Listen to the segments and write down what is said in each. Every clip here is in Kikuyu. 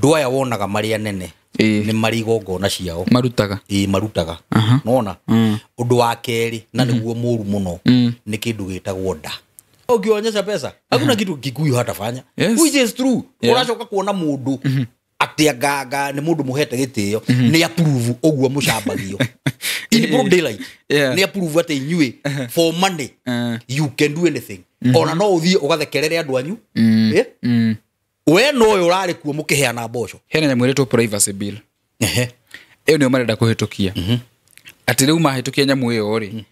Andũ aya wonaga marĩ anene nĩ marĩ igongona ciao marutaga. Ĩĩ, marutaga. Nona ũndũ wa kerĩ na nĩguo mũru mũno nĩ kĩndũ gĩtagwo nda. Ukionyesha pesa hakuna kitu Kikuyu hatafanya. Yes. Which is true. Yeah. Ũracoka kuona mũndũ atĩ anganga nĩ mũndũ mũhete gĩtĩo nĩ approve ũguo mũcambagio in broad daylight. Yeah. Nĩ approve atĩ inyuĩ for money you can do anything. Ona no ũthiĩ ũgathekerere andũ anyu. Eh? We no ũyũ ũrarĩ kuo mũkĩheana mboco. Hena nyamũ ĩretwo privacy bill. Ehe. Ĩyo nĩyo marenda kũhĩtũkia. Atĩ rĩu mahĩtũkia nyamũ ĩyo rĩ,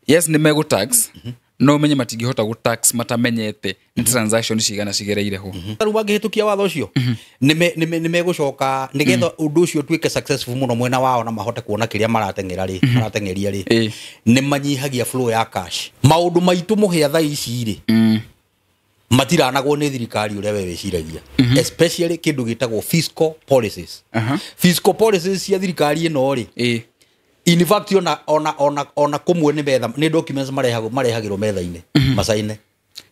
yes nĩ megũ tax, no ũmenye matingĩhota gũ tax matamenyete nĩ transaction cigana cigereire ho. Rĩu mangĩhĩtũkia watho ũcio nĩ megũcoka nĩgetha ũndũ ũcio ũtuĩke successful mũno mwena wao na mahote kuona kĩrĩa marateng'era rĩ, marateng'eria rĩ, Ĩĩ. nĩ manyihagia flow ya cash. Maũndũ maitũ mũhĩa thaa ici rĩ matiranagwo nĩ thirikari ũrĩa we wĩciragia, especially kĩndũ gĩtagwo fiscal policies. Fiscal policies cia thirikari ĩno rĩ, Ĩĩ. in fact ona kũmwe nĩ metha nĩ documents marehagwo marehagĩrwo metha-inĩ macaine.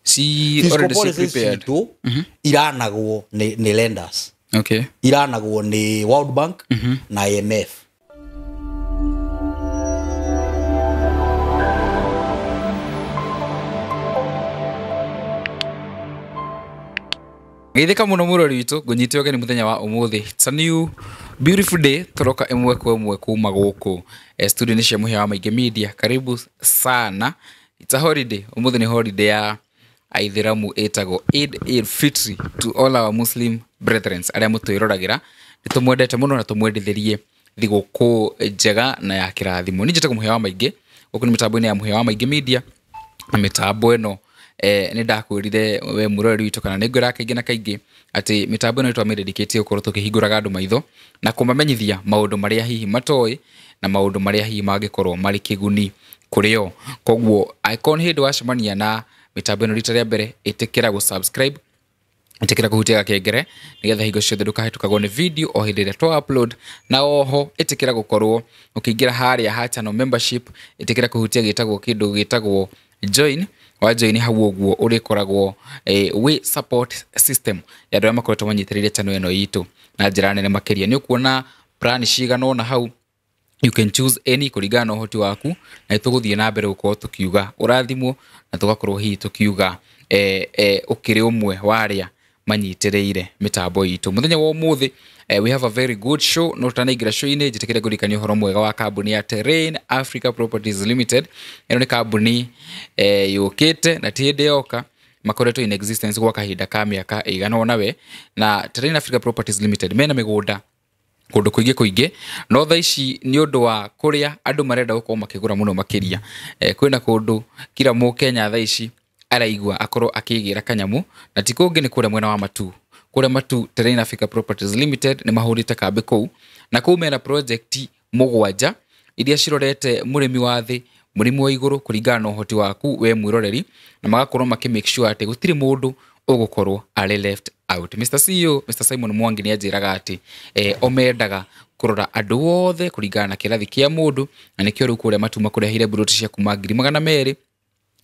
Si Fiscal already si policies prepared. citũ iranagwo nĩ lenders. Okay. Iranagwo nĩ World Bank na IMF. Geithĩka mũno mũrori witũ, ngũnyite ũgeni mũthenya wa ũmũthĩ. It's a new beautiful day, tũroka ĩmwe kwa ĩmwe kuma gũkũ studio-inĩ cia Mũhĩa wa Maingĩ Media. Karibu sana. It's a holiday. Ũmũthĩ nĩ holiday ya Aithĩramu ĩtagwo Eid el-Fitri to all our Muslim brethren arĩa mũtwĩroragĩra. Nĩ tũmwendete mũno na tũmwendithĩrie thigũkũ njega na ya kĩrathimo. Niĩ njĩtagwo Mũhĩa wa Maingĩ, gũkũ nĩ mĩtambo-inĩ ya Mũhĩa wa Maingĩ Media. Na mĩtambo ĩno nĩ ndakwĩrire we mũroreri witũ kana nĩ ngwĩraga kaingĩ na kaingĩ atĩ mĩtambo ĩno nĩtwamĩdedicate gũkorwo tũkĩhingũraga andũ maitho na kũmamenyithia maũndũ marĩa hihi matoĩ na maũndũ marĩa hihi mangĩkorwo marĩ kĩguni kũrĩ o. Koguo angĩkorwo nĩ hĩndĩ wacemania na mĩtambo ĩno rita rĩa mbere, ĩtĩkĩra gũ-subscribe, ĩtĩkĩra kũhutia gakengere nĩgetha hingo ciothe ndũkahĩtũkagwo nĩ video o hĩndĩ ĩrĩa twa upload, na oho ĩtĩkĩra gũkorwo ũkĩingĩra harĩa ha channel membership, ĩtĩkĩra kũhutia gĩtagwo kĩndũ gĩtagwo join. Wa join hau ũguo ũrĩkoragwo wĩ support system ya andũ arĩa makoretwo manyitĩrĩire channel ĩno itũ na njĩra nene makĩria. Nĩ ũkuona plan cigana ũna hau, you can choose any kũringana na ũhoti waku, na nĩtũgũthiĩ na mbere gũkorwo tũkiuga ũrathimwo na tũgakorwo hihi tũkiuga ũkĩrĩ ũmwe wa arĩa manyitĩrĩire mĩtambo itũ. Mũthenya wa ũmũthĩ we have a very good show. No tũtanaingĩra show-inĩ, njĩtĩkĩre ngũririkanie ũhoro mwega wa kambuni ya Terrain Africa Properties Limited. Ĩno nĩ kambuni yũkĩte na ti hĩndĩ yoka, makoretwo in existence gwa kahinda ka mĩaka ĩigana ũna we. Na Terrain Africa Properties Limited mena mĩgũnda kũndũ kũingĩ kũingĩ, no thaa ici nĩ ũndũ wa kũrĩa andũ marenda gũkorwo makĩgũra mũno makĩria. Kwĩna kũndũ kila mũkenya thaa ici araigua akorwo akĩgĩra kanyamũ, na ti kũngĩ nĩ kũrĩa mwena wa Matuu. Kũrĩa Matuu Terrain Africa Properties Limited nĩ mahũrĩte kambĩ kũu, na kũu mena project mũgwanja iria cirorete mũrĩmi wa thĩ, mũrĩmi wa igũrũ kũringana na ũhoti waku we mwĩroreri, na magakorwo makĩ make sure atĩ gũtirĩ mũndũ ũgũkorwo arĩ left out. Mr. CEO, Mr. Simon Mwangi nĩ anjĩraga atĩ o mendaga kũrora andũ othe kũringana na kĩrathi kĩa mũndũ, na nĩkĩo rĩu kũrĩa Matuu makũreheire mburoti cia kuma 200,000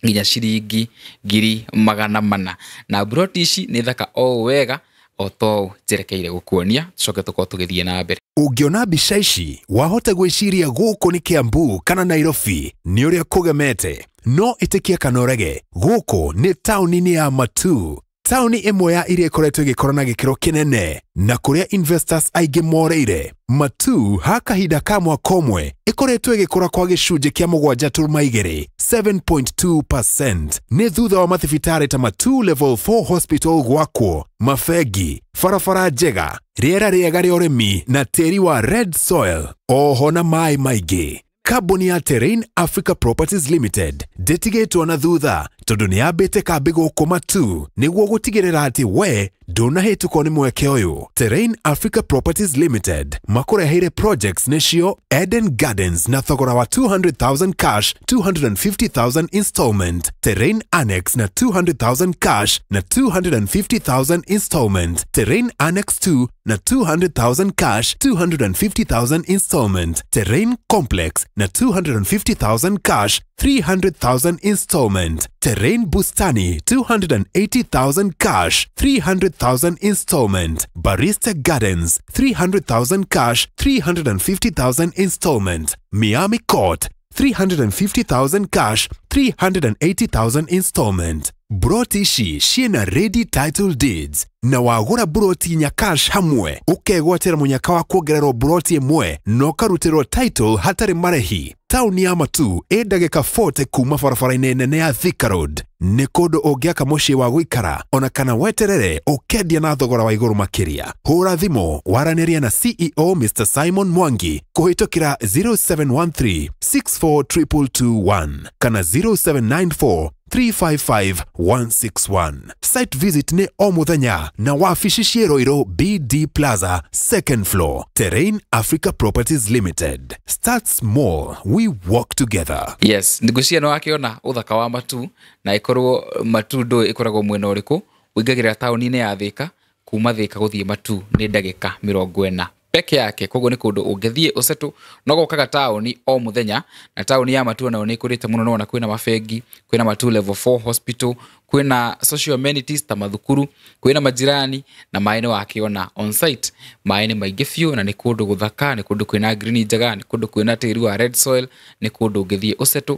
nginya ciringi 400,000. Na mburoti ici nĩ thaka o wega o ta ũũ njerekeire gũkuonia, tũcoke tũkorwo tũgĩthiĩ na mbere. Ũngĩona mbica ici wahota gwĩciria gũkũ nĩ Kiambu kana Nairobi nĩ ũrĩa kũgemete, no ĩtĩkia kana ũrege, gũkũ nĩ taũni-inĩ ya Matuu, taũni ĩmwe ya iria ĩkoretwo ĩgĩkũra na gĩkĩro kĩnene na kũrĩa investors aingĩ moreire. Matuu ha kahinda ka mwaka ũmwe ĩkoretwo ĩgĩkũra kwa gĩcunjĩ kĩa 7.2 7.2% nĩ thutha wa mathibitarĩ ta Matuu Level 4 Hospital gwakwo, mabengi, barabara njega, rĩera rĩega rĩa ũrĩmi na tĩri wa red soil, oho na maĩ maingĩ. Kambuni ya Terrain Africa Properties Limited ndĩtigĩtwo na thutha tondũ nĩ yambĩte kambĩ gũkũ Matuu nĩguo gũtigĩrĩra atĩ we ndũnahĩtũkwo nĩ mweke ũyũ. Terrain Africa Properties Limited makũreheire projects nĩcio Eden Gardens na thogora wa 200,000 cash, 250,000 installment, Terrain Annex na 200,000 cash na 250,000 installment, Terrain Annex 2 na 200,000 cash, 250,000 installment, Terrain Complex na 250,000 cash, 300,000 installment, Terrain Bustani 280,000 cash, 300,000 installment. Barista Gardens 300,000 cash, 350,000 installment. Miami Court 350,000 cash, 380,000 installment. Broti ici ciĩna ready title deeds na wagũra broti inya cash hamwe ũkegwatĩra mũnyaka wa kuongererwo broti ĩmwe na ũkarutĩrwo title hatarĩ marĩhi. Taũni ya Matu ĩ ndagĩka 40 kuma barabara-inĩ nene ya Thika Road. Nĩ kũndũ ũngĩaka mũciĩ wa gũikara ona kana weterere ũkendia na thogora wa igũrũ makĩria. Hũra thimũ waranĩria na CEO Mr. Simon Mwangi kũhĩtũkĩra 0713 642221 kana 0794 355 161. Site visit nĩ o mũthenya na wabici ciĩ Ruiru BD Plaza, second floor. Terrain Africa Properties Limited. Start small, we work together. Yes, ngwĩciria nĩ wakĩona ũthaka wa Matu, na ĩkorwo Matu ndũĩ ĩkoragwo mwena ũrĩkũ. Ũingagĩrĩra taũni-inĩ ya Thika, kuma Thika gũthiĩ Matu nĩ ndagĩka 40 peke yake. Koguo nĩ kũndũ ũngĩthiĩ ũcetũ no gokaga taũni o mũthenya, na taũni ya Matu nayo nĩ ĩkũrĩte mũno. Nĩwona kwĩna mabengi, kwĩna Matu level 4 hospital, kwĩna social amenities ta mathukuru, kwĩna majirani, na maĩ nĩ wakĩona on site. Maĩ nĩ maingĩ biũ, na nĩ kũndũ gũthaka, nĩ kũndũ kwĩna green njega, nĩ kũndũ kwĩna tĩri wa red soil, nĩ kũndũ ũngĩthiĩ ũcetũ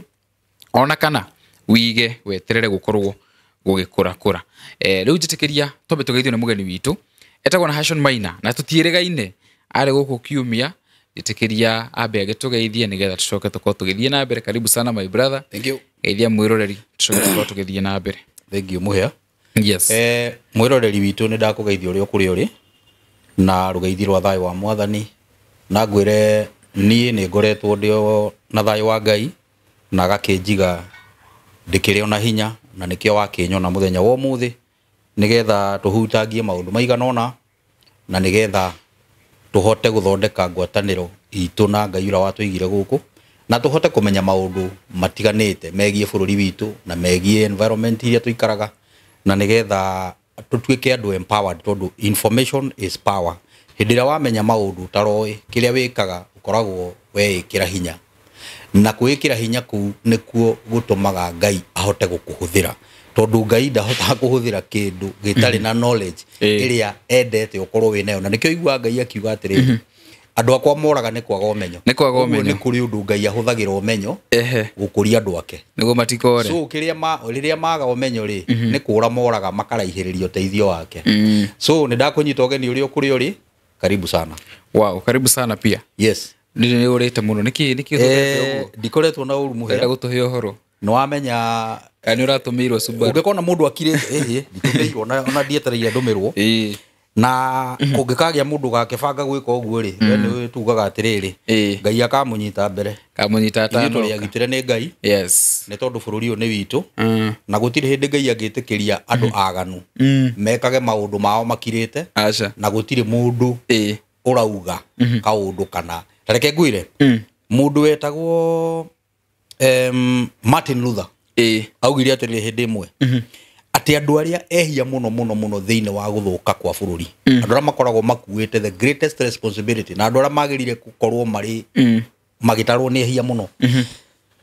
ona kana wige weterere gũkorwo gũgĩkũrakũra. Rĩu njĩtĩkĩria twambe tũgeithio nĩ mũgeni witũ etagwo na Hashon Maina, na tũtiĩrĩgaine arĩ gũkũ kiumia. Njĩtĩkĩria ambe agĩtũgeithie nĩgetha tũcoke tũkorwo tũgĩthiĩ na mbere. Karibu sana my brother. Thank you. Geithia mwĩroreri tũcoke tũkorwo tũgĩthiĩ na mbere. Thank you Mũhĩa. Yes. Mwĩroreri witũ nĩ ndakũgeithia ũrĩa ũkũrĩa ũrĩ na rũgeithi rwa thayũ wa mwathani, na ngwĩre niĩ nĩ ngoretwo ndĩ o na thayũ wa Ngai na agakĩnjiga ndĩkĩrĩ ona hinya, na nĩkĩo wakĩnyona mũthenya wa ũmũthĩ nĩgetha tũhutangie maũndũ maigana ũna, na nĩgetha tũhote gũthondeka ngwatanĩro itũ na Ngai ũrĩa watũigire gũkũ, na tũhote kũmenya maũndũ matiganĩte megiĩ bũrũri witũ na megiĩ environment iria tũikaraga, na nĩgetha tũtuĩke andũ empowered, tondũ information is power. Hĩndĩ ĩrĩa wamenya maũndũ ũtaroĩ, kĩrĩa wĩkaga ũkoragwo weĩkĩra hinya, na kwĩĩkĩra hinya kũu nĩkuo gũtũmaga Ngai ahote gũkũhũthĩra, tondũ Ngai ndahotaga kũhũthĩra kĩndũ gĩtarĩ na knowledge ĩrĩa endete ũkorwo wĩ nayo. Na nĩkĩo iguaga Ngai akiuga atĩrĩrĩ, andũ akwa moraga nĩ kwaga ũmenyo. Nĩ kwaga Ũguo ũmenyo. Nĩ kũrĩ ũndũ Ngai ahũthagĩra ũmenyo gũkũria andũ ake nĩguo matikore. So rĩrĩa maga ũmenyo rĩ, nĩ kũra moraga makaraihĩrĩria ũteithio wake. So nĩ ndakũnyita ũgeni ũrĩa ũkũrĩa ũrĩ, karibu sana. Wow, karibu sana pia. Yes. Nĩ ũrĩte mũno. Nĩkĩ ũthondekete ũguo? Ndikoretwo na ũru Mũhĩa. Ũrenda gũtũhe ũhoro? Nĩ wamenya Kana nĩ ũratũmĩirwo Subaru? Ũngĩkona mũndũ akirĩte, ĩhĩ, nditũmĩirwo, ona ndietereire ndũmĩrwo. Na kũngĩkagĩa mũndũ gakĩbanga gwĩka ũguo rĩ, we nĩ tugaga atĩrĩrĩ, Ngai akamũnyita mbere. Kamũnyita Ithuĩ atanoka. tũrĩ agitĩre nĩ Ngai. Yes. Nĩ tondũ bũrũri ũyũ nĩ witũ. Na gũtirĩ hĩndĩ Ngai angĩtĩkĩria andũ aganu mekage maũndũ mao makirĩte. Aca. Na gũtirĩ mũndũ ũrauga kaũndũ kana. Ta reke ngwĩre, mũndũ wetagwo Martin Luther augire atĩrĩrĩ hĩndĩ ĩmwe, atĩ andũ arĩa ehia mũno mũno mũno thĩinĩ wa gũthũka kwa bũrũri, andũ arĩa makoragwo makuĩte the greatest responsibility, na andũ arĩa magĩrĩire gũkorwo marĩ magĩtarwo nĩ ehia mũno,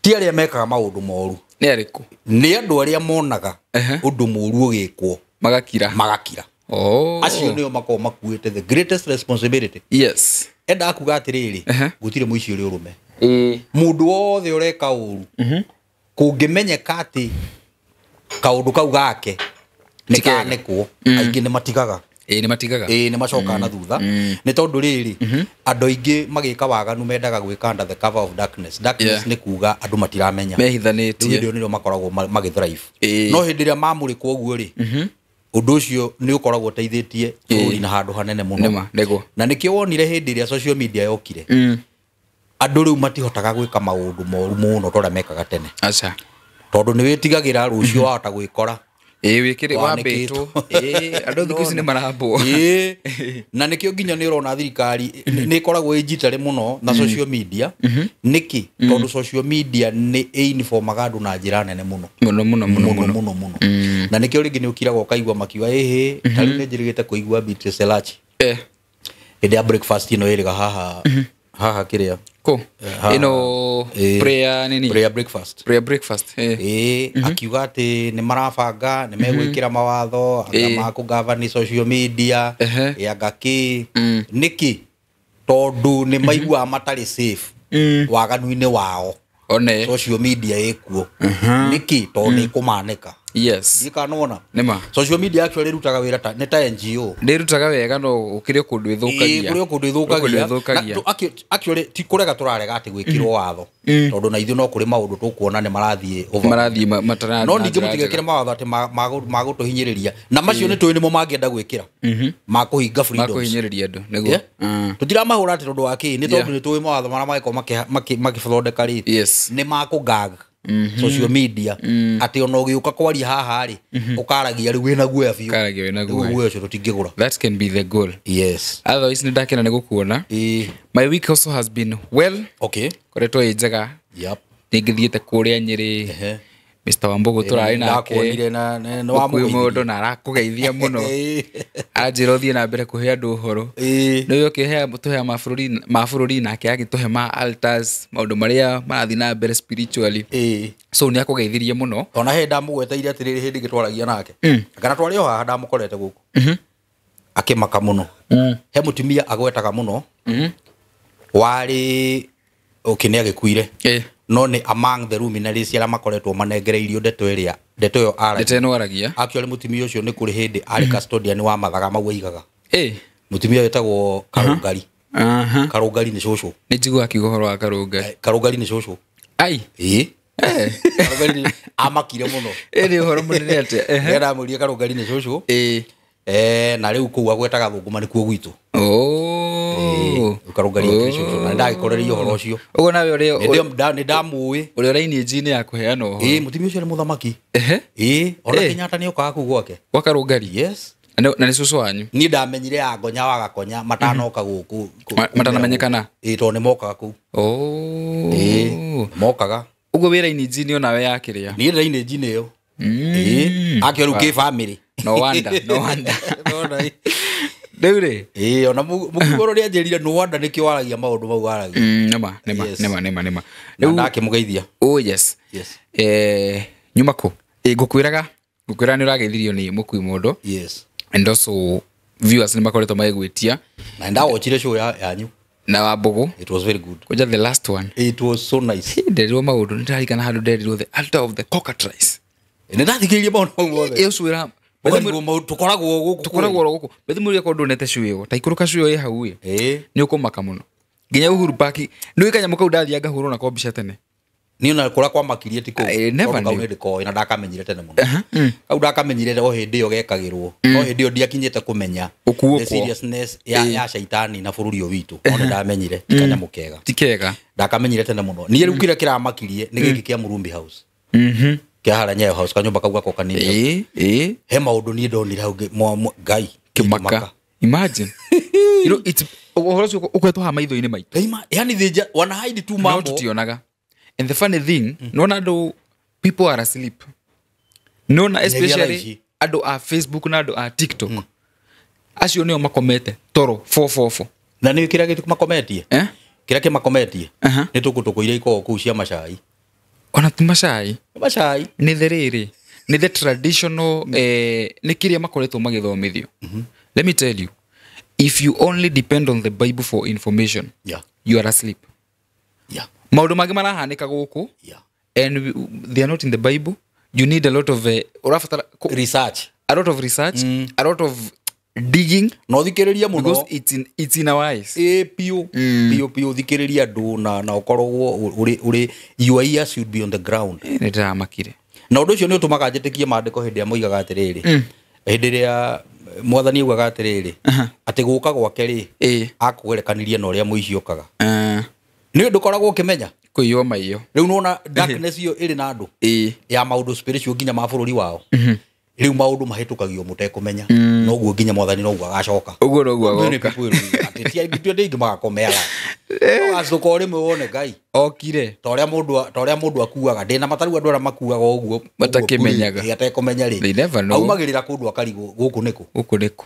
ti arĩa mekaga maũndũ moru. Nĩ arĩkũ? Nĩ andũ arĩa monaga ũndũ mũru ũgĩkwo magakira. Magakira. Acio nĩo makoragwo makuĩte the greatest responsibility. Yes. Endaga kuga atĩrĩrĩ, gũtirĩ mũici ũrĩ ũrũme. Mũndũ wothe ũreka ũru, kũngĩmenyeka atĩ kaũndũ kau gake nĩ Ti kega. kanĩkwo, aingĩ nĩ matigaga. Nĩ matigaga. Nĩ macokaga na thutha. Nĩ tondũ rĩrĩ, andũ aingĩ magĩka waganu mendaga gwĩka under the cover of darkness. Darkness nĩ kuga andũ matiramenya. Mehithanĩtie. Rĩu hĩndĩ ĩyo nĩrĩo makoragwo magĩthrive. Ĩĩ. No hĩndĩ ĩrĩa mamũrĩkwo ũguo rĩ, ũndũ ũcio nĩ ũkoragwo ũteithĩtie bũrũri na handũ hanene mũno. Nĩma, nĩguo. Na nĩkĩo wonire hĩndĩ ĩrĩa social media yokire, andũ rĩu matihotaga gwĩka maũndũ moru mũno ta ũrĩa mekaga tene. Aca. Tondũ nĩ wĩtigagĩra rũciũ wahota gwĩkora. Wĩkĩrĩ Wanĩkĩtwo. wambĩtwo. Andũ thikũ ici nĩ marambwo. Na nĩkĩo nginya nĩ ũrona thirikari nĩ ĩkoragwo ĩ njitarĩ mũno na social media. Nĩkĩ? Tondũ social media nĩ ĩinformaga andũ na njĩra nene mũno. Mũno mũno mũno mũno mũno. mũno mũno. Na nĩkĩo rĩngĩ nĩ ũkiraga ũkaigua makiuga ĩhĩ, ta rĩu nĩ njĩrĩgĩte kũigua Beatrice Elachi. Hĩndĩ ya breakfast ĩno ĩrĩga haha haha kĩrĩa Kũ ĩno prayer nini? Prayer breakfast. Prayer breakfast. Akiuga atĩ nĩ marabanga nĩ megwĩkĩra mawatho anga ma kũgavani social media anga kĩ nĩkĩ tondũ nĩ maiguaga matarĩ safe waganu-inĩ wao. One social media ĩkuo nĩkĩ tondũ nĩ ĩkũmanĩka. Yes. Ndikanona Nĩma. Social media actually ĩrutaga wĩra ta nĩ ta NGO. Ndĩrutaga wega no gũkĩrĩ kũndũ ĩthũkagia. Kũrĩ kũndũ ĩthũkagia. Actually ti kũrega tũrarega atĩ gwĩkĩrwo watho tondũ na ithuĩ no kũrĩ maũndũ tũkuona nĩ marathiĩ over. Marathiĩ matara. No ningĩ mũtigekĩre mawatho atĩ magũtũhinyĩrĩria na macio nĩ tũĩ nĩmo mangĩenda gwĩkĩra makũhinga freedoms. Makũhinyĩrĩria andũ nĩguo. Tũtiramahũra atĩ tondũ wa kĩ nĩ tondũ nĩ tũĩ mawatho marĩa mangĩkorwo makĩthondeka rĩ nĩ makũgag social media atĩ ona ũgĩũka kwaria haha rĩ ũkaragia rĩu wĩna guoya biũ. Ũkaragia wĩna guoya. Guoya ũcio tũtingĩgũra. That can be the goal. Yes. Otherwise nĩ ndakena nĩ gũkuona. My week also has been well. Okay. Koretwo ĩ njega. Yep. Nĩngĩthiĩte kũrĩa Nyĩrĩ. Mr. Wambugu tũrarĩ nake. Ndakuonire na nĩ wamũgeithirie. Mũndũ na arakũgeithia mũno. Aranjĩra ũthiĩ na mbere kũhe andũ ũhoro. Nĩ ũkĩhe tũhe mabũrũri nake agĩtũhe ma altars maũndũ marĩa marathiĩ na mbere spiritually. So nĩ akũgeithirie mũno. Ona he ndamũgweteire atĩrĩrĩ hĩndĩ ĩngĩ twaragia nake. Kana twarĩ o haha ndamũkorete gũkũ. Akĩmaka mũno. He mũtumia agwetaga mũno. Warĩ okay nĩ agĩkuire. No nĩ among the luminaries arĩa makoretwo manengereirio ndeto ĩrĩa ndeto ĩyo aragia. Ndeto ĩno aragia. Actually mũtumia ũcio nĩ kũrĩ hĩndĩ arĩ custodian wa mathaga mau aigaga. Mũtumia wĩtagwo Karũngari. Karũngari nĩ cũcũ. Nĩ njiguaga akiuga ũhoro wa Karũngari. Karũngari nĩ cũcũ. Ai. Karũngari amakire mũno. Nĩ ũhoro mũnene atĩa? Nĩ ndamwĩrire Karũngari nĩ cũcũ. Na rĩu kũu agwetaga Thũngũma nĩkuo gwitũ. Karũngari nĩ cũcũ na ndagĩkoreria ũhoro ũcio. Ũguo nawe ũrĩa nĩ ndamũĩ. Ũrĩa ũrainie njini ya kũheana ũhoro. Mũtumia ũcio nĩ mũthamaki. Ona Kenyatta nĩ okaga kũu gwake. Gwa Karũngari? Yes. Na nĩ cũcũ wanyu? Niĩ ndamenyire ya Ngonya wa Gakonya matanoka gũkũ. Matanamenyekana? Tondũ nĩ mokaga kũu. Mokaga. Ũguo wĩra-inĩ njini onawe yakĩrĩa? Niĩ ndĩrainĩ njini ĩyo. Akĩo rĩu kĩ family. No wonder, no wonder. Rĩu rĩ? Ona mũkũrũ nĩ anjĩrire no wonder nĩkĩo waragia maũndũ mau waragia. Nĩma, nĩma, nĩma, nĩma, nĩma. Rĩu ndakĩmũgeithia. Oh yes. Yes. Nyuma kũ? Ngũkwĩraga nĩ ũrageithirio nĩ mũkui mũndũ. Yes. And also viewers nĩ makoretwo magĩgwĩtia. Na ndawatchire show yanyu. Na Wambugu. It was very good. Koja the last one. It was so nice. Nderirwo maũndũ nĩ ndarikana handũ nderirwo the altar of the cockatrice. Nĩ ndathikĩrĩirie maũndũ mau mothe. Ũcio tũkoragwo gũkũ. Tũkoragwo gũkũ. Bethi mũrĩa korwo ndonete show ĩyo. Ta ikũrũka show ĩyo ĩ hau ĩ. Nĩ ũkũmaka mũno. Nginya Uhuru Park. Nĩ kanyamũ kau ndathianga hũrwo nako mbica tene. Niĩ ona kũrĩa kwamakirie ti kũu. Kau nĩ ndĩkoĩ na ndakamenyire tene mũno. Kau ndakamenyire o hĩndĩ ĩyo gekagĩrwo. No hĩndĩ ĩyo ndiakinyĩte kũmenya the seriousness ya shaitani na bũrũri ũyũ witũ. No nĩ ndamenyire ti kanyamũ kega. Ti kega. Ndakamenyire tene mũno. Niĩ rĩu kĩrĩa kĩramakirie nĩ gĩkĩ kĩa Murumbi House. Kĩa harĩa Nyayo House kanyũmba kau gakwa kanini. He maũndũ niĩ ndonire hau Ngai. Kĩmaka. Imagine. You know it's ũhoro ũcio ũkoretwo haha maitho-inĩ maitũ. Yani they wana hide tu mambo. No tutionaga. And the funny thing, nona andũ people are asleep. Nona especially andũ a Facebook na andũ a TikTok. Acio nĩo makomete toro 444. Na nĩ kĩrĩa gĩtũ makometie? Kĩrĩa kĩmakometie? Nĩ tũkũtũkũ iria ikoragwo kũu cia macai. Ona ti macai. Macai. Nĩ the rĩrĩ. Nĩ the traditional nĩ kĩrĩa makoretwo magĩthomithio. Let me tell you, if you only depend on the Bible for information, you are asleep. Yeah. Maũndũ mangĩ marahanĩka gũkũ, and they are not in the Bible. You need a lot of ũrabatara research. A lot of research, a lot of digging. No thikĩrĩria mũno. Because it's in our eyes. Piũ, piũ, piũ, thikĩrĩria andũ na ũkoragwo ũrĩ your ears should be on the ground. Nĩ ndĩramakire. Na ũndũ ũcio nĩ ũtũmaga njĩtĩkie maandĩko hĩndĩ ĩrĩa moigaga atĩrĩrĩ. Hĩndĩ ĩrĩa mwathani augaga atĩrĩrĩ, atĩ gũka gwake rĩ, akũgerekanirie na ũrĩa mũici okaga. Nĩ ũndũ ũkoragwo ũkĩmenya kũiywo maiyo. Rĩu nĩwona darkness ĩyo ĩrĩ na andũ ya maũndũ spiritual nginya ma bũrũri wao. Rĩu maũndũ mahĩtũkagio mũtekũmenya. Noguo nginya mwathani noguo agacoka. Ũguo noguo agoka. Atĩ ti andũ aingĩ magakomeaga. Ũgacũka o rĩmwe wone Ngai. Okire. Ta ũrĩa mũndũ akuaga. Ndĩna mataru andũ arĩa makuaga ũguo. Matakĩmenyaga. Atekũmenya rĩ. They never know. Aumagĩrĩra kũndũ akarigwo gũkũ nĩkũ. Gũkũ nĩkũ.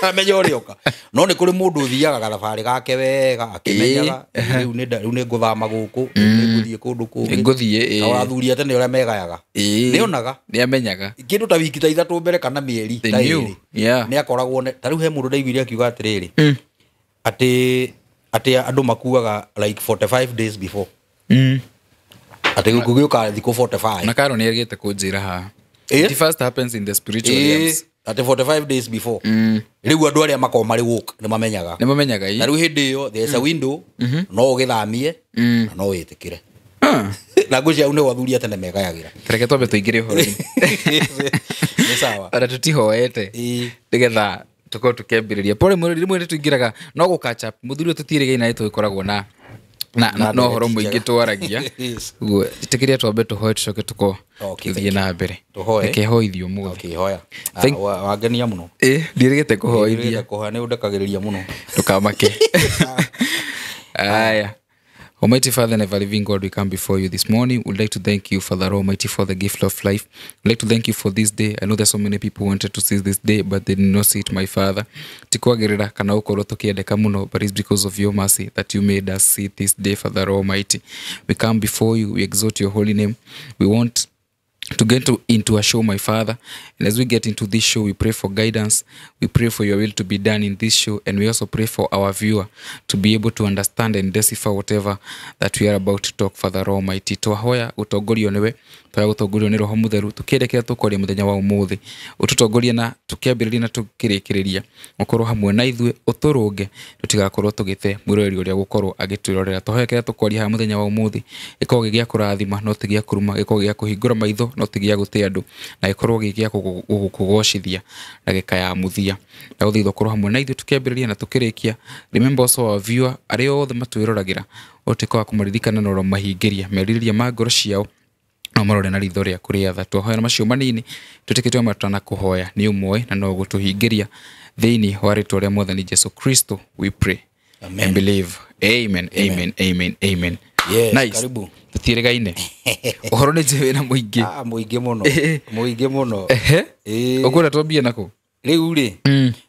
Amenya ũrĩa oka. No nĩ kũrĩ mũndũ ũthiaga gathabarĩ gake wega akĩmenyaga rĩu nĩ ngũthama gũkũ, rĩu nĩ ngũthiĩ kũndũ kũngĩ. Ngũthiĩ. Na athuri a tene ũrĩa megayaga. Nĩonaga. Nĩamenyaga. Kĩndũ ta wiki ta 3 mbere kana mĩeri ta 2. Nĩ akoragwo ta rĩu he mũndũ ndaiguire akiuga atĩrĩrĩ. Atĩ andũ makuaga like 45 days before. Atĩ gũgĩũka thikũ 45. Na Karo nĩ erĩgĩte kũnjĩra haha. It first happens in the spiritual realms. Atĩ 45 days before. Rĩu andũ arĩa makoragwo marĩ woke nĩ mamenyaga. Nĩ mamenyaga. Na rĩu hĩndĩ ĩyo there is a window no ũgĩthamie na no wĩtĩkĩre. Na ngwĩciria hau nĩho athuri a tene megayagĩra. Reke twambe tũingĩre ũhoro-inĩ. Nĩ sawa. Ona tũtihoete. Nĩgetha tukorwo tukĩambĩrĩria. Pole rĩmwe nĩ tũingĩraga no gũ catch up. Mũthuri ũyũ tũtiĩrĩgaine na tũgĩkoragwo na na ũhoro mũingĩ twaragia. Ũguo ĩtĩkĩria twambe tũhoe tũcoke tũkorwo tũthiĩ na mbere. Reke hoithio ũmũthĩ. Okay, hoya. Wangenia mũno. Ndiĩrĩgĩte kũhoithia. Kũhoya nĩ ũndekagĩrĩria mũno. Ndũkamake. Aya. Almighty Father and ever living God, we come before you this morning. We'd like to thank you, Father Almighty, for the gift of life. We'd like to thank you for this day. I know there's so many people who wanted to see this day, but they did not see it, my Father. Tikwagĩrĩra kana ũkorwo tũkĩendeka mũno, but it's because of your mercy that you made us see this day, Father Almighty. We come before you, we exalt your holy name. We want to get into a show, my Father, and as we get into this show, we pray for guidance, we pray for your will to be done in this show, and we also pray for our viewer to be able to understand and decipher whatever that we are about to talk, Father Almighty. Twahoya utongorio niwe, twahoya utongorio ni Roho Mutheru, tukielekea tukwaria muthenya wa umuthi, ututongorie na tukiambiriria na tukirikiria, ukorwo hamwe na ithuĩ, uturunge tutigakorwo tugite mwiroreri uria gukorwo agitwirorera. Twahoya kiria tukwaria haha muthenya wa umuthi gikorwo gi gia kurathima no ti gia kuruma, gikorwo gia kuhingura maitho no ti gia gute andu, na gikorwo gi gia gukugocithia ndagika ya muthia. Ndaguthaitha ukorwo hamwe na ithuĩ tukiambiriria na tukirikia. Remember also our viewer aria othe matwiroragira, utuike wa kumaririkana na ũromahingiria merirĩria ma ngoro ciao, no marore na ritho rĩaku rĩa tha. Twahoya na macio manini twĩtĩkĩtie matana kũhoya nĩ ũmwe na no gũtũhingĩria thĩinĩ wa rĩtwa rĩa Mwathani Jesu Kristo we pray. Amen. And believe. Amen. Amen. Amen. Amen. Yes, nice. Karibu. Tũtiĩrĩgaine. Ũhoro nĩ njĩĩ wĩna mũingĩ. Mũingĩ mũno. Mũingĩ mũno. Ũkwenda twambie nakũ? Rĩu rĩ,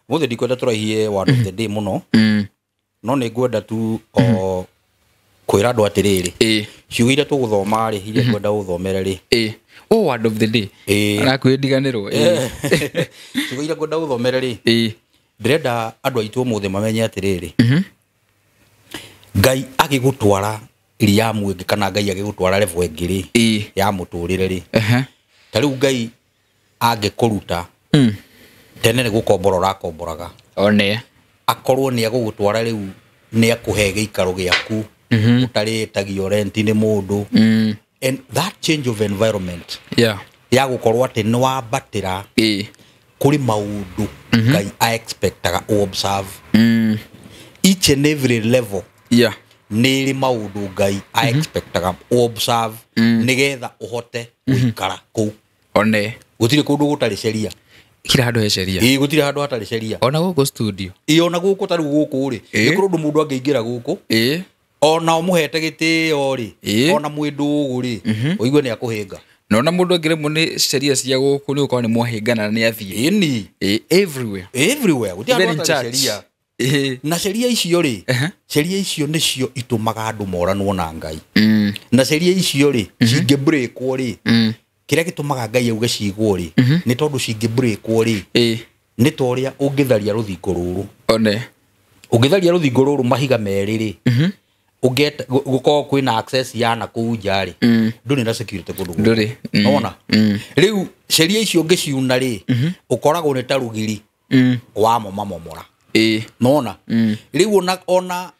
mũthĩ ndikwenda tũraihie word of the day mũno. No nĩ ngwenda tu o kwĩra andũ atĩrĩrĩ. Ciugo iria tũgũthoma rĩ, iria ngwenda gũthomere rĩ. Oh, word of the day. Arakwĩ ndiganĩrwo. Ciugo iria ngwenda gũthomere rĩ. Ndĩrenda andũ aitũ ũmũthĩ mamenye atĩrĩrĩ. Ngai agĩgũtwara riamu ĩngĩ kana Ngai agĩgũtwara level ĩngĩ rĩ, ya mũtũrĩre rĩ. Ta rĩu Ngai angĩkũruta tene nĩ gũkombora ũrakomboraga. One. Akorwo nĩ agũgũtwara rĩu nĩ akũhe gĩikaro gĩaku ũtarĩtagio rent nĩ mũndũ. And that change of environment ya gũkorwo atĩ nĩ wambatĩra kũrĩ maũndũ Ngai a-expectaga observe each and every level. Nĩ ĩrĩ maũndũ Ngai a-expectaga observe nĩgetha ũhote gũikara kũu. One. Gũtirĩ kũndũ gũtarĩ sheria. Kila handũ he sheria. Gũtirĩ handũ hatarĩ sheria. Ona gũkũ studio. Ona gũkũ ta rĩu gũkũ rĩ, nĩ kũrĩ ũndũ mũndũ angĩingĩra gũkũ. Ona ũmũhete gĩtĩo rĩ, ona mwĩ ndũgũ rĩ, ũigue nĩ akũhĩnga. Na ona mũndũ angĩremwo nĩ sheria cia gũkũ nĩ gũkorwo nĩ mwahĩngana na nĩ athiĩ. Ĩni. Everywhere. Everywhere. Gũtirĩ handũ hatarĩ sheria. Na sheria icio rĩ, sheria icio nĩcio itũmaga andũ moranwo na Ngai. Na sheria icio rĩ, cingĩbreakwo rĩ, kĩrĩa gĩtũmaga Ngai auge cigwo rĩ, nĩ tondũ cingĩbreakwo rĩ, nĩ ta ũrĩa ũngĩtharia rũthingo rũrũ. One. Ũngĩtharia rũthingo rũrũ mahiga merĩ rĩ, gũkorwo kwĩna access ya na kũu nja rĩ, ndũrĩ na security kũndũ gũkũ. Ndũrĩ. Nĩwona? Rĩu sheria icio ũngĩciuna rĩ, ũkoragwo nĩ ta rũgiri wa momamomora. Nĩwona? Rĩu ona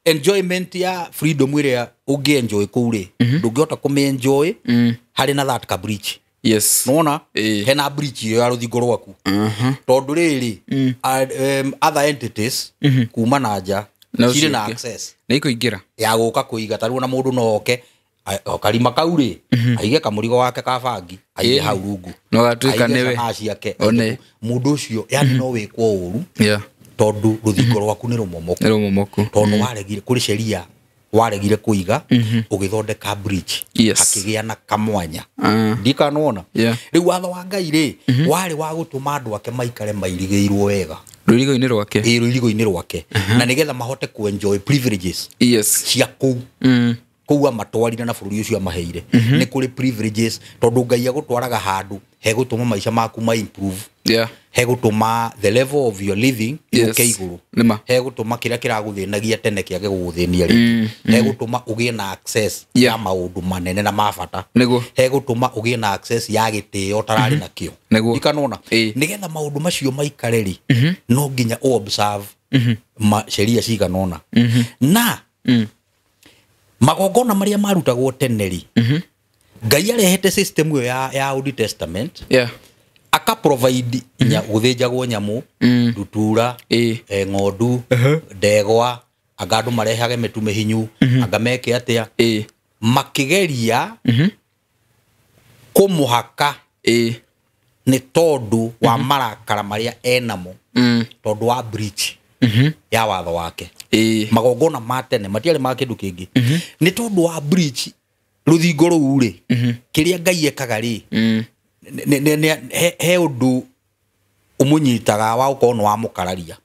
enjoyment ya freedom ĩrĩa ũngĩ enjoy kũu rĩ, ndũngĩhota kũmĩ enjoy harĩ na that ka breach. Yes. Nĩwona? Hena breach ĩyo ya rũthingo rwaku. Tondũ rĩrĩ, other entities kuma na nja cirĩ na access. Nĩ ikũingĩra. Ya gũka kũiga ta rĩu ona mũndũ no oke karima kau rĩ, aige kamũrigo wake ka bangi, aige hau rungu. No gatuĩka nĩwe. Aige ciake. Mũndũ ũcio yani no wĩkwo ũru. Tondu ruthingo rwaku nĩ rũmomoku. Nĩ rũmomoku. Tondu waregire kũrĩ sheria waregire kũiga, ũgĩthondeka bridge. Yes. Hakĩgĩa na kamwanya. Ah. Ndikanona. Yeah. Rĩu watho wa Ngai rĩ, warĩ wa gũtũma andũ ake maikare mairigĩirwo wega. Rũirigo-inĩ rwake. Ĩ, rũirigo-inĩ rwake, na nĩgetha mahote ku enjoy privileges Yes. cia kũu. Kũu amatwarire na bũrũri ũcio amaheire nĩ kũrĩ privileges, tondũ Ngai agũtwaraga handũ hegũtũma maica maku ma improve, Yeah. hegũtũma the level of your living Yes. yũke igũrũ, Nĩma. hegũtũma kĩrĩa kĩragũthĩnagia tene kĩage gũgũthĩnia rĩngĩ, hegũtũma ũgĩe na access Yeah. ya maũndũ manene na ma bata, Nĩguo. hegũtũma ũgĩe na access ya gĩtĩo ũtararĩ nakĩo. Nĩguo. Ikanona. Ĩĩ. Nĩgetha maũndũ macio maikare rĩ, no nginya ũ observe ma sheria cigana ũna na magongona marĩa marutagwo tene rĩ, Ngai arehete system ĩyo ya Old Testament, Yeah. aka provide gũthĩnjagwo nyamũ, ndutura, Ĩĩ. ng'ondu, ndegwa, anga andũ marehage mĩtu mĩhinyu, anga meke atĩa, Ĩĩ. makĩgeria kũmũhaka Ĩĩ. nĩ tondũ wa marakara marĩa enamo, tondũ wa breach ya watho wake. Ĩĩ. Magongona ma tene matiarĩ ma kĩndũ kĩngĩ, nĩ tondũ wa breach rũthingo rũu rĩ, kĩrĩa Ngai ekaga rĩ, he ũndũ ũmũnyitaga wa gũkorwo nĩ wamũkararia.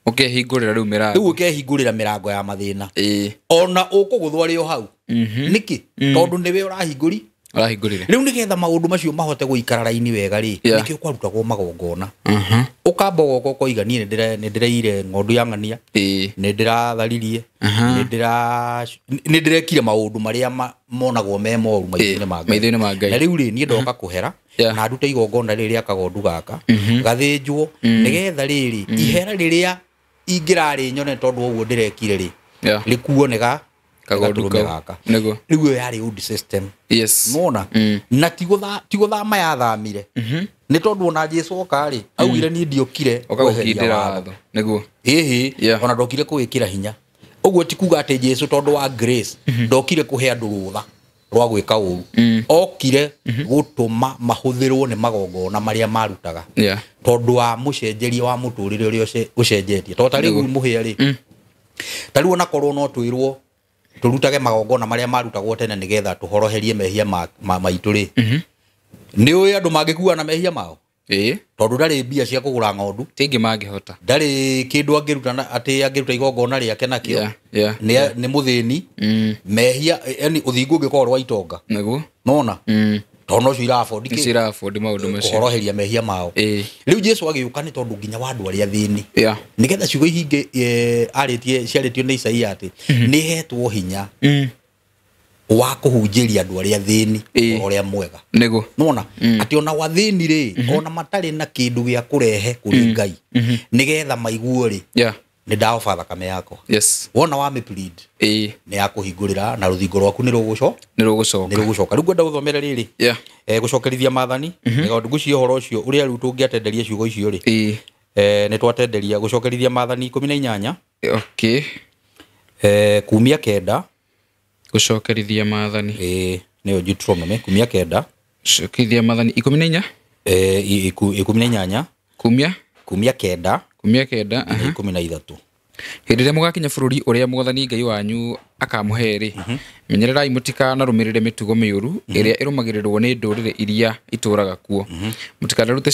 Ũkehingũrĩra rĩu mĩrango. Rĩu ũkehingũrĩra mĩrango ya mathĩna. Ĩĩ. Ona ũkũgũthwo arĩ o hau. Nĩkĩ? Tondũ nĩwe ũrahingũri. Ũrahingũrire. Rĩu nĩgetha maũndũ macio mahote gũikara raini wega rĩ, Yeah. nĩkĩo kwarutagwo magongona. Ũkamba ũgoka ũkoiga niĩ nĩ ndĩreire ng'ondu ya ng'ania, Ĩĩ. nĩ ndĩratharirie, nĩ ndĩrekire maũndũ marĩa monagwo me moru maitho-inĩ ma Ngai. Maitho-inĩ ma Ngai. Na rĩu rĩ, niĩ ndoka kũhera Yeah. na ndute igongona rĩrĩ rĩa kagondu gaka gathĩnjwo, nĩgetha rĩrĩ ihera rĩrĩa ingĩrarĩ nyone tondũ wa ũguo ndĩrekire rĩ, Yeah. rĩkuo nĩ ga Kagondu gatũrũme kau. gaka. Nĩguo. Rĩu ĩyo yarĩ old system. Yes. Nona na ti gũthama yathamire, nĩ tondũ ona Jesu oka rĩ, augire niĩ ndiokire Oka kweheria gũkindĩra watho. watho. Nĩguo. Ĩhĩ. Yeah. Ona ndokire kũwĩkĩra hinya. Ũguo ti kuga atĩ Jesu tondũ wa grace ndokire kũhe andũ rũtha rwa gwĩka ũru, okire gũtũma mahũthĩrwo nĩ magongona marĩa marutaga, Yeah. tondũ wa mũcenjerie wa mũtũrĩre ũrĩa ũcenjetie. Tondũ ta rĩu mũhĩa rĩ, ta rĩu onakorwo no twĩrwo tũrutage magongona marĩa marutagwo tene nĩgetha tũhoroherie mehia maitũ rĩ, nĩ ũĩ andũ mangĩkua na mehia mao? Ĩĩ. Tondũ ndarĩ mbia cia kũgũra ng'ondu, Ti aingĩ mangĩhota. ndarĩ kĩndũ angĩruta atĩ angĩruta igongona rĩake nakĩo. Yeah, yeah, Nĩ mũthĩni, mehia, yani ũthingu ũngĩkorwo rwa itonga. Nĩguo. Nona tondũ nocio ira afford Nĩcio kĩ ira afford maũndũ macio. kũhoroheria mehia mao. Ĩĩ. Rĩu Jesu agĩũka nĩ tondũ nginya wa andũ arĩa athĩni, Yeah. nĩgetha ciugo ihinge, arĩtie ciarĩtio nĩ Isaia atĩ nĩ hetwo hinya wa kũhunjĩria andũ arĩa athĩni Ĩĩ. ũhoro ũrĩa mwega. Nĩguo. Nona atĩ ona wathĩni rĩ, ona matarĩ na kĩndũ gĩa kũrehe kũrĩ Ngai nĩgetha maiguo rĩ, Yeah. nĩ ndaoba thakame yakwa. Yes. Wona wa mĩplead, Ĩĩ. nĩ yakũhingũrĩra na rũthingo rwaku nĩ rũgũco Nĩ rũgũcoka. nĩ rũgũcoka. Rĩu ngwenda gũthomera rĩrĩ, Yeah. gũcokerithia maathani, tondũ ngwĩciria ũhoro ũcio ũrĩa rĩu tũngĩatenderia ciugo icio rĩ, Ĩĩ. nĩ twatenderia gũcokerithia maathani 18, Okay. kumia 9. Gũcokerithia maathani. Ĩĩ, nĩyo Deuteronomy kumia 9. Gũcokerithia maathani 14. 18. Kumia kumia 9. Kumia 9. Na 13. Hĩndĩ ĩrĩa mũgakinya bũrũri ũrĩa Mwathani Ngai wanyu akamũhe-rĩ, menyererai mũtikanarũmĩrĩre mĩtugo mĩũru ĩrĩa ĩrũmagĩrĩrwo nĩ ndũrĩrĩ iria itũũraga kuo. Mũtikanarute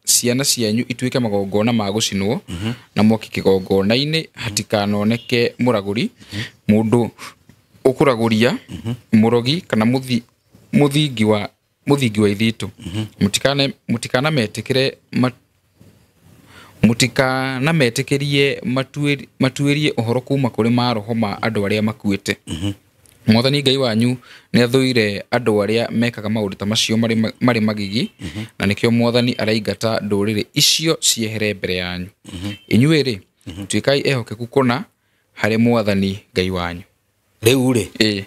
ciana cianyu ituĩke magongona ma gũcinwo na mwaki kĩgongona-inĩ, hatikanoneke mũragũri, mũndũ ũkũragũria, mũrogi kana mũthingi wa ithitũ. Mũtikanametĩkĩre mũtikanametĩkĩrie matuĩrie ũhoro kuma kũrĩ maroho ma andũ arĩa makuĩte. Mwathani Ngai wanyu nĩ athũire andũ arĩa mekaga maũndũ ta macio marĩ magigi, na nĩkĩo Mwathani araingata ndũrĩrĩ icio ciehere mbere yanyu. Inyuĩ-rĩ, tuĩkai ehokeku kũna harĩ Mwathani Ngai wanyu. Rĩu rĩ, Ĩĩ.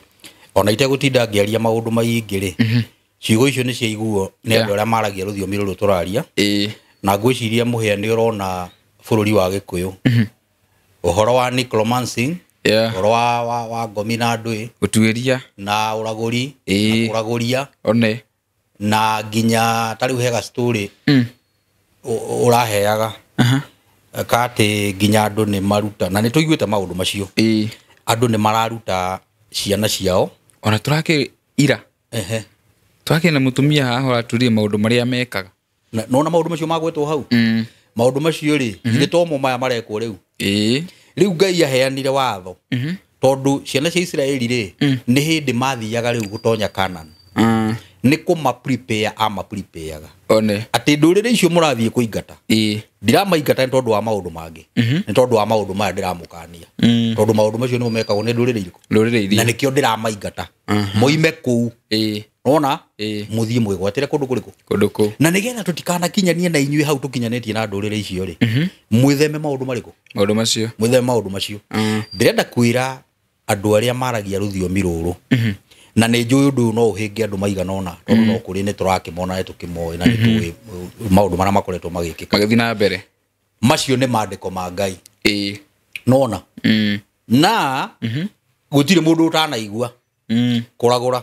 ona itegũtinda ngĩaria maũndũ maingĩ rĩ, ciugo icio nĩ ciaiguo nĩ Yeah. andũ arĩa maragia rũthiomi rũrũ tũraria. Ĩĩ. Na ngwĩciria mũhĩa nĩ ũrona bũrũri wa Gĩkũyũ, ũhoro wa necromancy, Yeah. ũhoro wa ngomi na ndũĩ, Gũtuĩria. na ũragũri, Ĩĩ. na kũragũria, One. na nginya ta rĩu hega story ũraheaga. Ka atĩ nginya andũ nĩ maruta na nĩ tũiguĩte maũndũ macio. Andũ nĩ mararuta ciana ciao. Ona tũrakĩ ira twakĩ na mũtumia haha ũratũrie maũndũ marĩa mekaga. Na nona maũndũ macio magwetwo hau, maũndũ macio rĩ, githĩ tomo maya marekwo rĩu? Rĩu Ngai aheanire watho tondũ ciana cia Isiraeli rĩ, nĩ hĩndĩ mathiaga rĩu gũtonya Canaan, nĩ kũma prepare ama prepareaga one atĩ ndũrĩrĩ icio mũrathiĩ kũingata, ndiramaingata nĩ tondũ wa maũndũ mangĩ, nĩ tondũ wa maũndũ maya ndĩramũkania, tondũ maũndũ macio nĩmo mekagwo nĩ ndũrĩrĩ irĩkũ? Ndũrĩrĩ Na iria. nĩkĩo ndĩramaingata moime kũu, nona mũthiĩ mwĩgwatĩre kũndũ kũrĩkũ? Kũndũ kũu. Na nĩgetha tũtikanakinyanie na inyuĩ hau tũkinyanĩtie na ndũrĩrĩ icio rĩ, mwĩtheme maũndũ marĩkũ? Maũndũ macio. Mwĩtheme maũndũ macio. Ndĩrenda kwĩra andũ arĩa maragia rũthiomi rũrũ, na nĩ njũĩ ũndũ ũyũ no ũhĩnge andũ maigana ũna, tondũ no kũrĩ nĩ tũrakĩmona, nĩ tũkĩmoĩ na nĩ tũĩ maũndũ marĩa makoretwo magĩkĩka. Magĩthiĩ na mbere. Macio nĩ mandĩko ma Ngai. Nona na gũtirĩ mũndũ ũtanaigua kũragũra,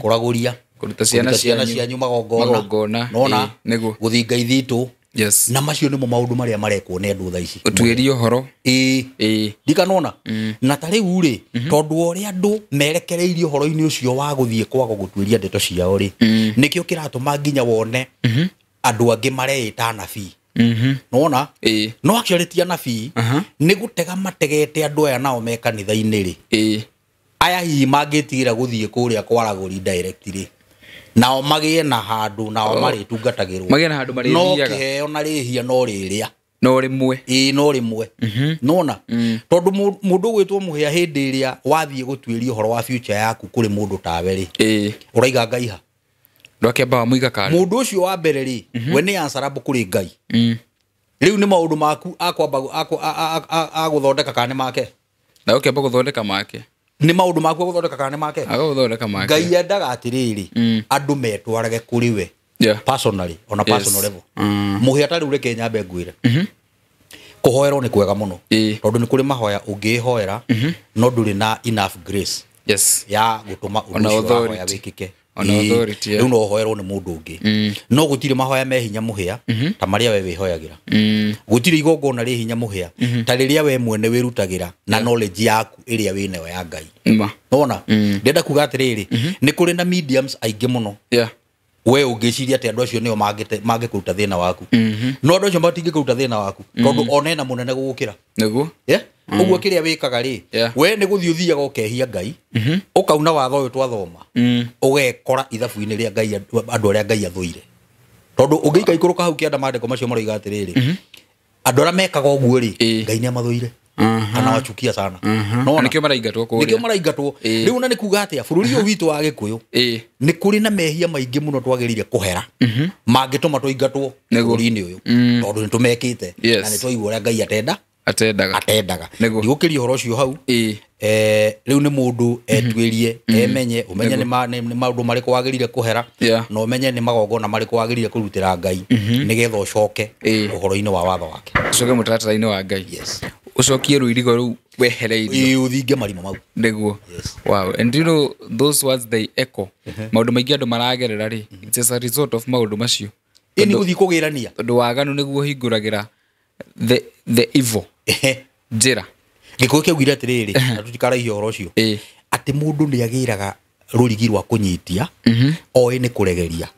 kũragũria, Kũruta ciana kũruta ciana cianyu cianyu magongona, magongona, nona nĩguo. Gũthinga ithitũ. Na macio nĩmo maũndũ marĩa marekwo nĩ andũ thaa ici. Ũtuĩria ũhoro. Ndikanona na ta rĩu rĩ, tondũ wa ũrĩa andũ merekereirie ũhoro-inĩ ũcio wa gũthiĩ kwaga gũtuĩria ndeto ciao rĩ, nĩkĩo kĩratũma nginya wone andũ angĩ mareĩta anabii, nona no actually ti anabii, nĩ gũtega mategete andũ aya nao me kanitha-inĩ rĩ, aya hihi mangĩtigĩra gũthiĩ kũrĩa kwaragũri direct rĩ, nao magĩe na handũ nao marĩtungatagĩrwo. Magĩe na handũ no marĩthiaga. Kĩheo na rĩhia no rĩrĩa. No rĩmwe. Ĩĩ, no rĩmwe, nona tondũ mũndũ ũgwĩtwo mũhĩa, hĩndĩ ĩrĩa wathiĩ gũtuĩria ũhoro wa future yaku kũrĩ mũndũ tawe rĩ, ũraiga Ngai ha? Ndwakĩamba wamũiga kando. Mũndũ ũcio wa mbere rĩ, we nĩ answerable kũrĩ Ngai? Rĩu nĩ maũndũ maku akwamba agũthondeka kana nĩ make? Na ũkĩamba gũthondeka make. Nĩ maũndũ maku agũthondeka kana nĩ make? Agagũthondeka make. Ngai endaga atĩrĩrĩ, andũ metwarage kũrĩ we personally, ona personal level. Mũhĩa, ta rĩu reke nyambe ngwĩre, kũhoerwo nĩ kwega mũno, tondũ nĩ kũrĩ mahoya ũngĩhoera no ndũrĩ na enough grace ya gũtũma ũndũ Ona ũcio wahoya authority. wĩkĩke. Ona authority, yeah. Rĩu no ũhoerwo nĩ mũndũ ũngĩ, no gũtirĩ mahoya me hinya mũhĩa ta marĩa we wĩhoyagĩra. Gũtirĩ igongona rĩ hinya mũhĩa ta rĩrĩa we mwene wĩrutagĩra na knowledge yaku ĩrĩa wĩnayo ya Ngai. Ma. Nona ndĩrenda kuga atĩrĩrĩ, nĩ kũrĩ na mediums aingĩ mũno. We ũngĩciria atĩ andũ acio nĩo mangĩkũruta thĩna waku, no andũ acio matingĩkũruta thĩna waku tondũ ona ena mũnene gũgũkĩra. Nĩguo. Yeah? Ũguo kĩrĩa wĩkaga rĩ, we nĩ gũthiĩ ũthiaga ũkehia Ngai, ũkauna watho ũyũ twathoma, ũgekora ithabu-inĩ rĩa Ngai, andũ arĩa Ngai athũire, tondũ ũngĩikaikũrũka hau kĩanda, mandĩko macio maroiga atĩrĩrĩ, andũ arĩa mekaga ũguo rĩ, Ngai nĩ amathũire, anawachukia sana. Na Nona nĩkĩo maraingatwo nĩkĩo kũrĩa. maraingatwo rĩu. Na nĩ kuga atĩa, bũrũri ũyũ witũ wa Gĩkũyũ, nĩ kũrĩ na mehia maingĩ mũno twagĩrĩire kũhera mangĩtũma tũingatwo Nĩguo. bũrũri-inĩ ũyũ, tondũ nĩ tũmekĩte na nĩ twaigua ũrĩa Ngai atenda atendaga. Atendaga. Nĩguo. Ndigũkĩria ũhoro ũcio hau. Rĩu nĩ mũndũ etuĩrie, emenye, ũmenye nĩ nĩ maũndũ marĩkũ wagĩrĩire kũhera, na ũmenye nĩ magongona marĩkũ wagĩrĩire kũrutĩra Ngai nĩgetha ũcoke ũhoro-inĩ wa watho wake. Ũcoke mũtaratara-inĩ wa Ngai. Yes. Ũcokie rũirigo rũu wehereirio. Ĩĩ, ũthinge marima mau. Nĩguo. Yes. Wow, and you know those words, they echo. Maũndũ maingĩ andũ maragerera rĩ, it's as a result of maũndũ macio. Ĩ, nĩ gũthiĩ kũgĩrania. Tondũ waganu nĩguo ũhingũragĩra the evil njĩra. Gĩkũyũ kĩaugire atĩrĩrĩ, na tũtikaraihia ũhoro ũcio, atĩ mũndũ nĩ agĩraga rũrigi rwa kũnyitia oĩ nĩ kũregeria.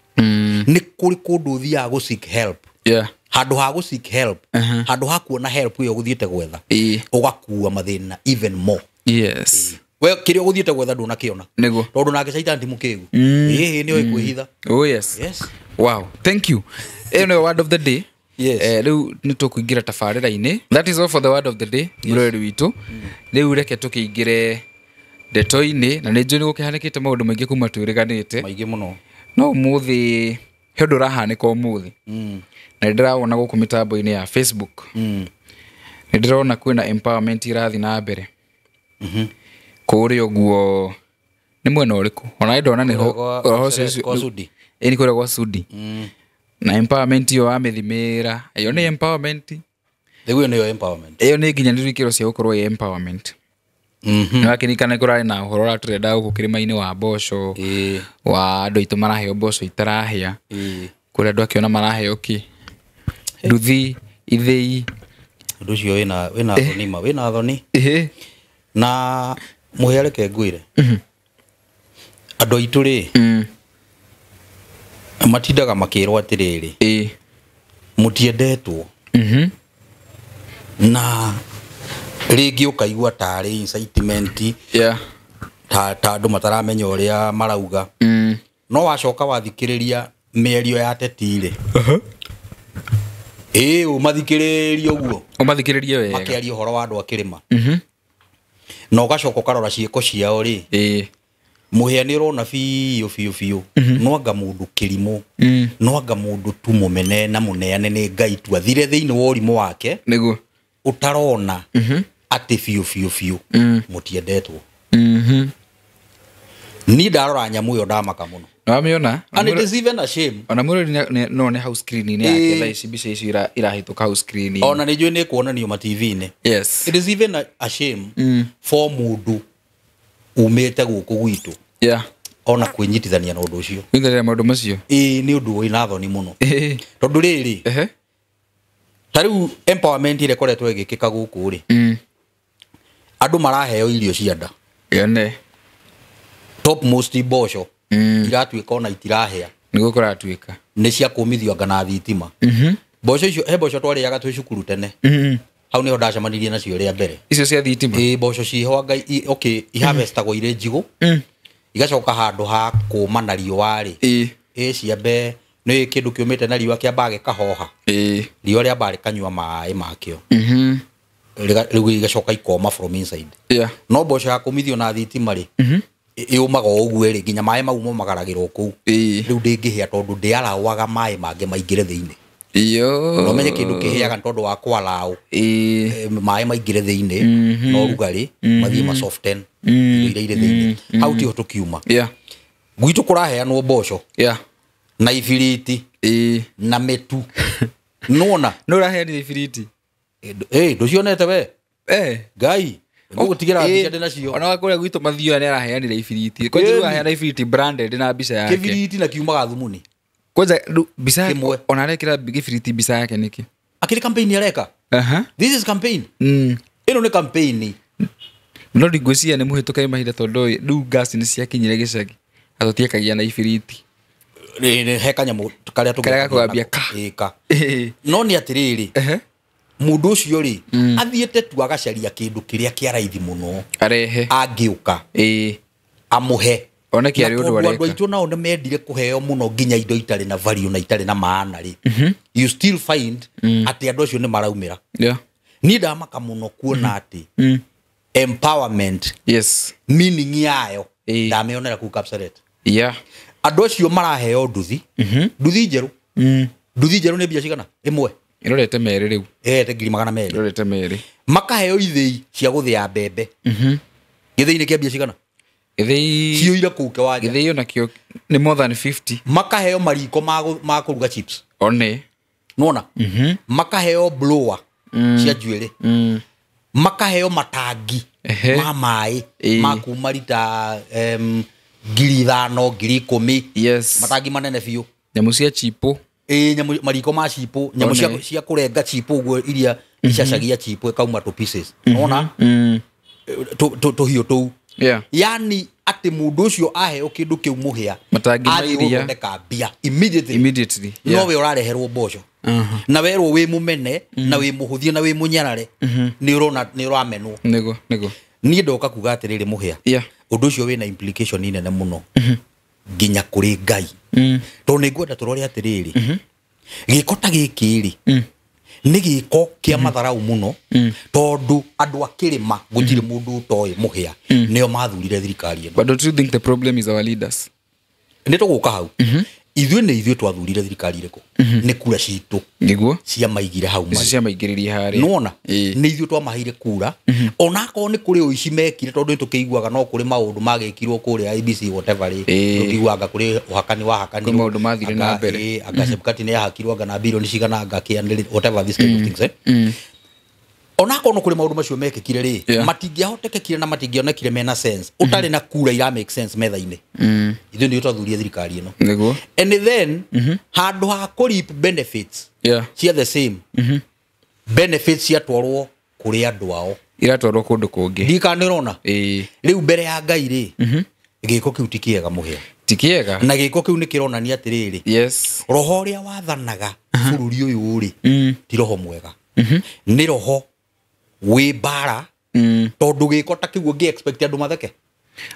Nĩ kũrĩ kũndũ ũthiaga gũ seek help, handũ ha gũ seek help, handũ ha kuona help ĩyo ũgũthiĩte gwetha, ũgakua mathĩna even more. We kĩrĩa ũgũthiĩte gwetha ndũnakĩona, tondũ nake caitani ti mũkĩgu, ĩhĩ nĩ oĩ kwĩhitha. Oh yes. Yes. Wow, thank you. Ĩyo nĩyo word of the day. Yes. Rĩu nĩ tũkũingĩra tabarĩra-inĩ. That is all for the word of the day, mũroreri witũ. Rĩu reke tũkĩingĩre ndeto-inĩ, na nĩ njũĩ nĩ gũkĩhanĩkĩte maũndũ maingĩ kuma twĩrĩganĩte. Maingĩ mũno. No ũmũthĩ he ũndũ ũrahanĩka ũmũthĩ, na nĩ ndĩrawona gũkũ mĩtambo-inĩ ya Facebook. Nĩ ndĩrona kwĩna empowerment irathiĩ na mbere kũrĩa ũguo. Nĩ mwena ũrĩkũ? Ona nĩ ndona nĩho Kũrĩa ũhoro ũcio kwa Sudi. Ĩĩ, nĩ kũrĩa gwa Sudi. Na empowerment ĩyo wamĩthimĩra, ĩyo nĩ empowerment? Rĩu ĩyo nĩyo empowerment. Ĩyo nĩ nginyanĩru ikĩro cia gũkorwo ĩ empowerment. Nĩ wakĩririkana kũrarĩ na ũhoro ũratũrenda gũkũ kĩrĩma-inĩ wa mboco, wa andũ aitũ maraheo mboco itarahĩa, kũrĩa andũ akĩona maraheo kĩ nduthi ithĩi. Ũndũ ũcio wĩna thoni ma, wĩna thoni. Ĩhĩ. Na mũhĩa, reke ngwĩre, andũ aitũ rĩ, matindaga makĩrwo atĩrĩrĩ, mũtiendetwo. Na rĩngĩ ũkaigua tarĩ incitement, ta andũ mataramenya ũrĩa marauga. No wacoka wathikĩrĩria mĩario ya ateti rĩ, ĩĩ, ũmathikĩrĩrie ũguo, Ũmathikĩrĩrie wega, makĩaria ũhoro wa andũ a kĩrĩma, na ũgacoka ũkarora ciĩko ciao rĩ, mũhĩa nĩ ũrona biũ biũ biũ no anga mũndũ kĩrimũ, no anga mũndũ tu mũmene na mũneane nĩ Ngai tu athire thĩinĩ wa ũrimũ wake, ũtarona atĩ biũ biũ biũ mũtiendetwo. Niĩ ndarora nyamũ ĩyo ndamaka mũno. Nĩwamĩona? And it is even a shame. Ona mũrori no nĩ hau screen-inĩ yake. Ĩĩ. Thaa ici mbica icio irahĩtũka hau screen-inĩ. Ona nĩ njũĩ nĩ kuonanio ma TV-inĩ. It is even a shame for mũndũ umĩte gũkũ gwitũ ona kwĩnyitithania na ũndũ ũcio. Wĩtherera maũndũ macio. Ĩĩ, nĩ ũndũ wĩna thoni mũno, tondũ rĩrĩ, ta rĩu empowerment ĩrĩa ĩkoretwo ĩgĩkĩka gũkũ rĩ, andũ maraheo irio cia nda. Yone. Top most mboco iratuĩka ona itirahĩa. Nĩguo kũratuĩka. Nĩ cia kũmithio anga na thitima. Mboco icio, he mboco twarĩaga twĩ cukuru tene. Hau nĩho ndacemanirie nacio rĩa mbere. Icio cia thitima? Ĩ, mboco ciho anga okay, iharvestagwo irĩ njigũ, igacoka handũ ha kũma na riũa rĩ, ĩ ciambe, nĩ kĩndũ kĩũmĩte na riũa kĩambaga gĩkahoha. Riũa rĩambaga rĩkanyua maĩ makĩo. Rĩu igacoka ikoma from inside. No mboco ya kũmithio na thitima rĩ, yũmaga o ũguo rĩ, nginya maĩ mau momagaragĩrwo kũu. Rĩu ndĩngĩhĩa tondũ ndĩarawaga maĩ mangĩ maingĩre thĩinĩ. Iyo. Na ũmenye kĩndũ kĩhĩaga nĩ tondũ wa kwaraũ maĩ maingĩre thĩinĩ na ũrugarĩ mathiĩ ma soften indo iria irĩ thĩinĩ. Hau tiho tũkiuma. Gwitũ kũraheanwo mboco na ibiriti na mĩtu, nona. No ũraheanire ibiriti? Ĩ, ndũcionete we? Ngai ngũgũtigĩra mbica ndĩ nacio. Ona kũrĩa gwitũ Mathioya nĩ araheanire ibiriti kwanja. Ĩni. Rĩu araheana ibiriti branded na mbica yake. Kĩbiriti na kiumaga thumuni. Kwanja rĩu mbica yake. Kĩmwe. Ona arekĩra gĩbiriti mbica yake nĩkĩ? Akĩrĩ campaign areka. This is campaign. Ĩno nĩ campaign. No ndingwĩciria nĩ mũhĩtũke nĩ mahinda, tondũ rĩu ngasi nĩ ciakinyire gĩcagi na tũtiekagia na ibiriti. He kanyamũ karĩa. Karĩa gakũgambia ka. Ĩka. No nĩ atĩrĩrĩ, mũndũ ũcio rĩ, athiĩte tu agacaria kĩndũ kĩrĩa kĩa raithi mũno arehe angĩũka amũhe. One kĩarĩ Na ũndũ tondũ andũ areka. aitũ nao nĩ mendire kũheo mũno nginya indo itarĩ na value na itarĩ na maana rĩ, you still find atĩ andũ acio nĩ maraumĩra. Niĩ ndamaka mũno kuona atĩ empowerment, meaning yayo, ndamĩonera kũu Kapseret. Andũ acio maraheo nduthi, nduthi njerũ. Nduthi njerũ nĩ mbia cigana ĩmwe? Ĩrorete merĩ rĩu. Ĩrete 200,000. Ĩrorete merĩ. Makaheo ithĩi cia gũthĩa mbembe. Gĩthĩi nĩ kĩa mbia cigana? Gĩthĩi. Ciũire kũu kĩwanja. Gĩthĩi onakĩo nĩ more than 50. Makaheo mariko ma kũruga chips. One. Nona makaheo blower cia njuĩrĩ, makaheo matangi ma maĩ ma kuma rita 5,000, 10,000. Matangi manene biũ. Nyamũ cia chipo. Ĩ, nyamũ, mariko ma chipo, nyamũ cia, One. cia kũrenga chipo ũguo, iria icacagia chipo ĩkauma tũ pieces, nona tũhiũ tũu. Yani atĩ mũndũ ũcio aheo kĩndũ kĩu, mũhĩa, Matangi ma athiĩ iria. gũthondeka mbia immediately. Immediately. No we ũrareherwo mboco na werwo wĩ mũmene na wĩ mũhũthie na wĩ mũnyarare, nĩ ũrona nĩ ũramenwo. Nĩguo. Niĩ ndoka kuga atĩrĩrĩ, mũhĩa, ũndũ ũcio wĩna implication nene mũno nginya kũrĩ Ngai, tondũ nĩ ngwenda tũrore atĩrĩrĩ, gĩko ta gĩkĩ rĩ, nĩ gĩko kĩa matharau mũno, tondũ andũ a kĩrĩma gũtirĩ mũndũ ũtoĩ mũhĩa nĩo mathurire thirikari ĩno. But don't you think the problem is our leaders? Nĩ tũgũka hau. Ithuĩ nĩ ithuĩ twathurire thirikari ĩrĩkũ? Nĩ kura citũ ciamaigire hau Icio marĩ. ciamaingĩrĩrie harĩa. Nona nĩ ithuĩ twamaheire kura, onakorwo nĩ kũrĩ ũici mekire, tondũ nĩ tũkĩiguaga no kũrĩ maũndũ magĩkirwo kũrĩa IBC, whatever rĩ. Tũkĩiguaga kũrĩ ũhakani wahakanirwo. Kwĩ maũndũ mathire na mbere. Anga Chebukati nĩ ahakirwo anga na bilioni cigana, anga kĩanĩrĩ, whatever, this kind of things, eh. Onakorwo no kũrĩ maũndũ macio mekĩkire rĩ, matingĩahotekekire na matingĩonekire mena sense ũtarĩ na kura ira make sense metha-inĩ. Ithuĩ nĩ twathurie thirikari ĩno. And then handũ ha kũ reap benefits cia the same, Benefits ciatwarwo kũrĩ andũ ao. Iratwarwo kũndũ kũngĩ. Ndikanĩrona. Ĩĩ. Rĩu mbere ya Ngai rĩ, gĩko kĩu ti kĩega mũhĩa. Ti kĩega. Na gĩko kĩu nĩ kĩronania atĩrĩrĩ, Yes. roho ũrĩa wathanaga bũrũri ũyũ rĩ, ti roho mwega. Nĩ roho wĩ mbara, tondũ gĩko ta kĩu ũngĩ expect andũ matheke.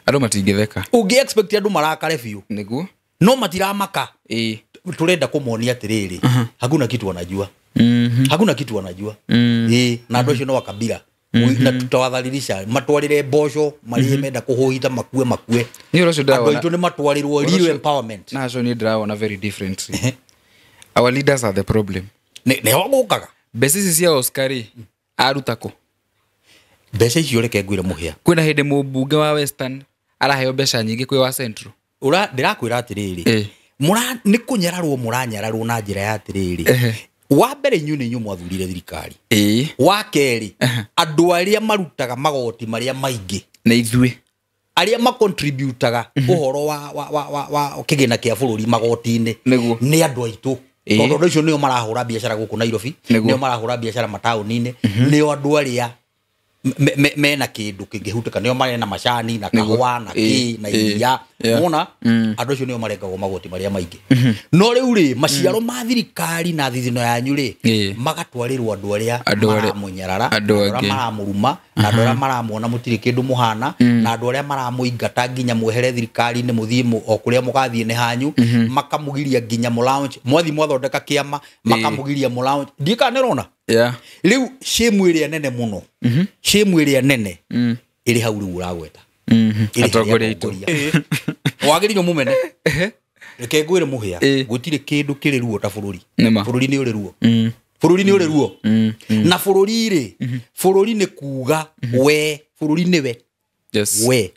Andũ matingĩtheka. Ũngĩ expect andũ marakare biũ. Nĩguo. No matiramaka. Ĩĩ. Turenda kũmonia atĩrĩrĩ, hakuna kitu wanajua. Hakuna kitu wanajua. Ĩĩ, na andũ acio no wakabila. Na tutawadhalilisha, matwarĩre mboco marĩa menda kũhũhita makue makue. Nĩ ũndũ ũcio Andũ ndĩrawona. aitũ nĩ matwarĩrwo real empowerment. Na acio niĩ ndĩrawona very differently. Our leaders are the problem. Nĩho gũkaga. Mbeca ici cia Oscar rĩ, aruta kũ? Mbeca icio reke ngwĩre mũhĩa. Kwĩna hĩndĩ mũmbunge wa Western araheo mbeca nyingĩ kwĩ wa Central. Ndĩrakwĩra atĩrĩrĩ, nĩ kũnyararwo mũranyararwo na njĩra ya atĩrĩrĩ. Wa mbere inyuĩ nĩ inyuĩ mwathurire thirikari. Wa kerĩ, andũ arĩa marutaga magoti marĩa maingĩ nĩ ithuĩ. Arĩa macontributaga ũhoro wa kĩgĩna kĩa bũrũri magoti-inĩ nĩ andũ aitũ. Tondũ andũ acio nĩo marahũra biacara gũkũ Nairobi, nĩo marahũra biacara mataũni-inĩ, nĩo andũ arĩa mena kĩndũ kĩngĩhutĩka, nĩo marena macani na kahũa na kĩ na iria. Mona andũ acio nĩo marengagwo magoti marĩa maingĩ. No rĩu rĩ, maciaro ma thirikari na thithino yanyu rĩ, magatwarĩrwo andũ arĩa maramũnyarara, andũ arĩa maramũruma, na andũ arĩa maramuona mũtirĩ kĩndũ mũhana, na andũ arĩa maramũingata nginya mwehere thirikari-inĩ mũthiĩ o kũrĩa mũgathiĩ nĩ hanyu, makamũgiria nginya mũlaunch, mwathiĩ mwathondeka kĩama, makamũgiria mũlaunch. Ndiĩ kana nĩũrona? Rĩu shame ĩrĩa nene mũno, shame ĩrĩa nene ĩrĩ hau rĩu ũragweta. Atongoria aitũ. Wagĩrĩirwo mũmene. Reke ngwĩre mũhĩa, gũtirĩ kĩndũ kĩrĩ ruo ta bũrũri. Bũrũri nĩ ũrĩ ruo. Bũrũri nĩ ũrĩ ruo. Na bũrũri rĩ, bũrũri nĩ kuga we, bũrũri nĩwe. We.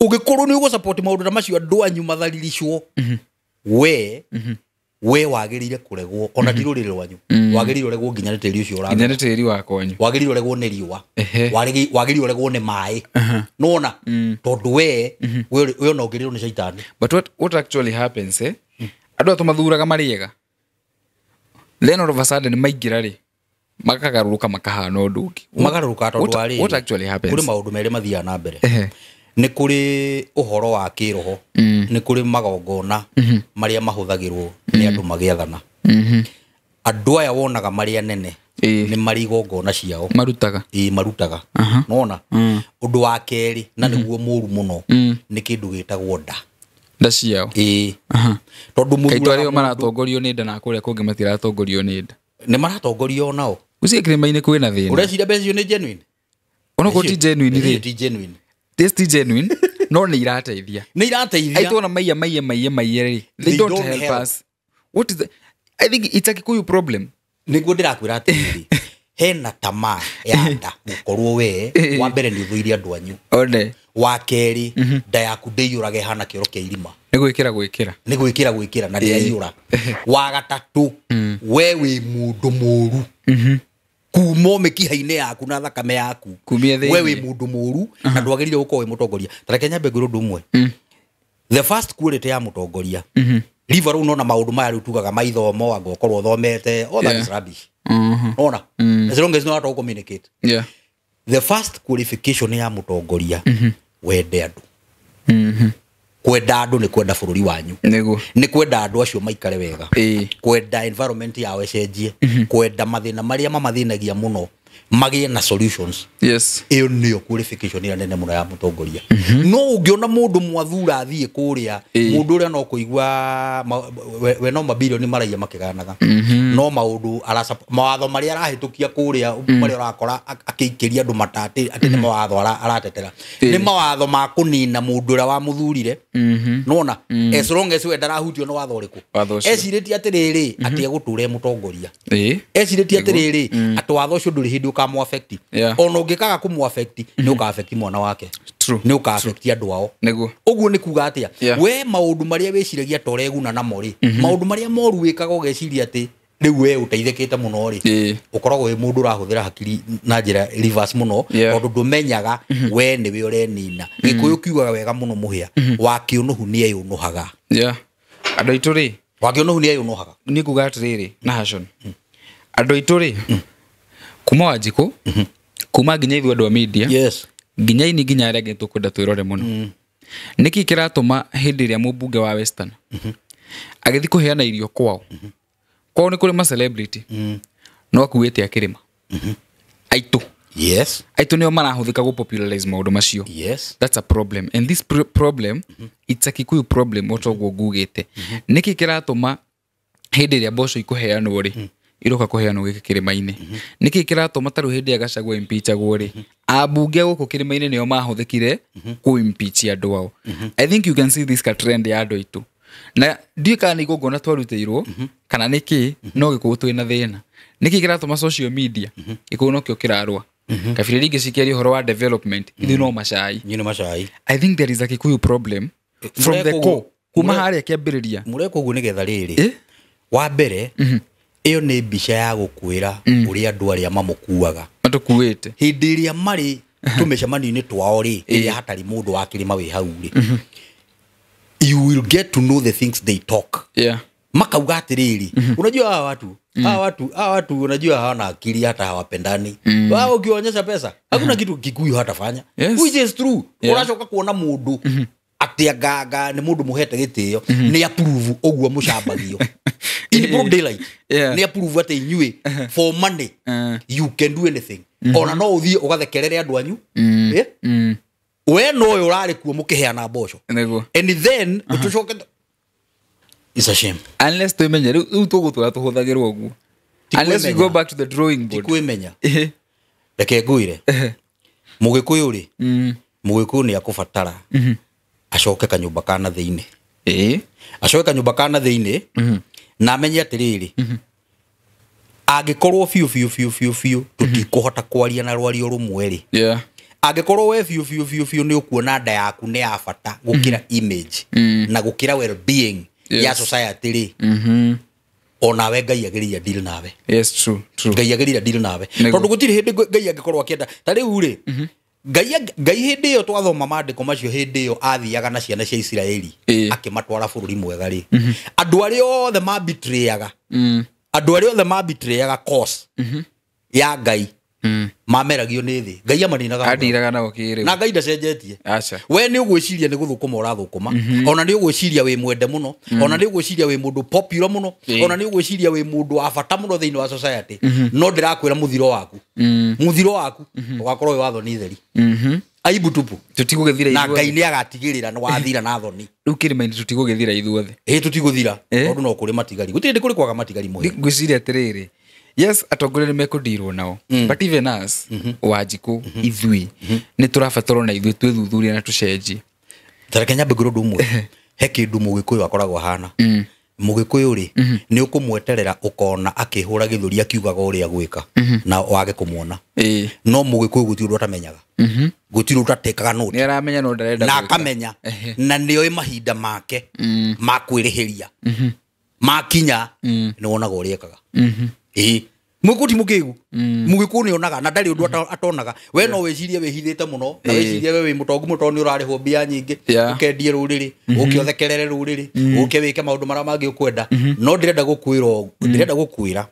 Ũngĩkorwo nĩ ũgũsupport maũndũ ta macio andũ anyu mathariricwo, we wagĩrĩire kũregwo ona ti rũrĩrĩ rwanyu. Wagĩrĩire ũregwo nginya nĩ tĩri ũcio ũrathara. Nginya nĩ tĩri wa kwanyu. Wagĩrĩire ũregwo nĩ riũa. Wagĩrĩire ũregwo nĩ maĩ. Nĩwona? Tondũ we ona ũngĩrĩrwo nĩ caitani. But what actually happens, eh? Andũ aya tũmathuraga marĩ ega. Then all of a sudden maingĩra rĩ, makagarũrũka makahana ũndũ ũngĩ. Magarũrũka tondũ wa rĩrĩ. What actually happens? Kũrĩ maũndũ merĩ mathiaga na mbere. Nĩ kũrĩ ũhoro wa kĩroho, nĩ kũrĩ magongona marĩa mahũthagĩrwo nĩ andũ magĩathana. Andũ aya wonaga marĩ anene nĩ marĩ igongona ciao marutaga. Ĩĩ, marutaga. Nĩwona? Ũndũ wa kerĩ na nĩguo mũru mũno nĩ kĩndũ gĩtagwo nda. Nda ciao. Ĩĩ. Tondũ kaitũ arĩa maratongorio nĩ nda na kũrĩa kũngĩ matiratongorio nĩ nda. Nĩ maratongorio nao. Gũciĩ kĩrĩma-inĩ kwĩna thĩna. Ũreciria mbeca icio nĩ genuine? Onokorwo ti genuine rĩ. Ti genuine. This ti genuine, no nĩ irateithia. Nĩ irateithia. Aitũ ona maiya maiya maiya maiya rĩ. They don't help us. What is the, I think it's a Kikuyu problem. Nĩguo ndĩrakwĩra atĩrĩrĩ, hena tamaa ya nda gũkorwo we wa mbere nĩ ũthũire andũ anyu. One. Wa kerĩ, nda yaku ndĩiyũraga ĩhana kĩoro kĩa irima. Nĩ gwĩkĩra gwĩkĩra. Nĩ gwĩkĩra gwĩkĩra na ndĩraiyũra. Wa gatatũ, we wĩ mũndũ mũru. Kuma mĩkiha-inĩ yaku na thakame yaku. Kumia thĩinĩ. We wĩ mũndũ mũru na ndwagĩrĩire gũkorwo wĩ mũtongoria. Ta reke nyambe ngwĩre ũndũ ũmwe. The first quality ya mũtongoria. Riva rĩu nona maũndũ maya rĩu tugaga maithomo, anga ũkorwo ũthomete, all that is rubbish. Nona? As long as you know how to communicate. The first qualification ya mũtongoria, wende andũ. Kwenda andũ nĩ kwenda bũrũri wanyu. Nĩguo. Nĩ kwenda andũ acio maikare wega. Kwenda environment yao ĩcenjie. Kwenda mathĩna marĩa mamathĩnagia mũno magĩe na solutions. Ĩyo nĩyo qualification ĩrĩa nene mũno ya mũtongoria. No ũngĩona mũndũ mwathura athiĩ kũrĩa, mũndũ ũrĩa no kũigua we no mabilioni maraiya makĩganaga. No maũndũ mawatho marĩa arahĩtũkia kũrĩa, marĩa ũrakora akĩikĩria andũ matatĩ atĩ nĩ mawatho aratetera. Nĩ mawatho ma kũnina mũndũ ũrĩa wamũthurire. Nĩwona? As long as we ndarahutio nĩ watho ũrĩkũ. Ecirĩtie atĩrĩrĩ, atĩ egũtũra e mũtongoria. Ecirĩtie atĩrĩrĩ, atĩ watho ũcio ndũrĩ hĩndĩ ũkamũ affect. Ona ũngĩkaga kũmũ affect, nĩ ũka affect mwana wake. Nĩ ũka affect andũ ao. Nĩguo. Ũguo nĩ kuga atĩa? We maũndũ marĩa wĩciragia ta ũreguna namo rĩ, maũndũ marĩa moru wĩkaga ũgeciria atĩ rĩu we ũteithĩkĩte mũno rĩ, ũkoragwo wĩ mũndũ ũrahũthĩra hakiri na njĩra reverse mũno, tondũ ndũmenyaga we nĩwe ũrenina. Gĩkũyũ kiugaga wega mũno mũhĩa, wa kĩũnũhu nĩeyũnũhaga. Andũ aitũ rĩ, Wa kĩũnũhu nĩeyũnũhaga. Nĩ kuga atĩrĩrĩ, na Hashon. Andũ aitũ rĩ, Kuma Wanjikũ, kuma nginya ithuĩ andũ a media, yes nginya ini, nginya arĩa angĩ, tũkwenda twĩrore mũno. Nĩkĩ kĩratũma hĩndĩ ĩrĩa mũmbunge wa Western agĩthiĩ kũheana irio kwao, kwao nĩ kũrĩ ma celebrity, no akuĩte akĩrĩma aitũ? Yes. Aitũ nĩo marahũthĩka gũ popularize maũndũ macio. That's a problem, and this problem, it's a Kikuyu problem. O toguo ngugĩte, nĩkĩ kĩratũma hĩndĩ ĩrĩa mboco ikũheanwo rĩ, iroka kũheanwo gĩkĩ kĩrĩma-inĩ? Nĩkĩ kĩratũma tarĩu hĩndĩ ĩrĩa Gachagua impeachagwo rĩ, ambunge gũkũ kĩrĩma-inĩ nĩo mahũthĩkire kũ impeach andũ ao? I think you can see this ka trend ya andũ aitũ, na ndiũĩ kana nĩ igongona twarutĩirwo kana nĩ kĩ, no Gĩkũyũ twĩna thĩna. Nĩkĩ kĩratũma social media Gĩkũyũ nokĩo kĩrarũa? Kabira iria ingĩ cikĩaria ũhoro wa development, ithuĩ no macai. Nyinĩ macai. I think there is a Kikuyu problem from the core, kuma harĩa kĩambĩrĩria. Mũreka ũguo nĩgetha rĩrĩ, Eh? wa mbere, ĩyo nĩ mbica ya gũkwĩra ũrĩa andũ arĩa mamũkuaga Matũkuĩte. Hĩndĩ ĩrĩa marĩ tũmĩcemanio-inĩ twao rĩ, ĩrĩa hatarĩ mũndũ wa kĩrĩma wĩ hau rĩ, you will get to know the things they talk. Makauga atĩrĩrĩ, unajua hawa watu unajua hawana akili, hata hawapendani. Wao ukiwaonyesha pesa, hakuna kitu Kikuyu hatafanya. Which is true. Ũracoka kuona mũndũ atĩ anganga nĩ mũndũ mũhete gĩtĩo, nĩ approve ũguo mũcambagio in broad daylight. Nĩ approve atĩ inyuĩ for money you can do anything, ona no ũthiĩ ũgathekerere andũ anyu. Eh? We no ũyũ ũrarĩ kuo mũkĩheana mboco. And then ũtũcoke, it's a shame. Unless twimenye rĩu tũgũtũra tũhũthagĩrwo ũguo. Ti Unless we kwĩmenya. go back to the drawing board. Kwĩmenya. Reke ngwĩre, Mũgĩkũyũ rĩ, Mũgĩkũyũ nĩ akũbatara acoke kanyũmba kana thĩinĩ, acoke kanyũmba kana thĩinĩ, na amenye atĩrĩrĩ, angĩkorwo biũ biũ biũ biũ biũ tũtikũhota kwaria na rwario rũmwe rĩ, angĩkorwo we biũ biũ biũ biũ nĩ ũkuona nda yaku nĩ ya bata gũkĩra image na gũkĩra well being ya society rĩ, onawe Ngai agĩrĩire deal nawe. Yes, true, true. Ngai agĩrĩire deal nawe. Tondũ gũtirĩ hĩndĩ Ngai angĩkorwo akĩenda ta rĩu rĩ, Ngai hĩndĩ ĩyo twathoma maandĩko macio, hĩndĩ ĩyo athiaga na ciana cia Isiraeli akĩmatwara bũrũri mwega rĩ, andũ arĩa othe mabitrĩaga, andũ arĩa othe mabitrĩaga cause ya Ngai, mameragio nĩ thĩ. Ngai amaninaga. Andiraga nao kĩrĩu. Na Ngai ndacenjetie. Aca. We nĩ ũgwĩciria nĩ gũthũkũma ũrathũkũma, ona nĩ ũgwĩciria wĩ mwende mũno, ona nĩ ũgwĩciria wĩ mũndũ popular mũno, ona nĩ ũgwĩciria wĩ mũndũ wa bata mũno thĩinĩ wa society, no ndĩrakwĩra mũthiro waku, mũthiro waku ũgakorwo wĩ wa thoni theri, aibu tupu. Tũtigũgĩthira Na Ngai ithuothe. nĩ agatigĩrĩra nĩ wathira na thoni. Rĩu kĩrĩma-inĩ tũtigũgĩthira ithuothe. Ĩ, tũtigũthira. Eh? Tondũ no kũrĩ matigari, gũtirĩ ndĩ kũrĩ kwaga matigari mũhĩa. Ngwĩciria atĩrĩrĩ, yes, atongoria nĩ mekũndirwo nao, but even us, Wanjikũ, ithuĩ nĩ tũrabatarwo na ithuĩ twĩthuthurie na tũcenjie. Tareke nyambe ngwĩre ũndũ ũmwe. He kĩndũ Mũgĩkũyũ akoragwo ahana. Mũgĩkũyũ rĩ, nĩ ũkũmweterera ũkona akĩhũra gĩthũri akiugaga ũrĩa gwĩka na wage kũmuona. No Mũgĩkũyũ gũtirĩ ũndũ atamenyaga, gũtirĩ ũndũ atatekaga note. Nĩ aramenya no ndarenda Na gwĩka. akamenya na nĩoĩ mahinda make ma kwĩrĩhĩria makinya, nĩ wonaga ũrĩa ekaga. Ĩĩ, Mũgĩkũyũ ti mũkĩgu. Mũgĩkũyũ nĩ onaga na ndarĩ ũndũ atonaga. We no wĩcirie wĩhithĩte mũno na wĩcirie we wĩ mũtongu mũno tondũ nĩ ũrarĩhwo mbia nyingĩ, ũkendie rũrĩrĩ, ũke ũthekerere rũrĩrĩ, ũke wĩke maũndũ marĩa mangĩ ũkwenda, no ndĩrenda gũkwĩra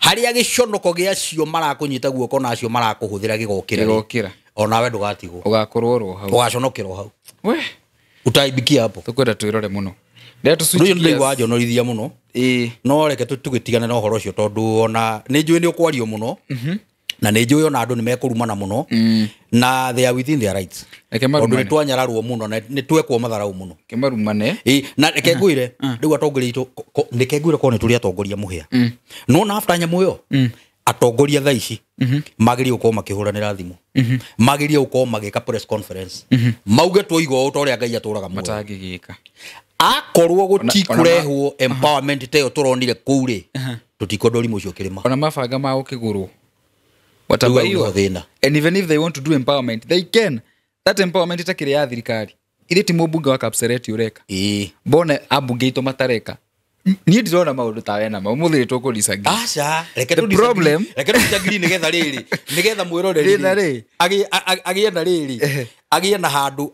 harĩa gĩconoko gĩa acio marakũnyita guoko na acio marakũhũthĩra gĩgokĩra rĩ, Gĩgokĩra. onawe ndũgatigwo. Ũgakorwo oro hau. Ũgaconokerwo hau. We. Utaibikia hapo. Tũkwenda twĩrore mũno. Rĩrĩa tũ Ũndũ switch ũcio nĩ gears. ndĩraigua wanjonorithia mũno. No reke tũgĩtigane na ũhoro ũcio, tondũ ona nĩ njũĩ nĩ ũkwario mũno, na nĩ njũĩ ona andũ nĩ mekũrumana mũno, na they are within their rights, Reke tondũ marumane. nĩ twanyararwo mũno na nĩ twekwo matharau mũno. Reke marumane. Ĩ, na reke ngwĩre rĩu atongoria aitũ, reke ngwĩre, korwo nĩ tũrĩ atongoria mũhĩa, no na after nyamũ ĩyo, atongoria thaa ici magĩrĩire gũkorwo makĩhũranĩra thimũ, magĩrĩire gũkorwo magĩka press conference, mauge twoiga ũũ ta ũrĩa Ngai atũraga muoyo. Matangĩgĩka. Akorwo Ona- gũtikũrehwo empowerment ta ĩyo tũronire kũu rĩ, tũtikwenda ũrimũ ũcio kĩrĩma. Ona mabanga ma gũkĩgũrwo. Rĩu Watabaiwa. hau nĩho thĩna. And even if they want to do empowerment, they can. That empowerment itakĩrĩ ya thirikari, irĩ ti mũmbunge wa Kapseret ũreka. Mbona ambunge aitũ matareka? Niĩ ndirona maũndũ ta wena ma ũmũthĩ nĩ tũkũ disagree. Aca, reke The tũ disagree. Reke tũ disagree nĩgetha rĩrĩ, nĩgetha mwĩroreri Thĩna rĩ. agĩe na rĩrĩ, agĩe na handũ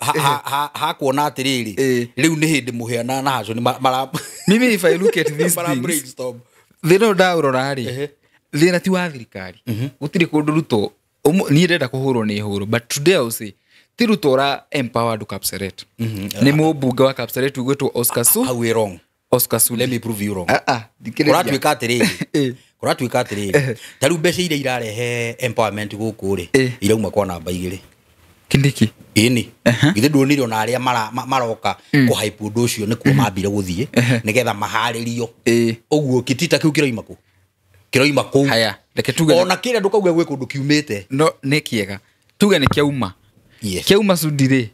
ha kuona atĩrĩrĩ, rĩu nĩ hĩndĩ mũhĩa na haco nĩ mara Mimi, if I look at these mara things, brainstorm. Thĩna ũyũ ndaũrora rĩ, Thĩna ti wa thirikari. Gũtirĩ kũndũ Ruto niĩ ndĩrenda kũhũrwo nĩ hũrwo, but today I will say ti Ruto ũra empower andũ Kapseret. Nĩ mũmbunge wa Kapseret ũgwĩtwo Oscar Su. Hau wĩ wrong. Oscar Sudi. Let me prove you wrong. Ah, ah, thikĩrĩria. Kũratuĩka atĩrĩrĩ, Eh. kũratuĩka atĩrĩrĩ, ta rĩu mbeca iria irarehe empowerment gũkũ rĩ, Eh. irauma kwa namba igĩrĩ. Kindiki. Ĩni githĩ nduonire ona arĩa maroka kũhype ũndũ ũcio nĩkuo mambire gũthiĩ nĩgetha maharĩrio. Ĩĩ. Ũguo kĩtita kĩu kĩroima kũ? Kĩroima kũu. Haya, reke tuge Ona kĩrĩa ndũkauge gwĩ kũndũ kiumĩte. No nĩ kĩega. Tuge nĩ kĩauma. Yes. Kĩauma Sudi rĩ,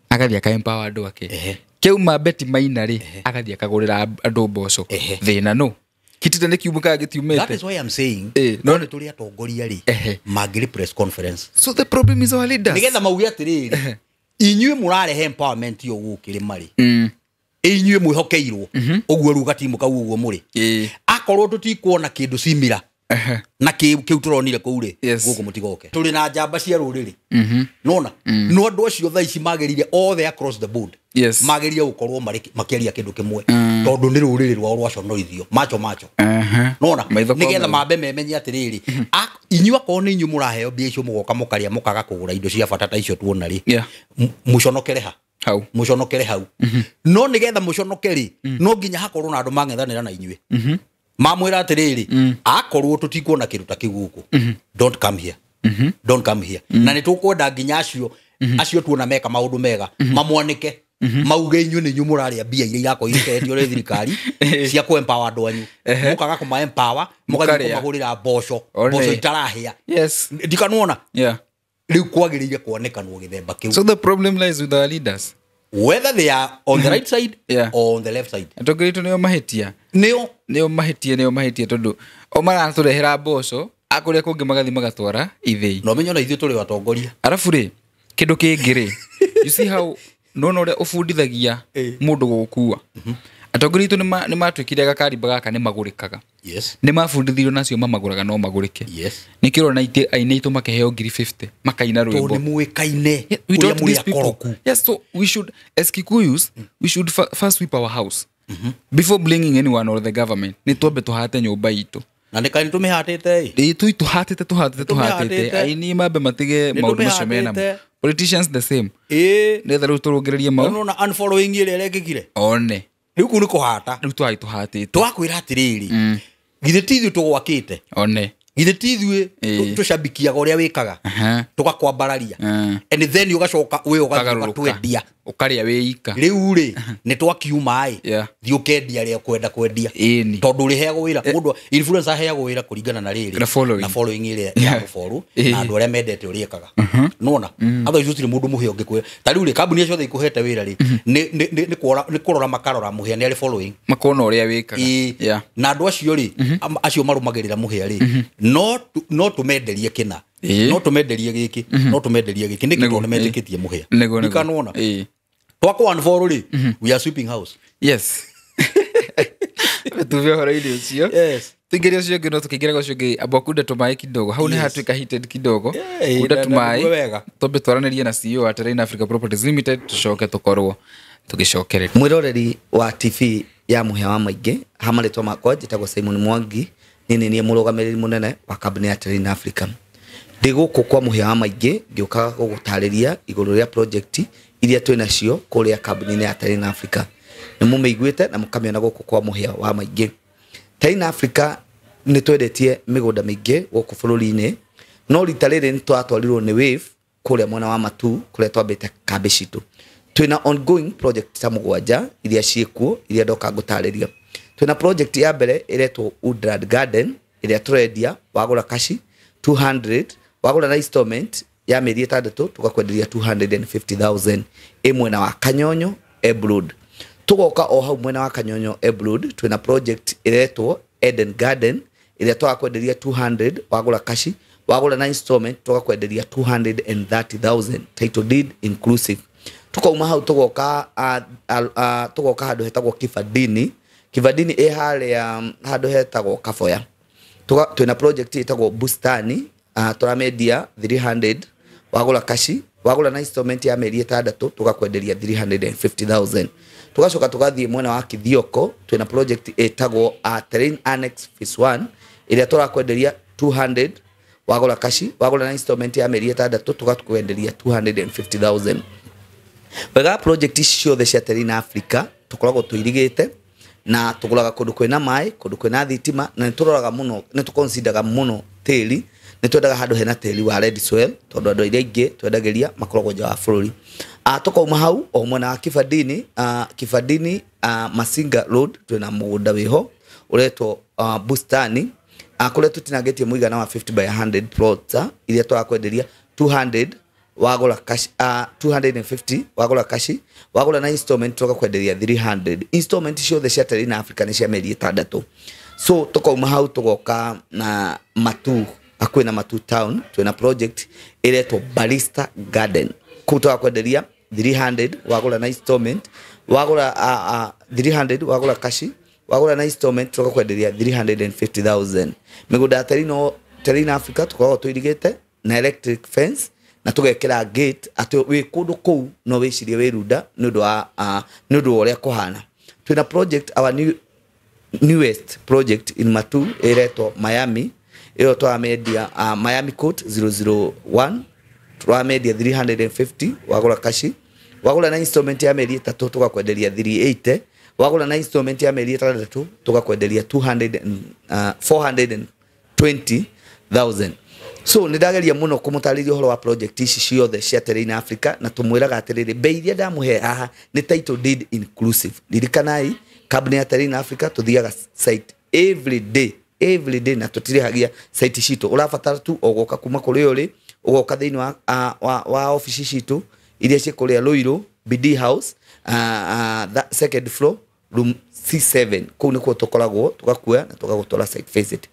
agathiĩ aka empower andũ ake. Ehe. Kĩauma Betty Maina rĩ, agathiĩ akagũrĩra andũ mboco. Ehe. Thĩna nũ? Kitita nĩ kiuma kana That gĩtiumĩte? is why I'm saying, Eh, no nĩ tũrĩ atongoria rĩ, Ehe. mangĩrĩ press conference So the problem is our leaders. nĩgetha mauge atĩrĩrĩ, inyuĩ mũrarehe empowerment ĩyo gũkũ kĩrĩma rĩ, inyuĩ mwĩhokeirwo ũguo rĩu gatimu kau ũguo mũrĩ, Ĩĩ. akorwo tũtikuona kĩndũ simira na kĩu kĩu tũronire kũu rĩ, Yes. gũkũ mũtigoke. Tũrĩ na njamba cia rũrĩrĩ, nona no andũ acio thaa ici magĩrĩire othe across the board, Yes. magĩrĩire gũkorwo makĩaria kĩndũ kĩmwe, tondũ nĩ rũrĩrĩ rwao rwaconorithio macho macho. Aha. Nona Maitho kwa nĩgetha maitho. mambe memenye atĩrĩrĩ, inyuĩ akorwo nĩ inyuĩ mũraheo mbia icio mũgoka mũkarĩa mũkaga kũgũra indo cia bata ta icio tuona rĩ, Yeah. mũconokere ha? Hau. Mũconokere hau. No nĩgetha mũconoke rĩ, no nginya hakorwo na andũ mang'ethanĩra na inyuĩ, mamwĩra atĩrĩrĩ, akorwo tũtikuona kĩndũ ta kĩu gũkũ, don't come here, don't come here. Na nĩ tũkwenda nginya acio acio tuona meka maũndũ mega mamwanĩke, mauge inyuĩ nĩ inyuĩ mũrarĩa mbia iria irakorwo irekeretio nĩ thirikari cia kũ empower andũ anyu, mũkaga kũma empower, mũgathiĩ Mũkarĩa. kũmagũrĩra mboco, One. mboco itarahĩa. Yes. Ndikanuona. Yeah. Rĩu kwagĩrĩire kwanĩkanwo gĩthemba kĩu, So the problem lies with our leaders. whether they are on the right side Yeah. or on the left side. Atongoria aitũ nĩo mahĩtia. Nĩo. Nĩo mahĩtia, nĩo mahĩtia tondũ o maratũrehera mboco, akũrĩa kũngĩ magathiĩ magatwara ithĩi. No menye ona ithuĩ tũrĩ atongoria. Arabu rĩ, kĩndũ kĩngĩ rĩ, you see how nona ũrĩa ũbundithagia mũndũ gũgũkua. Atongoria aitũ nĩ matuĩkire gakarimba gaka nĩ magũrĩkaga. Yes. Nĩ mabundithirio nacio mamagũraga no magũrĩke. Yes. Nĩkĩo ũrona aini aitũ makĩheo 50,000 makaina Tondũ rwĩmbo. nĩ mũĩkaine Yeah, we ũrĩa don't mũrĩ these people. akoroku. Yes, so we should, as Kikuyus, we should first sweep our house before blaming anyone or the government. Nĩ twambe tũhate nyũmba itũ. Na nĩ kaĩ nĩ tũmĩhatĩte ĩ? Ĩĩ, tũi tũhatĩte tũhatĩte tũhatĩte. Nĩtũmĩhatĩte. Aini mambe matige Nĩ maũndũ macio menamo. tũmĩhatĩte. Politicians the same. Ĩĩ. Nĩgetha rĩu tũrũngĩrĩrie mau. Nona unfollowing ĩrĩa ĩrekĩkire. One. Rĩu kũu nĩ kũhata. Rĩu twai tũhatĩte. Twakwĩra atĩrĩrĩ, githĩ ti ithuĩ tũgwakĩte? One. Githĩ ti ithuĩ Ĩĩ. tũcabikiaga ũrĩa wĩkaga, Aha. tũgakwambararia, Mm. and then ũgacoka wĩ ũgathiĩ Ũkagarũrũka. ũgatwendia? Ũkarĩa wĩ ika. Rĩu rĩ, nĩ twakiuma ĩ, Yeah. thiĩ ũkendia arĩa ũkwenda kwendia, Ĩni. tondũ ũrĩheagwo wĩra mũndũ influencer aheagwo wĩra kũringana na rĩrĩ Na following. na following ĩrĩa Yeah. ya gũborũ Ĩĩ. na andũ arĩa mendete ũrĩa ekaga. Nona otherwise gũtirĩ mũndũ mũhĩa ũngĩkwĩra ta rĩu rĩ, kambuni ciothe ikũhete wĩra rĩ, nĩ kũrora makarora mũhĩa nĩ arĩ following. Makona ũrĩa wĩkaga. Ĩĩ. Yeah. Na andũ acio rĩ, acio marũmagĩrĩra mũhĩa rĩ, no tũmenderie kĩna, Ĩĩ. no tũmenderie gĩkĩ, no tũmenderie gĩkĩ nĩkĩ? Nĩguo, Tondũ nĩ metĩkĩtie mũhĩa. Nĩguo, nĩguo. Ndikanona Ĩĩ. twakwo unfollow rĩ, we are sweeping house. Yes. Tuve ũhoro-inĩ ũcio. Yes. Tũingĩre ũcio ũngĩ, no tũkĩingĩra ũcio ũngĩ amba kunda tũmaĩ kidogo hau nĩ Yes. hatuĩka heated kidogo. Eh, Kunda na- na tũmaĩ nĩguo wega. twambe twaranĩrie na CEO wa Terrain Africa Properties Limited, tũcoke tũkorwo tũgĩcokereria. Mwiroreri wa TV ya Mũhĩa wa Maingĩ, ha marĩtwa makwa njĩtagwo Simon Mwangi, niĩ nĩ niĩ mũrũgamĩrĩri mũnene wa kambuni ya Terrain Africa. Ndĩ gũkũ kwa Mũhĩa wa Maingĩ ngĩũka gũgũtarĩria igũrũ rĩa project iria twĩ nacio kũrĩa kambuni-inĩ ya Terrain Africa. Nĩ mũmĩiguĩte na mũkamĩona gũkũ kwa Mũhĩa wa Maingĩ. Terrain Africa nĩ twendetie mĩgũnda mĩingĩ gũkũ bũrũri-inĩ, no rita rĩrĩ nĩ twatwarirwo nĩ Wave kũrĩa mwena wa Matu kũrĩa twambĩte kambĩ citũ. Twĩna ongoing project ta 7 iria ciĩkuo iria ndoka ngũtarĩria. Twĩna project ya mbere ĩretwo Woodland Garden ĩrĩa tũrendia wagũra kashi 200, wagũra na installment ya mĩeri 6 tũgakwenderia 250,000, ĩ mwena wa Kanyonyo Embu Road. Tũgoka o hau mwena wa Kanyonyo Embu Road twĩna project ĩretwo Eden Garden ĩrĩa tũgakwenderia 200 wagũra kashi, wagũra na installment tũgakwenderia 230,000, title deed inclusive. Tukauma hau tũgoka tũgoka handũ hetagwo Kibandini. Kibandini ĩ harĩa handũ hetagwo Kaboya. Twĩna project ĩtagwo Bustani, tũramendia 300 wagũra kashi, wagũra na installment ya mĩeri 6 tũgakwenderia 350,000. Tũgacoka tũgathiĩ mwena wa Kithioko, twĩna project ĩtagwo Terrain Annex Phase 1 Ĩrĩa tũrakwenderia 200 wagũra kashi, wagũra na installment ya mĩeri 6 tũgakwenderia 250,000. Wega project ici ciothe cia Terrain Africa tũkoragwo tũirigĩte na tũgũraga kũndũ kwĩna maĩ, kũndũ kwĩna thitima, na nĩ tũroraga mũno, nĩ tũconsideraga mũno tĩri. Nĩ twendaga handũ hena tĩri wa red soil tondũ andũ arĩa aingĩ twendagĩria makoragwo nja wa bũrũri. Tũkauma hau o mwena wa Kibandini, Kibandini, Masinga Road, twĩna mũgũnda wĩho ũretwo Bustani, kũrĩa tũtinangĩtie mũigana wa 50 by 100 plots, iria tũrakwenderia 200 wagũra cash, 250 wagũra cash, wagũra na installment tũgakwenderia 300. Installment ciothe cia Terrain Africa nĩ cia mĩeri 6. So tũkauma hau tũgoka na Matu, hakuhĩ na Matu town, twĩna project ĩretwo Barista Garden. Kũu tũgakwenderia 300 wagũra na installment, wagũra 300 wagũra cash, wagũra na installment tũgakwenderia 350,000. Mĩgũnda ya Terrain Africa tũkoragwo tũirigĩte na electric fence na tũgekĩra gate atĩ wĩ kũndũ kũu no wĩcirie wĩ runda nĩ ũndũ wa ũrĩa kũhana. Twĩna project, our newest project in Matu ĩretwo Miami, ĩyo tũramendia Miami Court 001, tũramendia 350 wagũra kashi, wagũra na installment ya mĩeri 3 tũgakwenderia 380, wagũra na installment ya mĩeri 6 tũgakwenderia 420,000. So nĩ ndageria mũno kũmũtarĩria ũhoro wa project ici ciothe cia Terrain Africa, na tũmwĩraga atĩrĩrĩ, bei iria ndamũhe haha nĩ title deed inclusive. Ririkanai kambuni ya Terrain Africa tũthiaga site every day, every day, na tũtirĩhagia site citũ. Ũrabatara tu o gũka kuma kũrĩa ũrĩ, ũgoka thĩinĩ wa ofici citũ iria ciĩ kũrĩa Ruiru BD House, that second floor, room C7. Kũu nĩkuo tũkoragwo, tũgakuoya na tũgagũtwara site visit.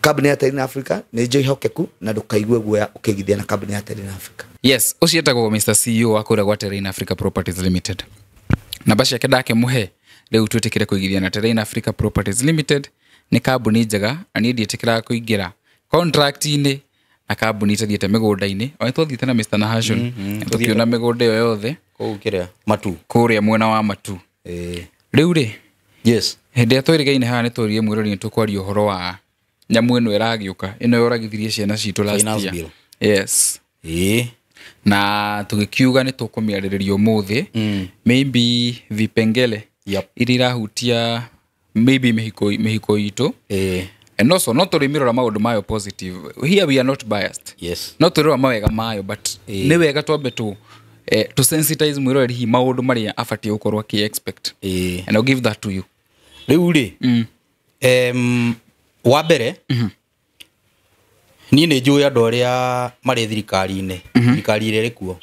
Kambuni ya Terrain Africa nĩ njĩhokeku na ndũkaigue guoya ũkĩigithia na kambuni ya Terrain Africa. Yes, ũcio etagwo Mr. CEO wa kũrĩa gwa Terrain Africa Properties Limited. Namba ciake ndakĩmũhe rĩu twĩtĩkĩre kũigithia na Terrain Africa Properties Limited. Nĩ kambuni njega na niĩ ndiĩtĩkĩraga kũingĩra contract-inĩ na kambuni itathiĩte mĩgũnda-inĩ. O nĩtwathiĩte na Mr. Nahashon, tũkĩona mĩgũnda ĩyo yothe kũu kĩrĩa Matu, kũrĩa mwena wa Matu. Rĩu rĩ, yes, hĩndĩ ĩrĩa twĩrĩgaine haha nĩ twĩrire mwĩrori nĩ tũkwaria ũhoro wa nyamũ ĩno ĩragĩũka, ĩno yoragithirie ciana citũ last Finance year. bill. Yes, na tũgĩkiuga nĩ tũkũmĩarĩrĩria ũmũthĩ, maybe vipengele iria irahutia maybe mĩhiko itũ, and also no tũrĩmĩrora maũndũ mayo positive. Here we are not biased. No tũrĩrora mawega mayo, but nĩ wega twambe tu sensitize mwĩroreri hihi maũndũ marĩa abatiĩ gũkorwo akĩ expect. And I'll give that to you. Rĩu rĩ, wa mbere niĩ nĩ njũĩ andũ arĩa marĩ thirikari-inĩ, thirikari ĩrĩa ĩrĩ kuo,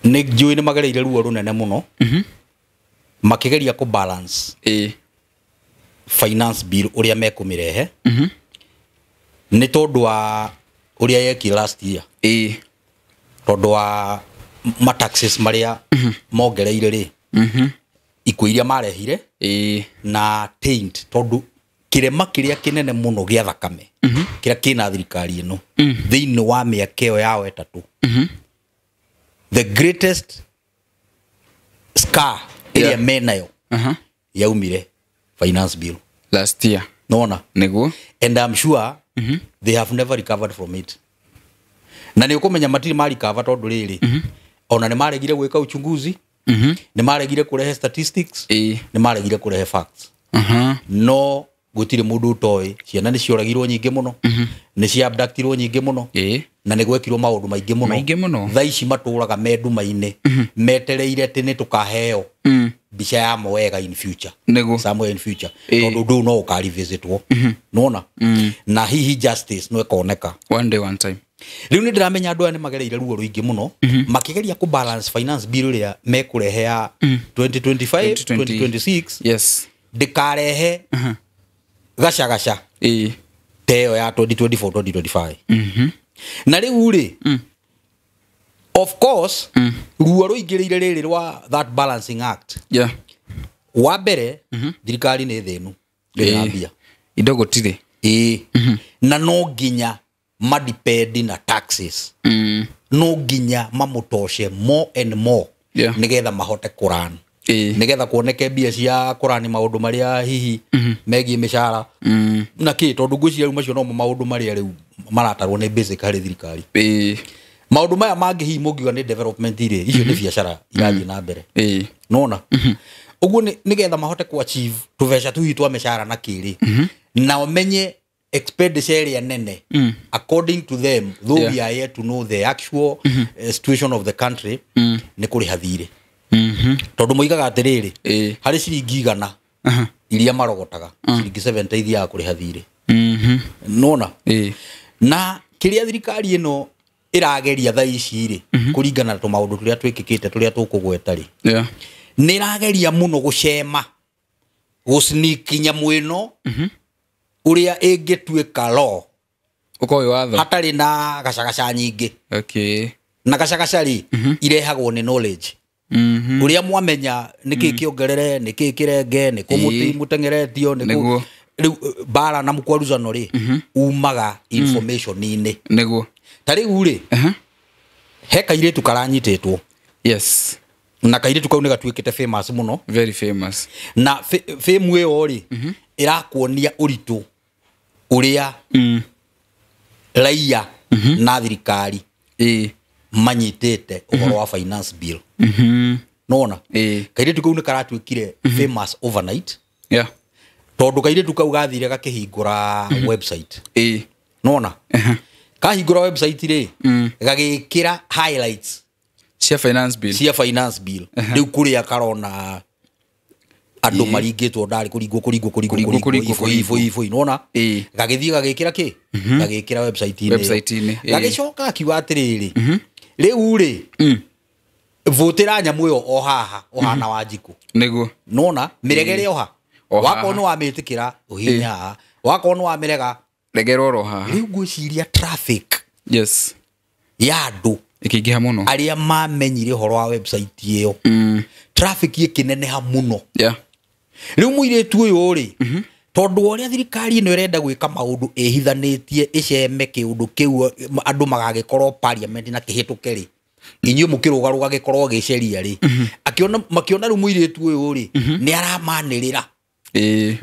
nĩ njũĩ nĩ magereire ruo rũnene mũno makĩgeria kũ balance finance bill ũrĩa mekũmĩrehe, nĩ tondũ wa ũrĩa yekire last year, tondũ wa ma taxes marĩa mongereire rĩ, ikuũ iria marehire na taint, tondũ kĩrema kĩrĩa kĩnene mũno gĩa thakame kĩrĩa kĩna thirikari ĩno thĩinĩ wa mĩaka ĩyo yao 3, the greatest scar ĩrĩa menayo yaumire finance bill last year. Nona Nĩguo. And I'm sure they have never recovered from it, na nĩ ũkũmenya matirĩ marikava tondũ rĩrĩ, ona nĩ maregire gwĩka uchunguzi, nĩ maregire kũrehe statistics, nĩ maregire kũrehe facts. No gũtirĩ mũndũ ũtoĩ ciana nĩ cioragirwo nyingĩ mũno, nĩ cia abductirwo nyingĩ mũno, na nĩ gwekirwo maũndũ maingĩ mũno. Maingĩ mũno. Thaa ici matũraga me nduma-inĩ metereire atĩ nĩ tũkaheo mbica ya mowega in future, Nĩguo. somewhere in future, tondũ ũndũ ũyũ no ũkarevisitwo nona na hihi justice no ĩkoneka. One day, one time. Rĩu nĩ ndĩramenya andũ aya nĩ magereire ruo rũingĩ mũno makĩgeria kũ balance finance bill ĩrĩa mekũrehe ya 2025 2026 ndĩkarehe gacagaca ta ĩyo ya 2024 2025. Na rĩu rĩ, of course ruo rũingĩrĩire rĩrĩ rwa that balancing act. Wa mbere, thirikari nĩ thĩnu, ndĩrĩ na mbia. Indo gũtirĩ. Ĩĩ, na no nginya madipendi na taxes, no nginya mamũtoce more and more nĩgetha mahote kũran. Nigetha kuoneke mbia cia kũrani maũndũ marĩa hihi megiĩ mĩcara na kĩ, tondũ ngwĩciria rĩu macio nomo maũndũ marĩa rĩu maratarwo nĩ basic harĩ thirikari. Maũndũ maya mangĩ hihi mũngiuga nĩ development rĩ, icio nĩ biacara irathiĩ na mbere. Nona ũguo nĩgetha mahote ku achieve tũbeca tũhihi twa mĩcara na kĩrĩ, na ũmenye expenditure ĩrĩa nene according to them, though we are yet to know the actual situation of the country, nĩ kũrĩha thirĩ. Tondũ moigaga atĩrĩrĩ, harĩ ciringi 100 iria marogotaga, ciringi 70 ithiaga kũrĩha thirĩ. Nona na kĩrĩa thirikari ĩno ĩrageria thaa ici rĩ, kũringana na tũmaũndũ tũrĩa twĩkĩkĩte tũrĩa tũkũgweta rĩ, nĩ ĩrageria mũno gũcema gũsneak nyamũ ĩno ũrĩa ĩngĩtuĩka law Ũkorwo wĩ watho hatarĩ na gacagaca nyingĩ. Na gacagaca rĩ, irehagwo nĩ knowledge. Ũrĩa mwamenya nĩkĩ kĩongerere, nĩkĩ kĩrenge, nĩkũ mũtĩ mũteng'eretio, nĩkũ rĩu mbara na mũkwaruzano rĩ, umaga information-inĩ. Ta rĩu rĩ, he kairĩtu karanyitĩtwo. Na kairĩtu kau nĩ gatuĩkĩte famous mũno. Very famous. Na fame ĩyo rĩ, ĩrakuonia ũritũ ũrĩa raia na thirikari manyitĩte ũhoro wa finance bill. Nona kairĩtu kau nĩ karatuĩkire famous overnight. Tondũ kairĩtu kau gathire gakĩhingũra website. Nona kahingũra website rĩ, gagĩkĩra highlights cia finance bill. Cia finance bill. Rĩu kũrĩa karona andũ maringĩtwo ndarĩ kũringwo kũringwo kũringwo Kũringwo, kũringwo kũringwo, ibũ ibũ ibũ, nona gagĩthiĩ gagĩkĩra kĩ, gagĩkĩra website-inĩ ĩyo. Website-inĩ, Gagĩcoka gakiuga atĩrĩrĩ, rĩu rĩ, vũtĩra nyamũ ĩyo o haha ũhana wa njikũ. Nona mĩregere o ha, O haha. wakorwo nĩ wamĩtĩkĩra ũhihinye haha, wakorwo nĩ wamĩrega Regera oro haha. Rĩu ngwĩciria traffic ya andũ Ĩkĩingĩha mũno. arĩa mamenyire ũhoro wa website ĩyo, traffic ĩkĩneneha mũno. Rĩu mũirĩtu ũyũ rĩ, tondũ wa ũrĩa thirikari ĩno ĩrenda gwĩka maũndũ ĩhithanĩtie, ĩceme kĩũndũ kĩu andũ magagĩkorwo parliament na kĩhĩtũke rĩ, inyuĩ mũkĩrũgarũga gĩkorwo gĩceria rĩ, akĩona makĩona rĩu mũirĩtu ũyũ rĩ nĩ aramanĩrĩra.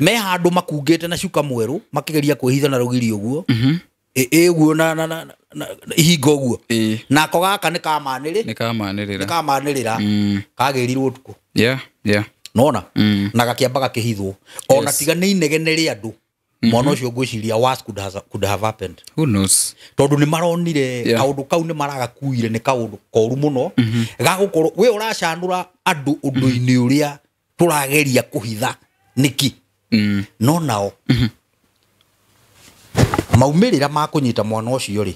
Me handũ makungĩte na cuka mwerũ makĩgeria kwĩhitha na rũgiri ũguo, ĩ ũguo na ihingo ũguo. Nako gaka nĩ kamanĩrĩ Nĩ kamanĩrĩra. Nĩ kamanĩrĩra, kagĩrirwo ũtukũ. Nona na gakĩamba gakĩhithwo ona. Tiga nĩ inegene rĩa andũ, mwana ũcio ngwĩciria worse could have happened. Who knows? Tondũ nĩ maronire kaũndũ kau nĩ maragakuire nĩ kaũndũ koru mũno gagũkorwo we ũracanũra andũ ũndũ-inĩ ũrĩa tũrageria kũhitha nĩkĩ. No nao maumĩrĩra ma kũnyita mwana ũcio rĩ,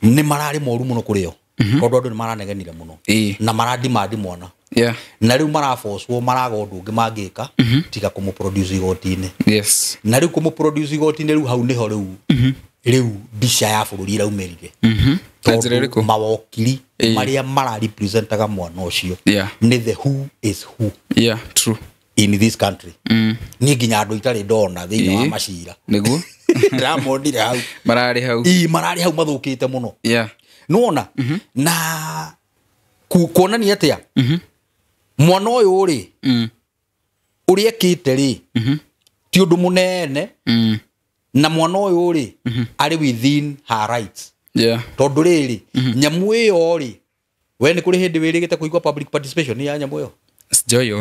nĩ mararĩ moru mũno kũrĩ o, tondũ andũ nĩ maranegenire mũno na maradimandi mwana. Na rĩu marabocwo maraga ũndũ ũngĩ mangĩka tiga kũmũproduce igoti-inĩ. Na rĩu kũmũproduce igoti-inĩ, rĩu hau nĩho rĩu mbica ya bũrũri ĩraumĩrire. Na njĩra ĩrĩkũ? Tondũ mawokiri marĩa mararepresentaga mwana ũcio nĩ the who is who Yeah, true. in this country. Niĩ nginya andũ itarĩ ndona thĩinĩ wa macira ndĩramonire hau. Mararĩ hau. Ii, mararĩ hau mathũkĩte mũno. Nĩwona na kuonania atĩa mwana ũyũ rĩ, ũrĩa ekĩte rĩ, ti ũndũ mũnene. Na mwana ũyũ rĩ, arĩ within her rights. Tondũ rĩrĩ, nyamũ ĩyo rĩ, we nĩ kũrĩ hĩndĩ wĩrĩgĩte kũigua public participation ya nyamũ ĩyo? Sijawahi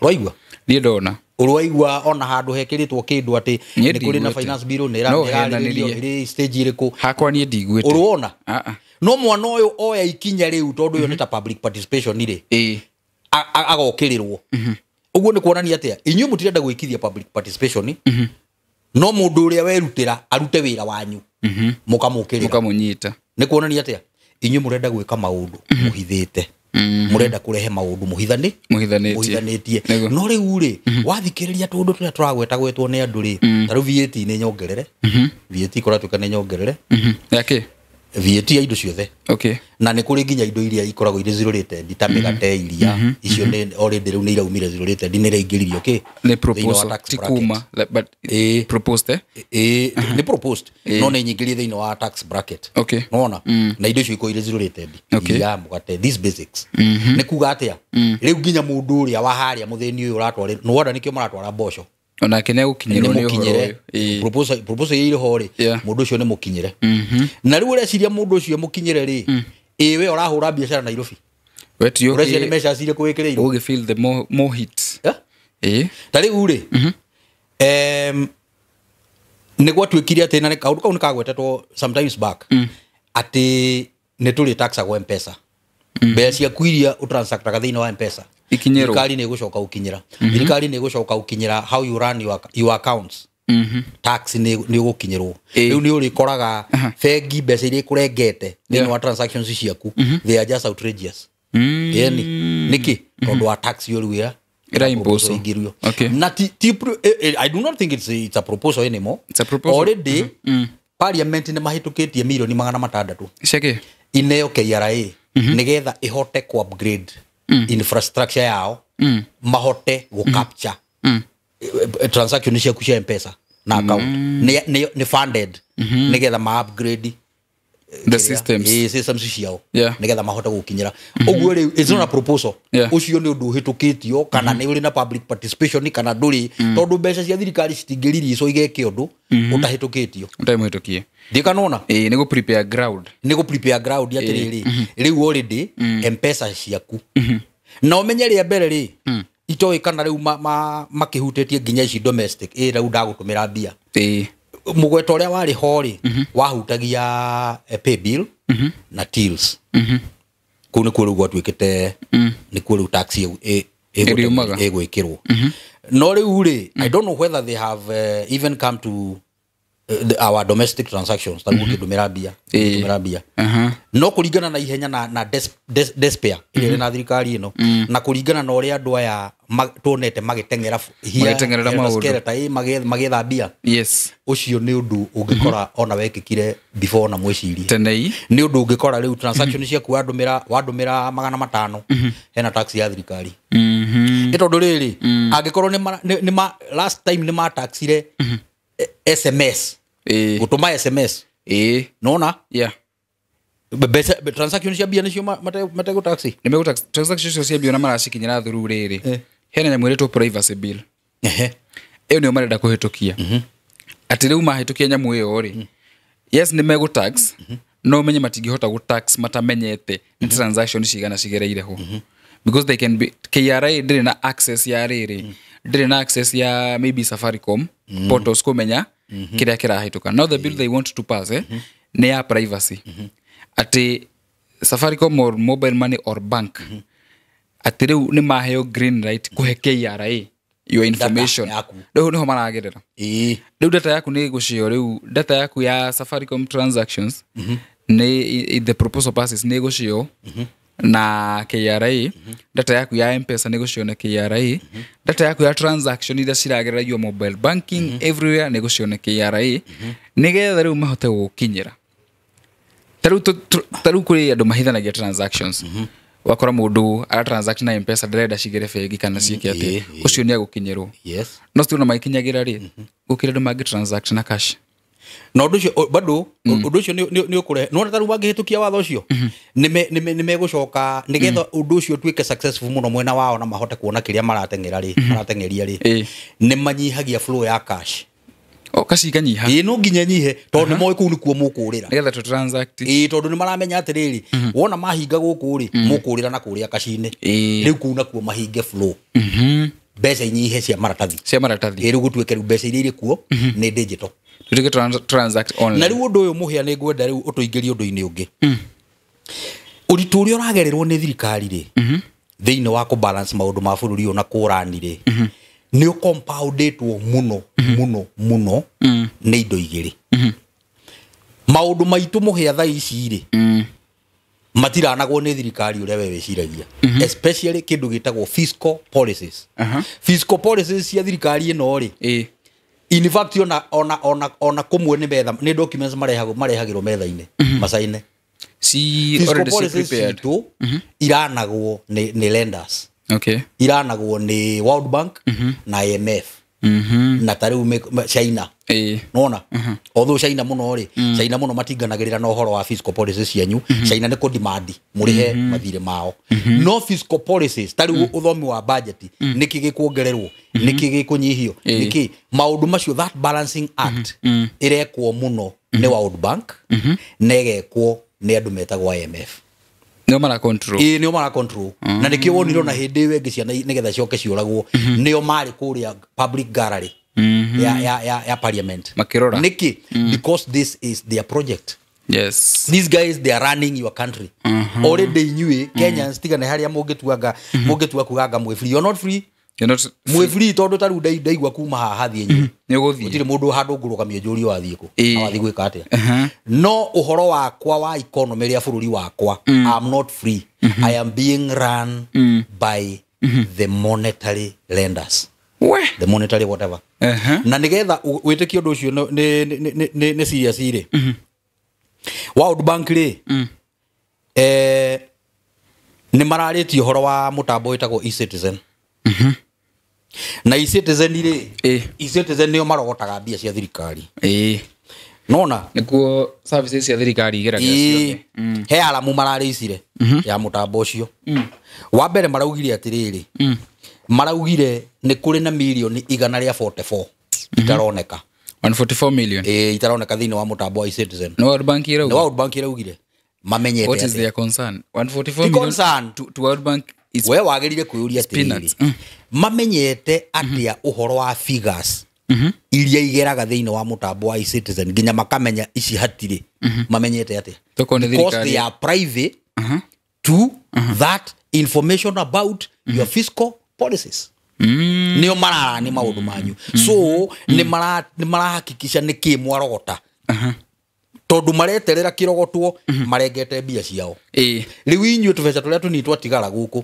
Ũraigua? Niĩ ndona. Ũraigua ona handũ hekĩrĩtwo kĩndũ atĩ Niĩ nĩ kũrĩ na ndiguĩte. finance bill nĩ No ĩrarĩrĩrio ũhenanirie. ĩrĩ stage ĩrĩkũ? Hakwa niĩ ndiguĩte. Ũrona? Ah, ah. No mwana ũyũ oya ikinya rĩu, tondũ ĩyo nĩ ta public participation rĩ, agokĩrĩrwo ũguo nĩ kuonania atĩa inyuĩ mũtirenda gwĩkithia public participation, no mũndũ ũrĩa werutĩra arute wĩra wanyu mũkamũkĩrĩra. Mũkamũnyita. Nĩ kuonania atĩa inyuĩ mũrenda gwĩka maũndũ mũhithĩte, mũrenda kũrehe maũndũ mũhithani Mũhithanĩtie. Mũhithanĩtie. Nĩguo. No rĩu rĩ, wathikĩrĩria tũndũ tũrĩa tũragweta gwetwo nĩ andũ rĩ, ta rĩu VAT nĩ nyongerere, VAT kũratuĩka nĩ nyongerere. Yake. VAT ya indo ciothe. Okay. Na nä kå rä nginya indo iria ikoragwo irä zero rated ta mĩgate iria icio nĩ already rĩu nĩ iraumire zero rated, nĩ iraingĩririo kĩ Nĩ thĩinĩ wa proposal tax ti bracket. kuma but proposed, eh? Ĩĩ, nĩ proposed no nĩ nyingĩrie thĩinĩ wa tax bracket. Okay. Nona na indo icio ikorwo irĩ zero rated. Okay. Iria, mũgate, these basics. Nĩ kuga atĩa, rĩu nginya mũndũ ũrĩa wa harĩa mũthĩni ũyũ ũratwarĩ nĩwona nĩkĩo maratwara mboco. Onake nĩ egũkinyĩrwo nĩ ũhoro mũkinyĩre. ũyũ. Ĩĩ. Proposal ĩrĩ ho rĩ, Yeah. mũndũ ũcio nĩ mũkinyĩre. Na rĩu ũreciria mũndũ ũcio mũkinyĩre rĩ, ĩ we ũrahũra biacara Nairobi, We ti ũreciria nĩ ũkĩ mbeca cirĩ kũ wĩkĩrĩirwo? Ũgĩ feel the more heat. Yeah? Ĩĩ. Ta rĩu rĩ, nĩ gwatuĩkire atĩ na kaũndũ kau nĩ kagwetetwo sometimes back atĩ nĩ tũrĩ taxagwo Mpesa, mbeca ciaku iria ũtransactaga thĩinĩ wa Mpesa. Ikinyĩrwo. Thirikari nĩ ĩgũcoka gũkinyĩra, thirikari nĩ ĩgũcoka gũkinyĩra how you run your accounts. Tax nĩ ũgũkinyĩrwo. Ĩĩ. Rĩu nĩ ũrĩkoraga bengi mbeca iria ĩkũrengete thĩinĩ wa transactions ciaku, they are just outrageous. Yani nĩkĩ? Tondũ wa tax yo rĩu ya Ĩra impose. proposal ĩingĩrio. Okay. Na ti I do not think it's a proposal anymore. It's a proposal. Already parliament nĩ mahĩtũkĩtie mirioni 600 Ciakĩ? ineo KRA nĩgetha ĩhote ku upgrade infrastructure yao, mahote gũ capture transaction ciaku cia Mpesa na account. Nĩ funded nĩgetha ma upgrade The systems. ĩ systems ciao nĩgetha mahote gũkinyĩra ũguo. Rĩu it's not a proposal. Ũcio nĩ ũndũ ũhĩtũkĩtio kana nĩ ũrĩ na public participation kana ndũrĩ, tondũ mbeca cia thirikari citingĩriricwo igeke ũndũ ũtahĩtũkĩtio. Ũtarĩ mũhĩtũkie. Ndikanona. Ĩĩ, nĩ gũ prepare ground. Nĩ gũ prepare ground atĩrĩrĩ, rĩu already Mpesa ciaku na ũmenye rĩa mbere rĩ itoĩ kana rĩu makĩhutĩtie nginya ici domestic, ĩ rĩu ndagũtũmĩra mbia. Mũgweta ũrĩa warĩ ho rĩ wahutagia paybill na tills. Kũu nĩkuo rĩu gwatuĩkĩte nĩkuo rĩu tax Ĩriumaga. ĩgwĩkĩrwo. No rĩu rĩ, I don't know whether they have even come to our domestic transactions, ta rĩu ũkĩndũmĩra mbia, ũkĩndũmĩra mbia. No kũringana na ihenya na despair ĩrĩa ĩrĩ na thirikari ĩno na kũringana na ũrĩa andũ aya tuonete magĩteng'era Magĩteng'erera maũndũ. maũndũ magĩetha mbia, ũcio nĩ ũndũ ũngĩkora ona wekĩkire before na mwĩcirie. Tenei. Nĩ ũndũ ũngĩkora rĩu transaction ciaku wandũmĩra 500 hena tax ya thirikari. Nĩ tondũ rĩrĩ, angĩkorwo nĩ last time nĩ mataxire SMS, gũtũma SMS, nona mbeca transaction cia mbia nĩcio mategũtaxi. Nĩ megũ transaction icio cia mbia ona maracikinyĩra through rĩrĩ, hena nyamũ ĩretwo privacy bill. Ĩyo nĩyo marenda kũhĩtũkia, atĩ rĩu mahĩtũkia nyamũ ĩyo rĩ, yes, nĩ megũ tax, no ũmenye matingĩhota gũ tax matamenyete nĩ transaction cigana cigereire ho, because they can be KRA ndĩrĩ na access ya rĩrĩ, ndĩrĩ na access ya maybe Safaricom portals kũmenya kĩrĩa kĩrahĩtũka. Now the bill they want to pass, nĩ ya privacy, atĩ Safaricom or mobile money or bank, atĩ rĩu nĩ maheo green light kũhe KRA your information. Yaku. Rĩu nĩho maragerera. Rĩu data yaku nĩ ĩgũcio, rĩu data yaku ya Safaricom transactions nĩ the proposal passes, nĩ ĩgũcio na KRA. Data yaku ya Mpesa nĩ ĩgũcio na KRA. Data yaku ya transaction iria ciragerera your mobile banking everywhere nĩ ĩgũcio na KRA, nĩgetha rĩu mahote gũgũkinyĩra. Ta rĩu kũrĩ andũ mahithanagia transactions, wakora mũndũ ara transact na Mpesa, ndarenda cigere bengi kana ciĩke atĩ. Ũcio nĩ agũkinyĩrwo. No still ona magĩkinyagĩra rĩ, gũkĩrĩ andũ mangĩ transact na cash. Na ũndũ ũcio bado ũndũ ũcio nĩ ũkũrehe nĩwona ta rĩu mangĩhĩtũkia watho ũcio nĩ megũcoka nĩgetha ũndũ ũcio ũtuĩke successful mũno mwena wao na mahote kuona kĩrĩa marateng'era rĩ, marateng'eria rĩ, nĩ manyihagia flow ya cash. O cash ikanyiha. Ĩĩ, no nginya nyihe tondũ nĩ moĩ kũu nĩkuo mũkũrĩra. Nĩgetha tũ transact. Ĩĩ, tondũ nĩ maramenya atĩrĩrĩ, wona mahinga gũkũ rĩ, mũkũrĩra na kũrĩa kaci-inĩ. Rĩu kũu nakuo mahinge flow, mbeca inyihe cia maratathi. Cia maratathi. Ĩĩ, rĩu gũtuĩke rĩu mbeca iria irĩ kuo nĩ digital. Tutuĩke transact online. Na rĩu ũndũ ũyũ mũhĩa nĩ ngwenda rĩu ũtũingĩrie ũndũ-inĩ ũngĩ, ũritũ ũrĩa ũragererwo nĩ thirikari rĩ thĩinĩ wa kũbalance maũndũ ma bũrũri ũyũ na kũrani rĩ, nĩ ũcompoundĩtwo mũno mũno mũno nĩ indo igĩrĩ. Maũndũ maitũ mũhĩa thaa ici rĩ matiranagwo nĩ thirikari ũrĩa we wĩciragia, especially kĩndũ gĩtagwo fiscal policies. Fiscal policies cia thirikari ĩno rĩ, In fact ona kumwe nĩ metha nĩ documents marehagĩrwo metha-inĩ macaine. Si Fiscal already si policies prepared. citũ iranagwo nĩ lenders. Okay. Iranagwo nĩ World Bank na IMF. Na ta rĩu China. Nona although China mũno rĩ, China mũno matinganagĩrĩra na ũhoro wa fiscal policies cianyu. China nĩ kũdemand mũrĩhe mathirĩ mao. No fiscal policies ta rĩu ũthomi wa budget, nĩkĩ gĩkuongererwo, nĩkĩ gĩkũnyihio, nĩkĩ maũndũ macio, that balancing act ĩrekwo mũno nĩ World Bank na ĩgekwo nĩ andũ metagwo IMF. Nĩo mara control. Ĩĩ, nĩo mara control. Na nĩkĩo wonire ona hĩndĩ ĩyo ĩngĩ ciana nĩgetha ciũke ciũragwo, nĩo marĩ kũrĩa public gallery ya parliament Makĩrora. Nĩkĩ? Because this is their project. Yes. These guys, they are running your country. Already inyuĩ Kenyans, tigane harĩa mũngĩtuanga mũngĩtua kuganga mwĩ free. You're not free. You're not Mwĩ free tondũ ta rĩu ndaigua kuma haha thiĩ nyuĩ. Nĩ ũgũthiĩ. Gũtirĩ mũndũ handũ ngũrũgamio njũrio wathiĩ kũ Ĩĩ. na wathiĩ gwĩka atĩa. No ũhoro wakwa wa economy rĩa bũrũri wakwa, I'm not free. I am being run by the monetary lenders. We. The monetary whatever. Na nigetha wĩtĩkie ũndũ ũcio nĩ serious rĩ, World Bank rĩ, nĩ mararĩtie ũhoro wa mũtambo wĩtagwo eCitizen. Na eCitizen rĩ, eCitizen nĩo marogotaga mbia cia thirikari. Nona Nĩkuo services cia thirikari igeragĩra ciothe. He aramu mararĩicire ya mũtambo ũcio. Wa mbere maraugire atĩrĩrĩ, maraugire nĩ kũrĩ na mirioni 144 itaroneka. 144 million. Itaroneka thĩinĩ wa mũtambo wa eCitizen. Nĩ World Bank Nĩ ĩrauga. World Bank ĩraugire. Mamenyete What is atĩa? their concern? 144 Ti million concern. to World Bank is We wagĩrĩire kwĩyũria atĩrĩrĩ, peanuts. Mamenyete atĩa ũhoro wa figures iria igeraga thĩinĩ wa mũtambo wa eCitizen nginya makamenya ici hatirĩ? Mamenyete atĩa? Tokorwo nĩ Because thirikari. they are private to that information about your fiscal policies. Nĩo mararani maũndũ manyu, so nĩ marahakikisha nĩ kĩ mwarogota, tondũ mareterera kĩrogotwo marengete mbia ciao. Rĩu inyuĩ tũbeca tũrĩa tũnini twatigara gũkũ,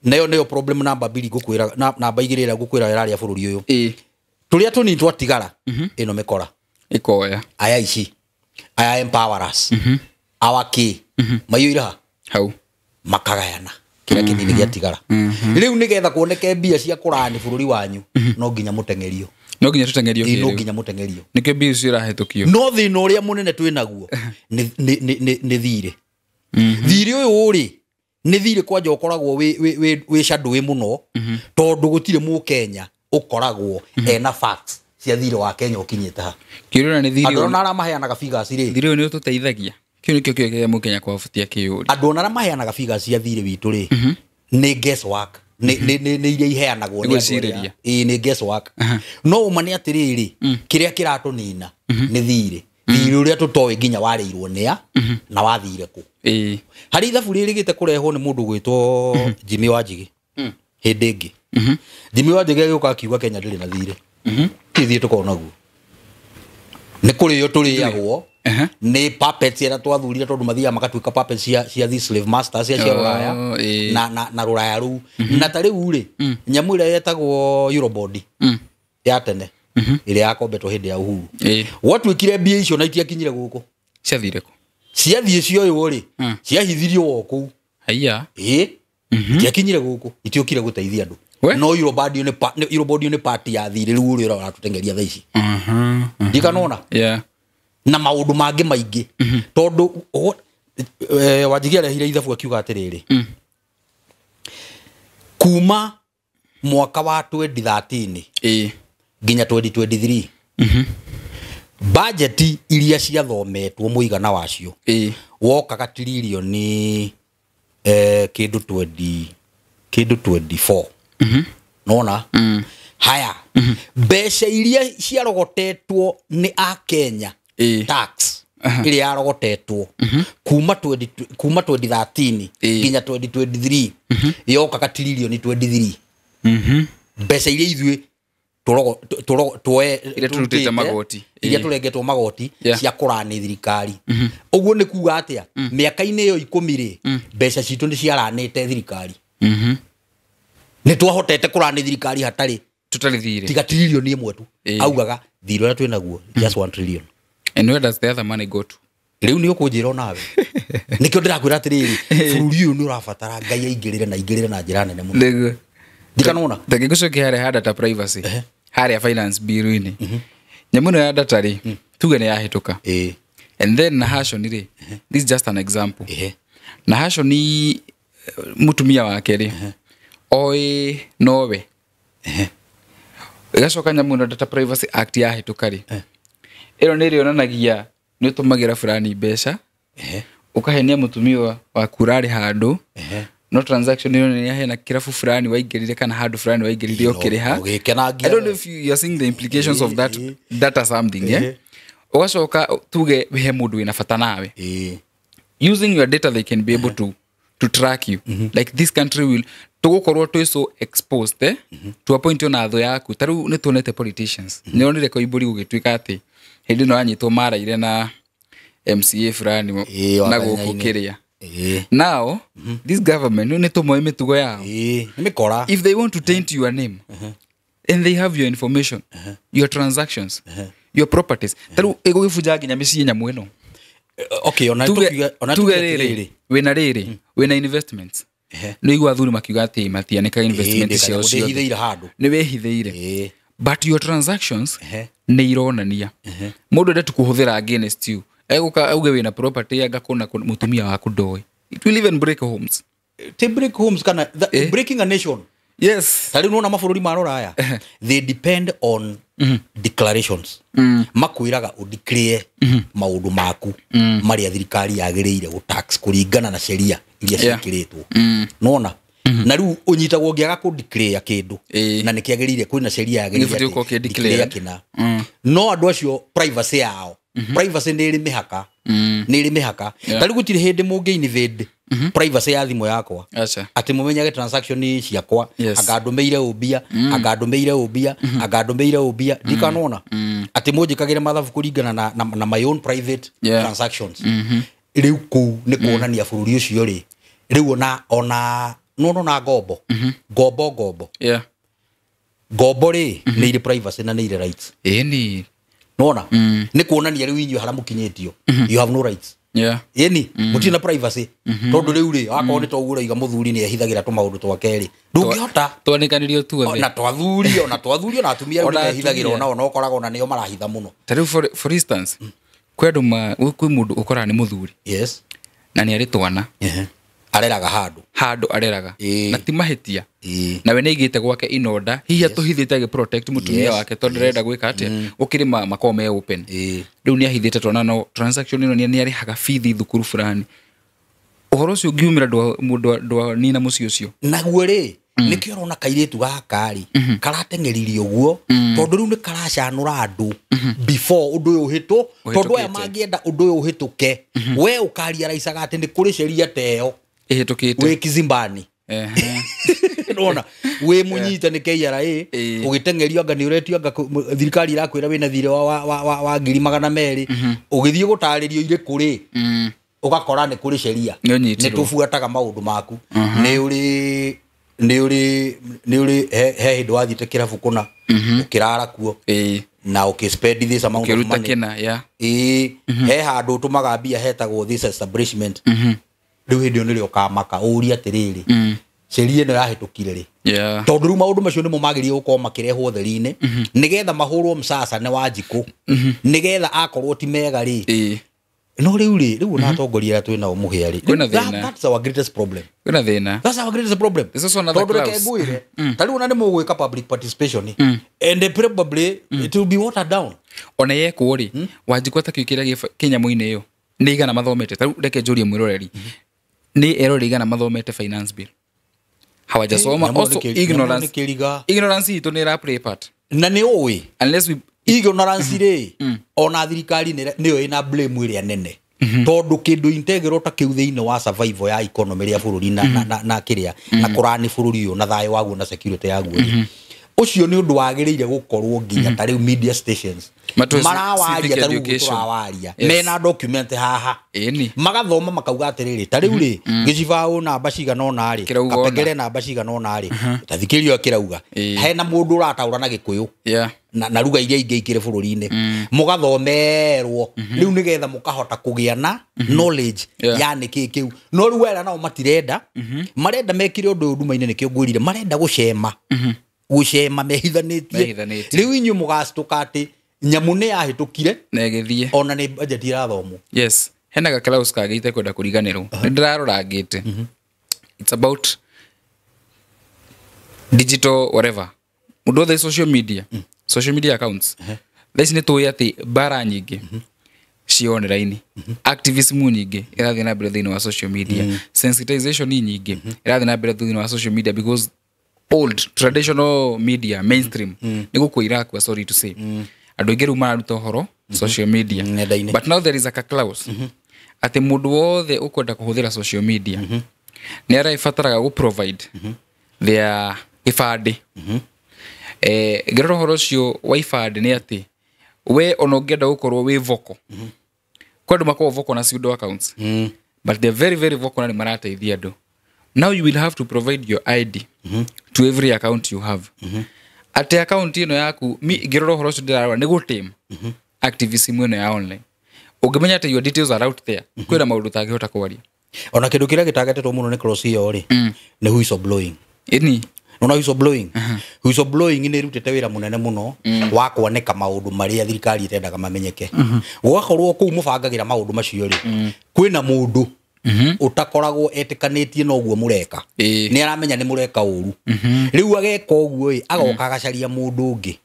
nayo nĩyo problem namba mbiri ngũkwĩra, namba igĩrĩ ĩrĩa ngũkwĩra ĩrarĩa bũrũri ũyũ. Tũrĩa tũnini twatigara, ĩno mĩkora Ĩkoya. Aya ici aya empower us awa kĩ maiyũire ha Hau. Makagayana kĩrĩa kĩnini gĩatigara. Rĩu nĩgetha kuoneke mbia cia kũrani bũrũri wanyu, no nginya mũteng'erio. No nginya tũteng'erio Ĩĩ, no kĩrĩu. nginya mũteng'erio. Nĩkĩo mbia icio irahĩtũkio. No thĩna ũrĩa mũnene twĩ naguo nĩ thirĩ. Thirĩ ũyũ rĩ, nĩ thirĩ kwanja ũkoragwo wĩ shadowy mũno, tondũ gũtirĩ mũkenya ũkoragwo ena facts cia thirĩ wa Kenya ũkinyĩte ha. Kĩũria nĩ thirĩ Andũ ũyũ. ona arĩa maheanaga figures rĩ, Thirĩ ũyũ nĩ ũtũteithagia. Kĩu nĩkĩo kĩũria kĩrĩa mũkenya kwabatia kĩũria. Andũ ona arĩa maheanaga figures cia thirĩ witũ rĩ, nĩ guess work, nĩ iria iheanagwo Nĩ nĩ andũ gwĩcirĩria. arĩa. Ĩĩ, nĩ guess work. No ũma nĩ atĩrĩrĩ, kĩrĩa kĩratũnina nĩ thirĩ, thirĩ ũrĩa tũtoĩ nginya warĩirwo nĩa na wathire kũ. Harĩ ithabu rĩrĩgĩte kũrehwo nĩ mũndũ gwĩtwo Jimmy Wanjigi. Hĩndĩ ĩngĩ Jimmy Wanjigi agĩũka akiuga Kenya ndĩrĩ na thirĩ. Ti thirĩ tũkoragwo naguo, nĩ kũrĩo tũrĩagwo nĩ puppets arĩa twathurire, tondũ mathiaga magatuĩka puppets cia these slave masters cia Oh, rũraya na rũraya rũu. Na ta rĩu rĩ, nyamũ ĩrĩa yetagwo Eurobond ya tene ĩrĩa yakombetwo hĩndĩ ya Uhuru, gwatuĩkire mbia icio na itiakinyire gũkũ. Ciathire kũ? Ciathiĩ cioywo rĩ, ciahithirio o kũu. Haiya. Ĩĩ, itiakinyire gũkũ, itiũkire gũteithia andũ. No Eurobond ĩyo Eurobond ĩyo nĩ part ya thirĩ rĩu ũrĩa ũratũtengeria thaa ici. Ndikanona na maũndũ mangĩ maingĩ, tondũ Wanjigi arehire ithabu akiuga atĩrĩrĩ, kuma mwaka wa 2013 nginya 2023, bajeti iria ciathometwo mũigana wacio wokaga tiririoni kĩndũ 20 kĩndũ 24. Nona haya, mbeca iria ciarogotetwo nĩ akenya, tax ĩrĩa yarogotetwo kuma 20 kuma 2013 nginya 2023, yokaga tiririoni 23. Mbeca iria ithuĩ Iria tũrutĩte magoti. Iria tũrengetwo magoti cia kũrani thirikari. Ũguo nĩ kuga atĩa? Mĩaka-inĩ ĩyo 10 rĩ, mbeca citũ nĩ ciaranĩte thirikari. Nĩ twahotete kũrani thirikari hatarĩ Tũtarĩ thirĩ. Tiga trillion ĩmwe tu. Ĩĩ. Augaga thirĩ ũrĩa twĩnaguo just 1 trillion. And where does the other money go to? Rĩu nĩ ũkũnjĩra onawe. Nĩkĩo ndĩrakwĩra atĩrĩrĩ, bũrũri ũyũ nĩ ũrabatara Ngai aingĩrĩre na aingĩrĩre na njĩra nene mũno. Nĩguo. Ndikanona. Tangĩgũcokia harĩa ha data privacy, harĩa finance bill-inĩ, nyamũ ĩno ya data rĩ, tuge nĩ yahĩtũka. Ĩĩ. And then na Hashon rĩ, this is just an example. Ehe. Na Hashon mũtumia wake rĩ, oĩ nowe. Ĩgacoka nyamũ ĩno Data Privacy Act yahĩtũka rĩ, ĩno nĩ ĩrĩonanagia nĩ ũtũmagĩra fulani mbeca, ũkahenia mũtumia waku ũrarĩ handũ, no transaction ĩyo nĩ hena kĩrabu fulani waingĩrire kana handũ fulani waingĩrire ũkĩrĩha. Ũgĩkenagia. I don't know if you are seeing the implications of that data something, yeah? Ũgacoka tuge he mũndũ wĩna bata nawe. Ĩĩ. Using your data they can be able to track you. Like this country will tũgũkorwo twĩ so exposed, eh? To a point ona thũ yaku. Ta rĩu nĩ tuonete politicians. Nĩ onire Koimbũri gũgĩtuĩka atĩ hĩndĩ ĩno anyitwo maraire na MCA fulani Ĩĩ, wa na gũkũ Kanya-inĩ. kĩrĩa. Ĩĩ. Now this government nĩ tũmoĩ mĩtugo yao. Ĩĩ. Nĩ mĩkora. If they want to taint your name and they have your information, your transactions, your properties, ta rĩu ĩgũgĩbunja nginya mĩciĩ nyamũ ĩno. Okay, ona Tuge tukiuga ona tuge tuge rĩrĩ, atĩrĩrĩ. wĩna rĩrĩ, wĩna investments. Nĩ igua athuri makiuga atĩ matianĩkaga investment Ĩĩ, ciao ciothe. ndĩhithĩire handũ. Nĩ wĩhithĩire. Ĩĩ. But your transactions Ehe. nĩ ironania. Mũndũ ende tu kũhũthĩra against you. Egũka auge wĩna property anga kũna mũtumia waku ndoĩ. It will even break homes. Ti break homes kana breaking a nation. Yes. Ta rĩu nĩwona mabũrũri ma rũraya, they depend on declarations. Makwĩraga ũdeclare maũndũ maku marĩa thirikari yagĩrĩire gũtax kũringana na sheria iria Yeah. ciĩkĩrĩtwo. Nona na rĩu ũnyitagwo ũngĩaga kũdeclare kĩndũ Ĩĩ. na nĩkĩagĩrĩire kwĩna sheria yagĩrĩire Nĩũbatiĩ atĩ gũkorwo ũkĩ declare declare. kĩna. No andũ acio privacy yao, privacy nĩ ĩrĩ mĩhaka, nĩ ĩrĩ mĩhaka. Yeah. Ta rĩu gũtirĩ hĩndĩ mũngĩ invade privacy ya thimũ yakwa Acha. atĩ mũmenyage transaction ciakwa. Yes. Anga ndũmĩire ũmbia, anga ndũmĩire ũmbia, anga ndũmĩire ũmbia, ndikanona atĩ mũnjĩkagĩre mathabu kũringana na my own private Yeah. transactions. Rĩu kũu nĩ kuonania bũrũri ũcio rĩ, rĩu ona nona ona ngombo ngombo ngombo Yeah. ngombo rĩ, nĩ irĩ privacy na nĩ irĩ rights. Ĩni. Nona nĩ kuonania rĩu inyuĩ harĩa mũkinyĩtio, you have no rights. Yeah. Ĩni mũtirĩ na privacy, tondũ rĩu rĩ, wakorwo nĩ toguo ũraiga mũthuri nĩ ehithagĩra tũmaũndũ twake rĩ, ndũngĩhota. Twanĩkanĩrio tuothe. Na twathuri, ona twathuri, ona atumia rĩu Ona nĩmehithagĩra atumia. onao, no ũkoraga ona nĩo marahitha mũno. Ta rĩu for instance, kwĩ andũ kwĩ mũndũ ũkoraga nĩ mũthuri Yes. na nĩ arĩ twana. Ehe. Areraga handũ. Handũ areraga. Ĩĩ. Na ti mahĩtia. Ĩĩ. Nawe nĩ aigĩte gwake inonda hihi atũhithĩte agĩ protect mũtumia Yes. wake tondũ arenda gwĩka atĩa gũkĩrĩ makoragwo me open. Ĩĩ. Rĩu nĩ ahithĩte twana no transaction ĩno nĩ arĩhaga bithi thukuru fulani. Ũhoro ũcio ũngiumĩra mũndũ ndwanina mũciĩ ũcio. Naguo rĩ, nĩkĩo ũrona kairĩtu gaka rĩ karateng'eririe ũguo, tondũ rĩu nĩ karacanũra andũ before ũndũ ũyũ ũhĩtũ, tondũ aya Ũhĩtũkĩte. mangĩenda ũndũ ũyũ ũhĩtũke, we ũkariaraicaga atĩ nĩ kũrĩ sheria ta ĩyo Ĩhĩtũkĩte. wĩ kizimbani. Ehe. Nona wĩ mũnyite nĩ KRA. Ĩĩ. Ũgĩteng'erio anga nĩ ũretio anga thirikari ĩrakwĩra wĩna thirĩ wa 200,000, ũgĩthiĩ gũtarĩrio irĩ kũrĩ, ũgakora nĩ kũrĩ sheria. Nĩ ũnyitirwo. Nĩ tũbuataga maũndũ maku, nĩ ũrĩ nĩ ũrĩ nĩ ũrĩ he hĩndĩ wathiĩte kĩrabu kũna ũkĩrara kuo Ĩĩ. na ũkĩ spend this amount of Ũkĩruta money. kĩna, yeah. Ĩĩ, he handũ ũtũmaga mbia hetagwo this establishment. Rĩu hĩndĩ ĩyo nĩrĩo ũkamaka ũrie atĩrĩrĩ, sheria ĩno yahĩtũkire rĩ? Yeah. Tondũ rĩu maũndũ macio nĩmo magĩrĩire gũkorwo makĩrehwo ũtheri-inĩ nĩgetha mahũrwo msasa nĩ Wanjikũ, nĩgetha akorwo ti mega rĩ. Ĩĩ. No rĩu rĩ, rĩu ona atongoria arĩa twĩ nao mũhĩa rĩ, Kwĩna thĩna. that's our greatest problem. Kwĩna thĩna. That's our greatest problem. There's also another Tondũ reke clause. ngwĩre, ta rĩu ona nĩ mũgwĩka public participation and probably it will be watered down. Ona yekwo rĩ, Wanjikũ atakĩũĩ kĩrĩa kĩ nyamũ-inĩ ĩyo nĩ igana mathomete. Ta rĩu reke njũrie mwĩroreri, nĩ eroreri igana mathomete finance bill? Hawajasoma. Nyamũ Also nĩ kĩ- nyamũ ignorance, nĩ kĩriga. ignorance itũ nĩ ĩra play part. Na nĩ ũĩ Unless we ignorance rĩ, ona thirikari nĩyo ĩna blame ĩrĩa nene, tondũ kĩndũ integral ta kĩu thĩinĩ wa survival ya economy rĩa bũrũri na kĩrĩa na kũrani bũrũri ũyũ na thayũ waguo na security yaguo rĩ, Ũcio nĩ ũndũ wagĩrĩire gũkorwo nginya ta rĩu media stations Matũ marawaria civic ta rĩu education. tũrawaria Yes. mena document haha Ĩni. magathoma makauga atĩrĩrĩ ta rĩu rĩ gĩcibaũ namba cigana ũna rĩ Kĩrauga ũna. kapengere namba cigana ũna rĩ ta thikĩrĩria ũrĩa kĩrauga Ĩĩ. hena mũndũ ũrataũra na gĩkũyũ Yeah. na ruga iria ingĩ ikĩrĩ bũrũri-inĩ mũgathomerwo rĩu nĩgetha mũkahota kũgĩa na knowledge Yeah. ya nĩkĩ kĩu no rĩu aya nao matirenda marenda mekire ũndũ ũyũ nduma-inĩ nĩkĩo ngwĩrire marenda gũcema gũcema mehithanĩtie Mehithanĩtie. rĩu inyuĩ mũgacitũka atĩ nyamũ nĩ yahĩtũkire Na ĩgĩthiĩ. ona nĩ budget irathomwo Yes. Hena ga clause kagĩte kwenda kũriganĩrwo. Nĩ ndĩrarora ngĩte. It's about digital whatever. Mũndũ wothe social media. Social media accounts. Thaa ici nĩ tũĩ atĩ mbara nyingĩ ci online. Activism nyingĩ ĩrathiĩ na mbere thĩinĩ wa social media. Sensitization nyingĩ ĩrathiĩ na mbere thĩinĩ wa social media because old traditional media mainstream nĩ gũkua irakua, sorry to say. Andũ aingĩ rĩu mararuta ũhoro social media. Nenda-inĩ. But now there is a clause atĩ mũndũ wothe ũkwenda kũhũthĩra social media nĩ araibataraga gũ provide their gĩbandĩ. Ngĩrora ũhoro ũcio wa ibandĩ nĩ atĩ we ona ũngĩenda gũkorwo wĩ vocal, kwĩ andũ makoragwo vocal na pseudo accounts, but they're very very vocal na nĩ marateithia andũ. Now you will have to provide your ID to every account you have, atĩ account ĩno yaku mi ngĩrora ũhoro ũcio ndĩrarora nĩ gũtame activism ĩno ya online. Ũngĩmenya atĩ your details are out there, kwĩna maũndũ ũtangĩhota kwaria. Ona kĩndũ kĩrĩa gĩtagetetwo mũno nĩ clause ĩyo rĩ nĩ whistleblowing. Ĩni. Nona whistleblowing, whistleblowing nĩ ĩrutĩte wĩra mũnene mũno wa kwanĩka maũndũ marĩa thirikari ĩtendaga mamenyeke. Gũgakorwo kũu mũbangagĩra maũndũ macio rĩ, kwĩna mũndũ ũtakoragwo etĩkanĩtie na ũguo mũreka, Ĩĩ. nĩ aramenya nĩ mũreka ũru, rĩu ageka ũguo ĩ agoka agacaria mũndũ ũngĩ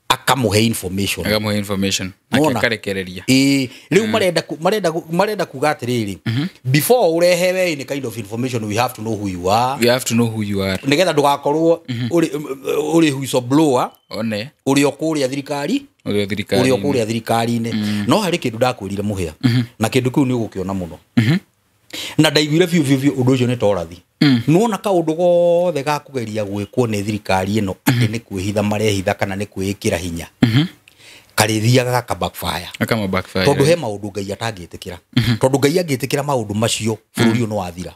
akamũhe information. Akamũhe information nake Wona? akarekereria. Ĩĩ, rĩu marenda kuga atĩrĩrĩ, before ũrehe we any kind of information, we have to know who you are. You have to know who you are. Nĩgetha ndũgakorwo ũrĩ whistleblower one ũrĩ o kũrĩa thirikari ũrĩa thirikari ũrĩ o kũrĩa thirikari-inĩ. No harĩ kĩndũ ndakwĩrire mũhĩa, na kĩndũ kĩu nĩ ũgũkĩona mũno, na ndaiguire biũ biũ biũ ũndũ ũcio nĩ torathi. Nĩwona kaũndũ gothe ga kũgeria gwĩkwo nĩ thirikari ĩno atĩ nĩ kwĩhitha marehitha kana nĩ kwĩĩkĩra hinya, karĩthiaga gaka backfire. Akama backfire. Tondũ he maũndũ Ngai atangĩtĩkĩra, tondũ Ngai angĩtĩkĩra maũndũ macio bũrũri ũyũ nĩ wathira,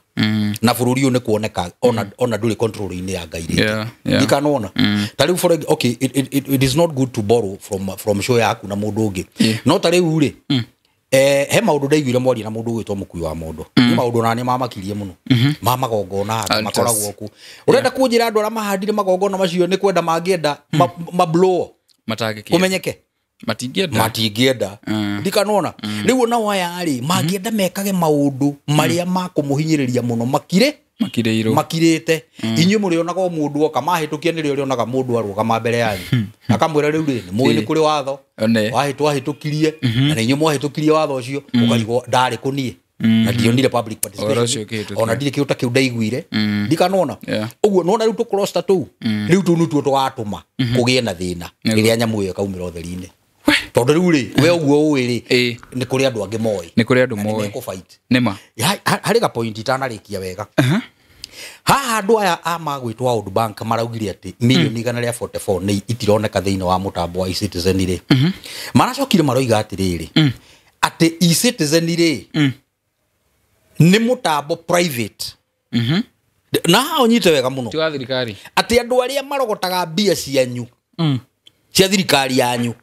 na bũrũri ũyũ nĩ kuoneka ona ndũrĩ control-inĩ ya Ngai rĩngĩ. Yeah. Ndikanona ta rĩu for okay, it is not good to borrow from show yaku na mũndũ ũngĩ, no ta rĩu rĩ, he maũndũ ndaiguire mwaria na mũndũ ũgwĩtwo mũkui wa mondo, nĩ maũndũ nani mamakirie mũno ma magongona andũ Altars. makoragwo ku ũrenda kũnjĩra andũ arĩa mahandire magongona macio nĩ kwenda mangĩenda ma blow matangĩkĩenda. kũmenyeke. Matingĩenda. Matingĩenda. Ndikanona rĩu ona waya rĩ mangĩenda mekage maũndũ marĩa makũmũhinyĩrĩria mũno makire makirĩirwo. Makirĩte. Inyuĩ mũrĩonaga o mũndũ oka mahĩtũkia nĩrĩo rĩonaga mũndũ arũgama mbere yanyu akamwĩra rĩu rĩ nĩ mũĩ nĩ kũrĩ watho One. wahĩtũkirie na nĩ inyuĩ mwahĩtũkirie watho ũcio, ũkarigwo ndarĩ kũniĩ na ndionire public Ũhoro ũcio participation ũkĩhĩtũkio. ona ndirĩ kĩndũ ta kĩu ndaiguire. Ndikanona Yeah. ũguo nona rĩu tũcluster tũu rĩu tũu nĩtuo tũgatũma kũgĩe na thĩna rĩrĩa nyamũ ĩyo ĩkaumĩra ũtheri-inĩ, tondũ rĩu rĩ we ũguo ũĩ rĩ Ĩĩ. nĩ kũrĩ andũ angĩ moĩ. Nĩ kũrĩ andũ Na nĩ moĩ. mekũfight. Nĩma. Harĩ ga point itanarĩkia wega haha. Andũ aya a magwĩtwo World Bank maraugire atĩ mirioni 144 nĩ itironeka thĩinĩ wa mũtambo wa eCitizen rĩ, maracokire maroiga atĩrĩrĩ atĩ eCitizen rĩ nĩ mũtambo private, na haha ũnyite wega mũno, ti wa thirikari. Atĩ andũ arĩa marogotaga mbia cianyu cia thirikari yanyu,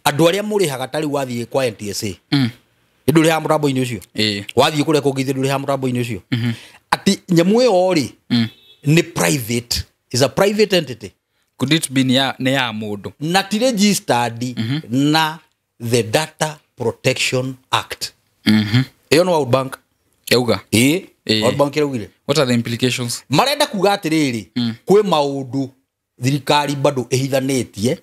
andũ arĩa mũrĩhaga, ta rĩu wathiĩ kwa NTSA ndũrĩhaga mũtambo-inĩ ũcio, Ĩĩ. wathiĩ kũrĩa kũngĩ ithe ndũrĩhaga mũtambo-inĩ ũcio, atĩ nyamũ ĩyo rĩ nĩ private, is a private entity. Could it be nĩ ya mũndũ? Na ti registered na the Data Protection Act. Ĩyo nĩ World Bank. Yauga. Ĩĩ. Ĩĩ. World Bank ĩraugire. What are the implications? Marenda kuga atĩrĩrĩ, kwĩ maũndũ thirikari bado ĩhithanĩtie,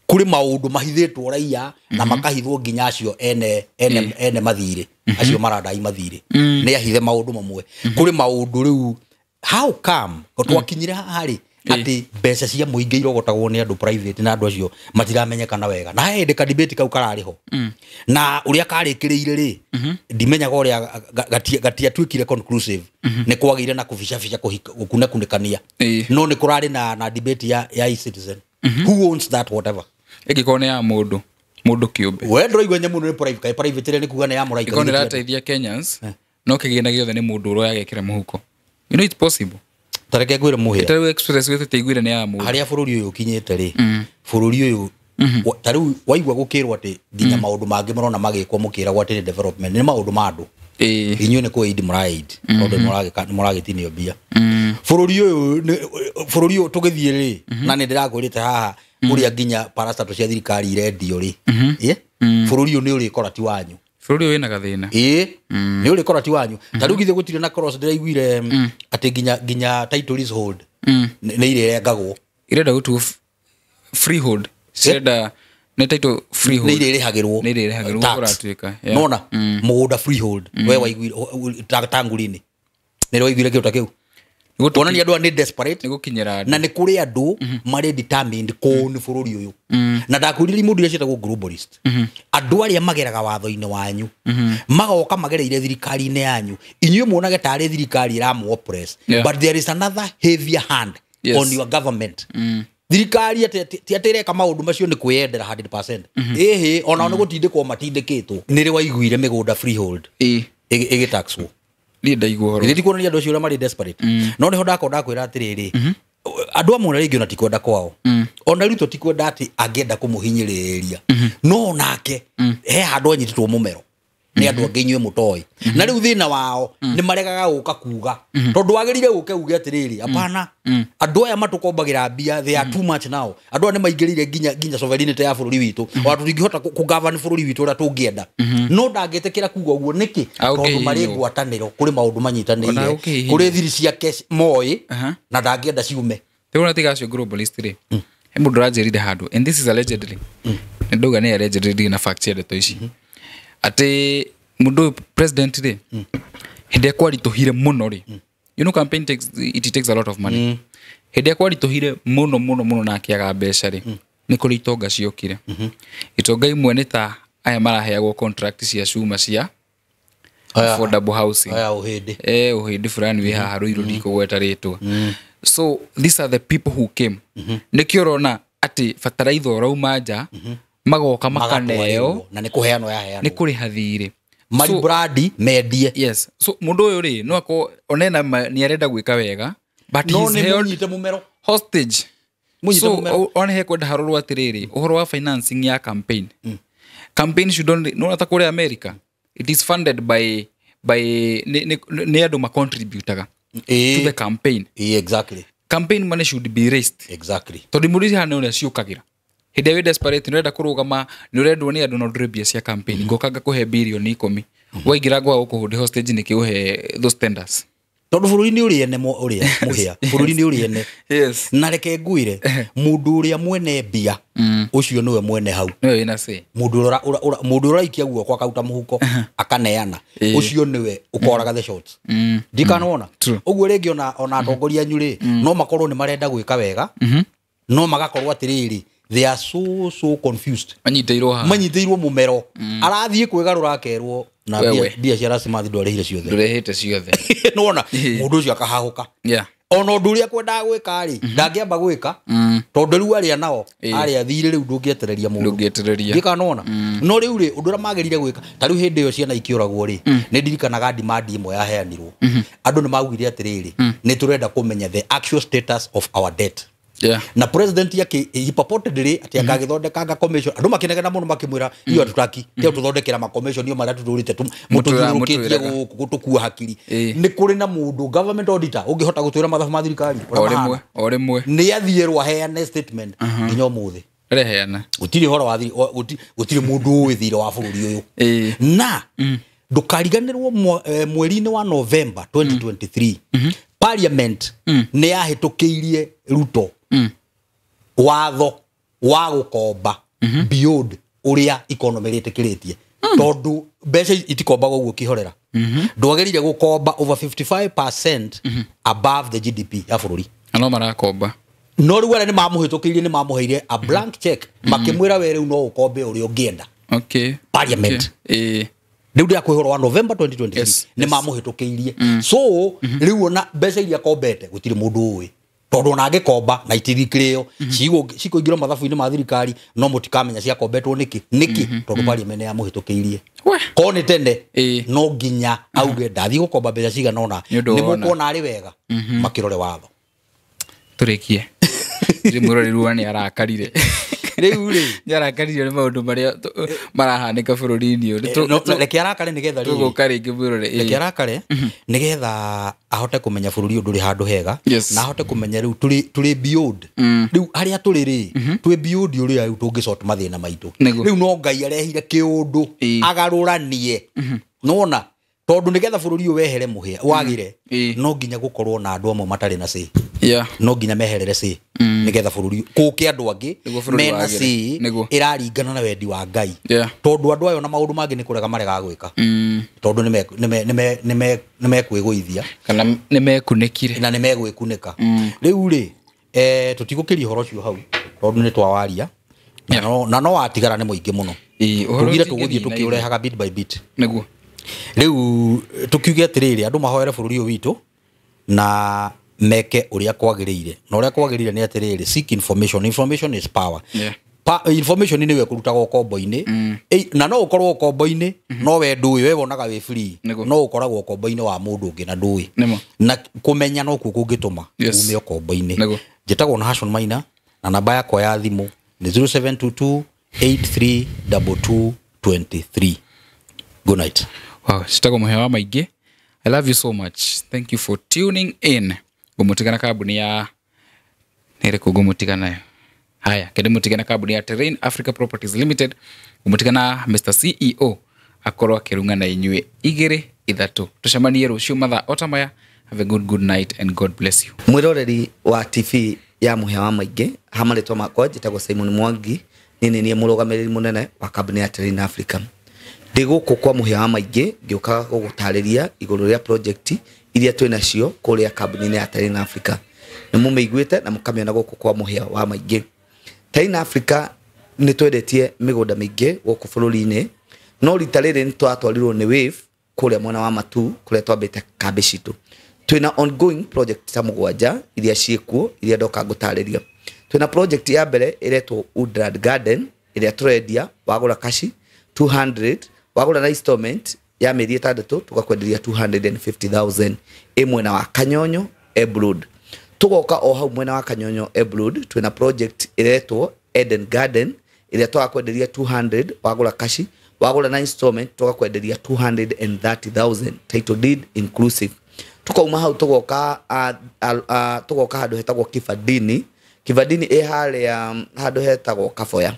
kũrĩ maũndũ mahithĩtwo raia na makahithwo nginya acio ene mathirĩ acio maradai mathirĩ nĩ ahithe maũndũ mamwe. Kũrĩ maũndũ rĩu, how come twakinyire haha rĩ Atĩ mbeca cia mũingĩ irogotagwo nĩ andũ private na andũ acio matiramenyekana wega, na he hĩndĩ kadibate kau kararĩ ho na ũrĩa karĩkĩrĩire rĩ, ndimenyaga ũrĩa gatiatuĩkire conclusive. Nĩ kwagĩire na kũbicabica, gũkunakunĩkania. No nĩ kũrarĩ na debate ya e-citizen, who owns that, whatever. Ĩngĩkorwo nĩ ya mũndũ mũndũ kĩũmbe. We ndũraigua nyamũ nĩ private, kaĩ private ĩrĩa nĩ kuga nĩ ya mũraika? Ĩkorwo nĩ ĩrateithia Kenyans, no kĩgĩna gĩothe nĩ mũndũ ũrĩa agekĩra mũhuko. You know it's possible. Tareke ngwĩre, mũhĩa. Ta rĩu express tũtiaiguire nĩ ya mũndũ. Harĩa bũrũri ũyũ ũkinyĩte rĩ, bũrũri ũyũ ta rĩu waigua gũkĩrwo atĩ nginya maũndũ mangĩ marona magĩkwo, mũkĩragwo atĩ nĩ development, nĩ maũndũ ma andũ. Inyuĩ nĩ kũ aid mũra aid, tondũ nĩ mũragĩtinio mbia. Bũrũri ũyũ bũrũri ũyũ tũgĩthiĩ rĩ, na nĩ ndĩrakwĩrĩte haha ũrĩa nginya parastatal cia thirikari irendio rĩ, bũrũri ũyũ nĩ ũrĩkora ti wanyu. Bũrũri ũyũ wĩna gathĩna. Ĩĩ, nĩ ũrĩkora ti wanyu. Ta rĩu githĩ gũtirĩ na cross, ndĩraiguire atĩ nginya title leasehold nĩ irĩrengagwo. Irenda gũtuo freehold, cirenda nĩ title freehold. Nĩ irĩrĩhagĩrwo. Nĩ irĩrĩhagĩrwo. Tax. Kũratuĩka, yeah. Nona mũgũnda freehold, we waiguire tanguri-inĩ nĩ waiguire kĩndũ ta kĩu, kuonania andũ aya nĩ desperate. Nĩ gũkinyĩra Na andũ. nĩ kũrĩ andũ marĩ determined kũũni bũrũri ũyũ, na ndakwĩrire imũndũ iria ciĩtagwo globalist, andũ arĩa mageraga watho-inĩ wanyu, magoka magereire thirikari-inĩ yanyu, inyuĩ muonage tarĩ thirikari ĩramũ oppress, but there is another heavier hand on your government. Thirikari atĩ ti atĩ ĩreka maũndũ macio nĩ kwĩyendera 100%, ĩhĩ, onao nĩ gũtindĩkwo matindĩkĩtwo. Nĩ rĩ waiguire mĩgũnda freehold ĩgĩtaxwo? Niĩ ndaigua ũhoro. Githĩ ti kuonania andũ acio ũrĩa marĩ desperate? No nĩho ndakorwo ndakwĩra atĩrĩrĩ, andũ amwe ona rĩngĩ ona ti kwenda kwao, ona Ruto ti kwenda atĩ angĩenda kũmũhinyĩrĩria, no onake he handũ anyitĩtwo mũmero nĩ andũ angĩ inyuĩ mũtoĩ, na rĩu thĩna wao nĩ maregaga gũka kuga, tondũ wagĩrĩire gũke uge atĩrĩrĩ, hapana, andũ aya matũkombagĩra mbia, they are too much now, andũ aya nĩ maingĩrĩire nginya sovereignty ya bũrũri witũ, ona tũtingĩhota kũgovern bũrũri witũ ũrĩa tũngĩenda. No ndangĩtĩkĩra kuga ũguo nĩkĩ? Tondũ marĩ Ũkĩhihinywo. ngwatanĩro, kũrĩ maũndũ Ona manyitanĩire, ũkĩhihinywo. kũrĩ thiri ciake moĩ na ndangĩenda ciume. Rĩu ona tiga acio globalist rĩ, he mũndũ ũranjĩrire handũ, and this is allegedly, nĩ ndauga nĩ allegedly, ndirĩ na fact cia ndeto ici, atĩ mũndũ ũyũ president rĩ, hĩndĩ ĩrĩa kwaritũhire mũno rĩ, you know campaign takes, it takes a lot of money, hĩndĩ ĩrĩa kwaritũhire mũno mũno mũno na akĩaga mbeca rĩ, nĩ kũrĩ itonga ciokire. Itonga imwe nĩ ta aya maraheagwo contract cia cuma cia affordable housing. Aya ũhĩndĩ. Ũhĩndĩ fulani wĩ haha Ruiru, ndikũgweta rĩtwa. So these are the people who came. Nĩkĩo ũrona atĩ bataraitha ũrauma nja, magoka makaneo. Magatwarĩrwo, na nĩ kũheanwo Nĩ yaheanwo. kũrĩha thirĩ. Mari brandi mendie. Yes, so mũndũ ũyũ rĩ, no akorwo onena nĩ arenda gwĩka wega, but No he's nĩ held mũnyite mũmero. hostage. Mũnyite So mũmero. ona hekwenda harorwo atĩrĩrĩ, ũhoro wa financing ya campaign, campaign should only, nona ta kũrĩa America, it is funded by nĩ andũ macontributaga to the campaign. Ĩĩ, exactly. Campaign money should be raised, tondũ mũndũ ici haha nĩ ũrĩa ciũkagĩra hĩndĩ ĩrĩa wĩ desperate, nĩ ũrenda kũrũgama, nĩ ũrendwo nĩ andũ, no ndũrĩ mbia cia campaign, ngoka ngakũhe 10 birioni waingĩra ngwaga gũkũhũndĩ hostage nĩkĩ ũhe those tenders. Tondũ bũrũri nĩ ũrĩ ene, ũrĩa mũhĩa, bũrũri nĩ ũrĩ ene. Na reke ngwĩre, mũndũ ũrĩa mwene mbia, ũcio nĩwe mwene hau. Nĩwe wĩna say. Mũndũ mũndũ ũraikia guoko akauta mũhuko akaneana, ũcio nĩwe ũkoraga the shots, ndikanona. True. Ũguo rĩngĩ ona atongoria anyu rĩ, no makorwo nĩ marenda gwĩka wega, no magakorwo atĩrĩrĩ, they are so so confused. Manyitĩirwo haha. Manyitĩirwo mũmero, arathiĩ kwĩgarũra akerwo na Wewe. mbia cia rasimathi ndwarĩhire ciothe. Ndũrehete ciothe. Nĩwona mũndũ ũcio akahahũka, ona ũndũ ũrĩa kwendaga gwĩka rĩ, ndangĩamba gwĩka, tondũ rĩu arĩa nao arĩa thirĩ rĩu ndũngĩetereria mũndũ. Ndũngĩetereria. Ndikana nona no rĩu rĩ, ũndũ ũrĩa magĩrĩire gwĩka, ta rĩu hĩndĩ ĩyo ciana ikĩũragwo rĩ, nĩ ndirikanaga demand ĩmwe yaheanirwo, andũ nĩ maugire atĩrĩrĩ, nĩ tũrenda kũmenya the actual status of our debt. Na president yake, he purportedly atĩ angagĩthondekanga commission, andũ makĩnegena mũno makĩmwĩra, iyo atutaki tio tũthondekera ma commission iyo marĩa tũtũrĩte mũtũthiũrũrũkĩtie mũtwĩraga. gũkũ gũtũkua hakiri. Nĩ kũrĩ na mũndũ government auditor ũngĩhota gũtwĩra mathabu ma thirikari ũrĩa O rĩmwe. mahana? O rĩmwe. Nĩ athiĩrwo aheane statement, nginya ũmũthĩ Reheana. Gũtirĩ ũhoro wa gũtirĩ mũndũ ũĩ thirĩ wa bũrũri ũyũ. Na ndũkariganĩrwo mweri-inĩ wa November 2023, parliament nĩ yahĩtũkĩirie Ruto watho wa gũkomba beyond ũrĩa economy rĩtĩkĩrĩtie, tondũ mbeca itikombagwo ũguo kĩhorera, ndwagĩrĩire gũkomba over 55% above the GDP ya bũrũri. Na no marakomba. No rĩu arĩa nĩ mamũhĩtũkĩirie nĩ mamũheire a blank check, makĩmwĩra we rĩu no ũkombe ũrĩa ũngĩenda. Parliament. Rĩu ndĩrakwĩhũra wa November 2023 nĩ mamũhĩtũkĩirie. So rĩu ona mbeca iria akombete gũtirĩ mũndũ ũĩ, tondũ ona angĩkomba na itirikĩrĩo cikũingĩra mathabu-inĩ ma thirikari, no mũtikamenya ciakombetwo nĩkĩ nĩkĩ, tondũ parliament nĩ yamũhĩtũkĩirie. Korwo nĩ tene, no nginya auge ndathiĩ gũkomba mbeca cigana ũna, Nĩ ũndũ nĩ wona. mũkuona arĩ wega makĩrore watho. Tũrĩkie. Ndĩ mwĩroreri nĩ arakarire. Rĩu rĩ, Nĩ arakaririo nĩ maũndũ marĩa marahanĩka bũrũri-inĩ ũyũ. Reke arakare nĩgetha rĩrĩ, Tũgũka rĩngĩ mwĩrore. Reke arakare nĩgetha ahote kũmenya bũrũri ũyũ ndũrĩ handũ hega, na ahote kũmenya rĩu tũrĩ beyond, rĩu harĩa tũrĩ rĩ, twĩ beyond ũrĩa rĩu tũngĩsort mathĩna maitũ. Rĩu no Ngai arehire kĩũndũ agarũranie nona, tondũ nĩgetha bũrũri ũyũ wehere mũhĩa wagĩre, no nginya gũkorwo na andũ amwe matarĩ na say, no nginya meherere say nĩgetha bũrũri kũke andũ angĩ Nĩguo bũrũri mena wagĩre. say ĩraringana na wendi wa Ngai, tondũ andũ ayo na maũndũ mangĩ nĩ kũrega maregaga gwĩka, tondũ nĩ mekwĩgũithia Kana nĩ mekunĩkire. Na nĩ megwĩkunĩka. Rĩu rĩ, tũtigũkĩria ũhoro ũcio hau tondũ nĩ twawaria na na no watigara nĩ mũingĩ mũno. Ũhoro Tugire ũcio tũgũthiĩ ũngĩthiĩ na tũkĩũrehaga bit by bit. Rĩu tũkiuge atĩrĩrĩ, andũ mahoere bũrũri ũyũ witũ na meke ũrĩa kwagĩrĩire, na ũrĩa kwagĩrĩire nĩ atĩrĩrĩ, seek information. Information is power. Information nĩwe ĩkũrutaga ũkombo-inĩ. Na no ũkorwo ũkombo-inĩ no we ndũĩ, we wonaga wĩ free, no ũkoragwo ũkombo-inĩ wa mũndũ ũngĩ na ndũĩ. Na kũmenya no kuo kũngĩtũma ume ũkombo-inĩ. Njĩtagwo na Hashon Maina, na namba yakwa ya thimũ nĩ 0722 832223. Good night. Wow, citagwo mũhĩa wa maingĩ. I love you so much. Thank you for tuning in. Ngũmũtiga na kambuni ya nĩ ĩrĩkũ ngũmũtiga nayo? Haya, kende mũtige na kambuni ya Terrain Africa Properties Limited. Ngũmũtiga na Mr. CEO akorwo akĩrung'a na inyuĩ igĩrĩ ithatũ. Tũcemanie rũciũ mathaa o ta maya. Have a good good night and God bless you. Mwĩroreri wa TV ya mũhĩa wa maingĩ, ha marĩtwa makwa njĩtagwo Simon Mwangi, niĩ nĩ niĩ mũrũgamĩrĩri mũnene wa kambuni ya Terrain Africa. Ndĩ gũkũ kwa mũhĩa wa maingĩ ngĩũka gũgũtarĩria igũrũ rĩa project iria twĩ nacio kũrĩa kambuni-inĩ ya Terrain Africa. Nĩ mũmĩiguĩte na mũkamĩona gũkũ kwa mũhĩa wa maingĩ. Terrain Africa nĩ twendetie mĩgũnda mĩingĩ gũkũ bũrũri-inĩ, no rita rĩrĩ nĩ twatwarirwo nĩ Wave kũrĩa mwena wa Matu kũrĩa twambĩte kambĩ citũ. Twĩna ongoing project ta mũgwanja iria ciĩkuo iria ndoka ngũtarĩria. Twĩna project ya mbere ĩretwo Woodland Garden ĩrĩa tũrendia wagũra kashi 200, wagũra na installment ya mĩeri 6 tũgakwenderia 250,000, ĩ mwena wa Kanyonyo Embu Road. Tũgoka o hau mwena wa Kanyonyo Embu Road twĩna project ĩretwo Eden Garden ĩrĩa tũgakwenderia 200 wagũra kashi, wagũra na installment tũgakwenderia 230,000, title deed inclusive. Tukauma hau tũgoka tũgoka handũ hetagwo Kibandini. Kibandini ĩ harĩa handũ hetagwo Kaboya.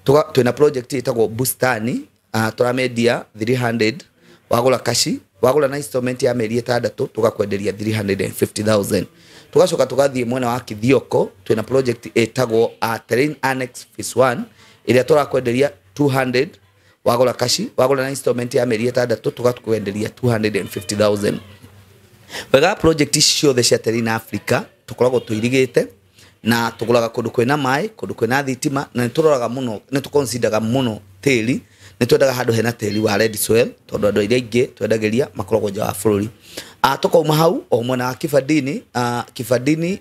Twĩna project ĩtagwo Bustani, tũramendia 300 wagũra kashi, wagũra na installment ya mĩeri 6 tũgakwenderia 350,000. Tũgacoka tũgathiĩ mwena wa Kithioko, twĩna project ĩtagwo Terrain Annex Phase 1 ĩrĩa tũrakwenderia 200 wagũra kashi, wagũra na installment ya mĩeri 6 tũgakwenderia 250,000. Wega project ici ciothe cia Terrain Africa tũkoragwo tũirigĩte na tũgũraga kũndũ kwĩna maĩ, kũndũ kwĩna thitima, na nĩ tũroraga mũno, nĩ tũconsideraga mũno tĩri. Nĩ twendaga handũ hena tĩri wa red soil tondũ andũ arĩa aingĩ twendagĩria makoragwo nja wa bũrũri. Tũkauma hau o mwena wa Kibandini, Kibandini,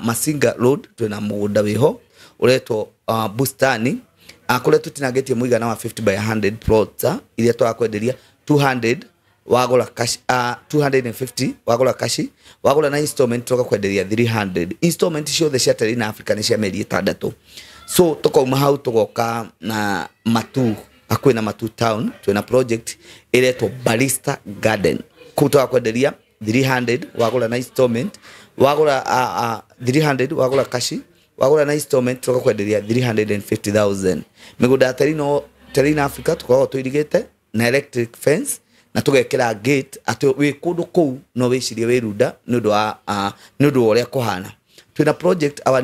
Masinga Road twĩna mũgũnda wĩho ũretwo Bustani, kũrĩa tũtinangĩtie mũigana wa 50 by 100 plots, iria tũrakwenderia 200 wagũra cash, 250 wagũra kashi, wagũra na installment tũgakwenderia 300. Installment ciothe cia Terrain Africa nĩ cia mĩeri 6. So tũkauma hau tũgoka na Matu, hakuhĩ na Matu town twĩna project ĩretwo Barista Garden. Kũu tũgakwenderia 300 wagũra na installment, wagũra 300 wagũra kashi, wagũra na installment tũgakwenderia 350,000. Mĩgũnda ya Terrain Africa tũkoragwo tũirigĩte na electric fence na tũgekĩra gate atĩ wĩ kũndũ kũu no wĩcirie wĩ runda nĩ ũndũ wa nĩ ũndũ wa ũrĩa kũhana. Twĩna project, our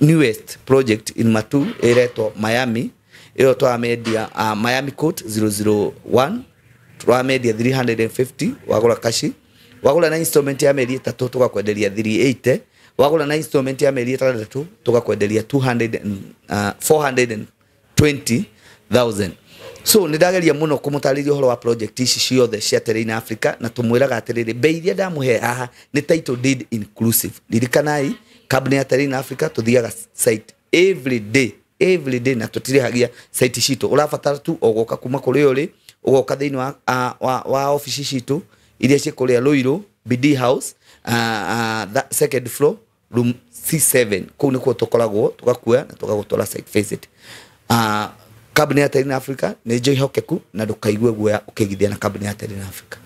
newest project in Matu ĩretwo Miami, ĩyo tũramendia Miami Court 001 tũramendia 350 wagũra kashi, wagũra na installment ya mĩeri 3 tũgakwenderia 380, Wagũra na installment ya mĩeri 6 tũgakwenderia 420,000. So nĩ ndageria mũno kũmũtarĩria ũhoro wa project ici ciothe cia Terrain Africa, na tũmwĩraga atĩrĩrĩ, bei iria ndamũhe haha nĩ title deed inclusive. Ririkanai, kambuni ya Terrain Africa tũthiaga site every day, every day, na tũtirĩhagia site citũ. Ũrabatara tu o gũka kuma kũrĩa ũrĩ, ũgoka thĩinĩ wa ofici citũ iria ciĩ kũrĩa Ruiru BD House, that second floor, room C7. Kũu nĩkuo tũkoragwo, tũgakuoya na tũgagũtwara site visit. Kambuni ya Terrain Africa nĩ njĩhokeku na ndũkaigue guoya ũkĩigithia na kambuni ya Terrain Africa.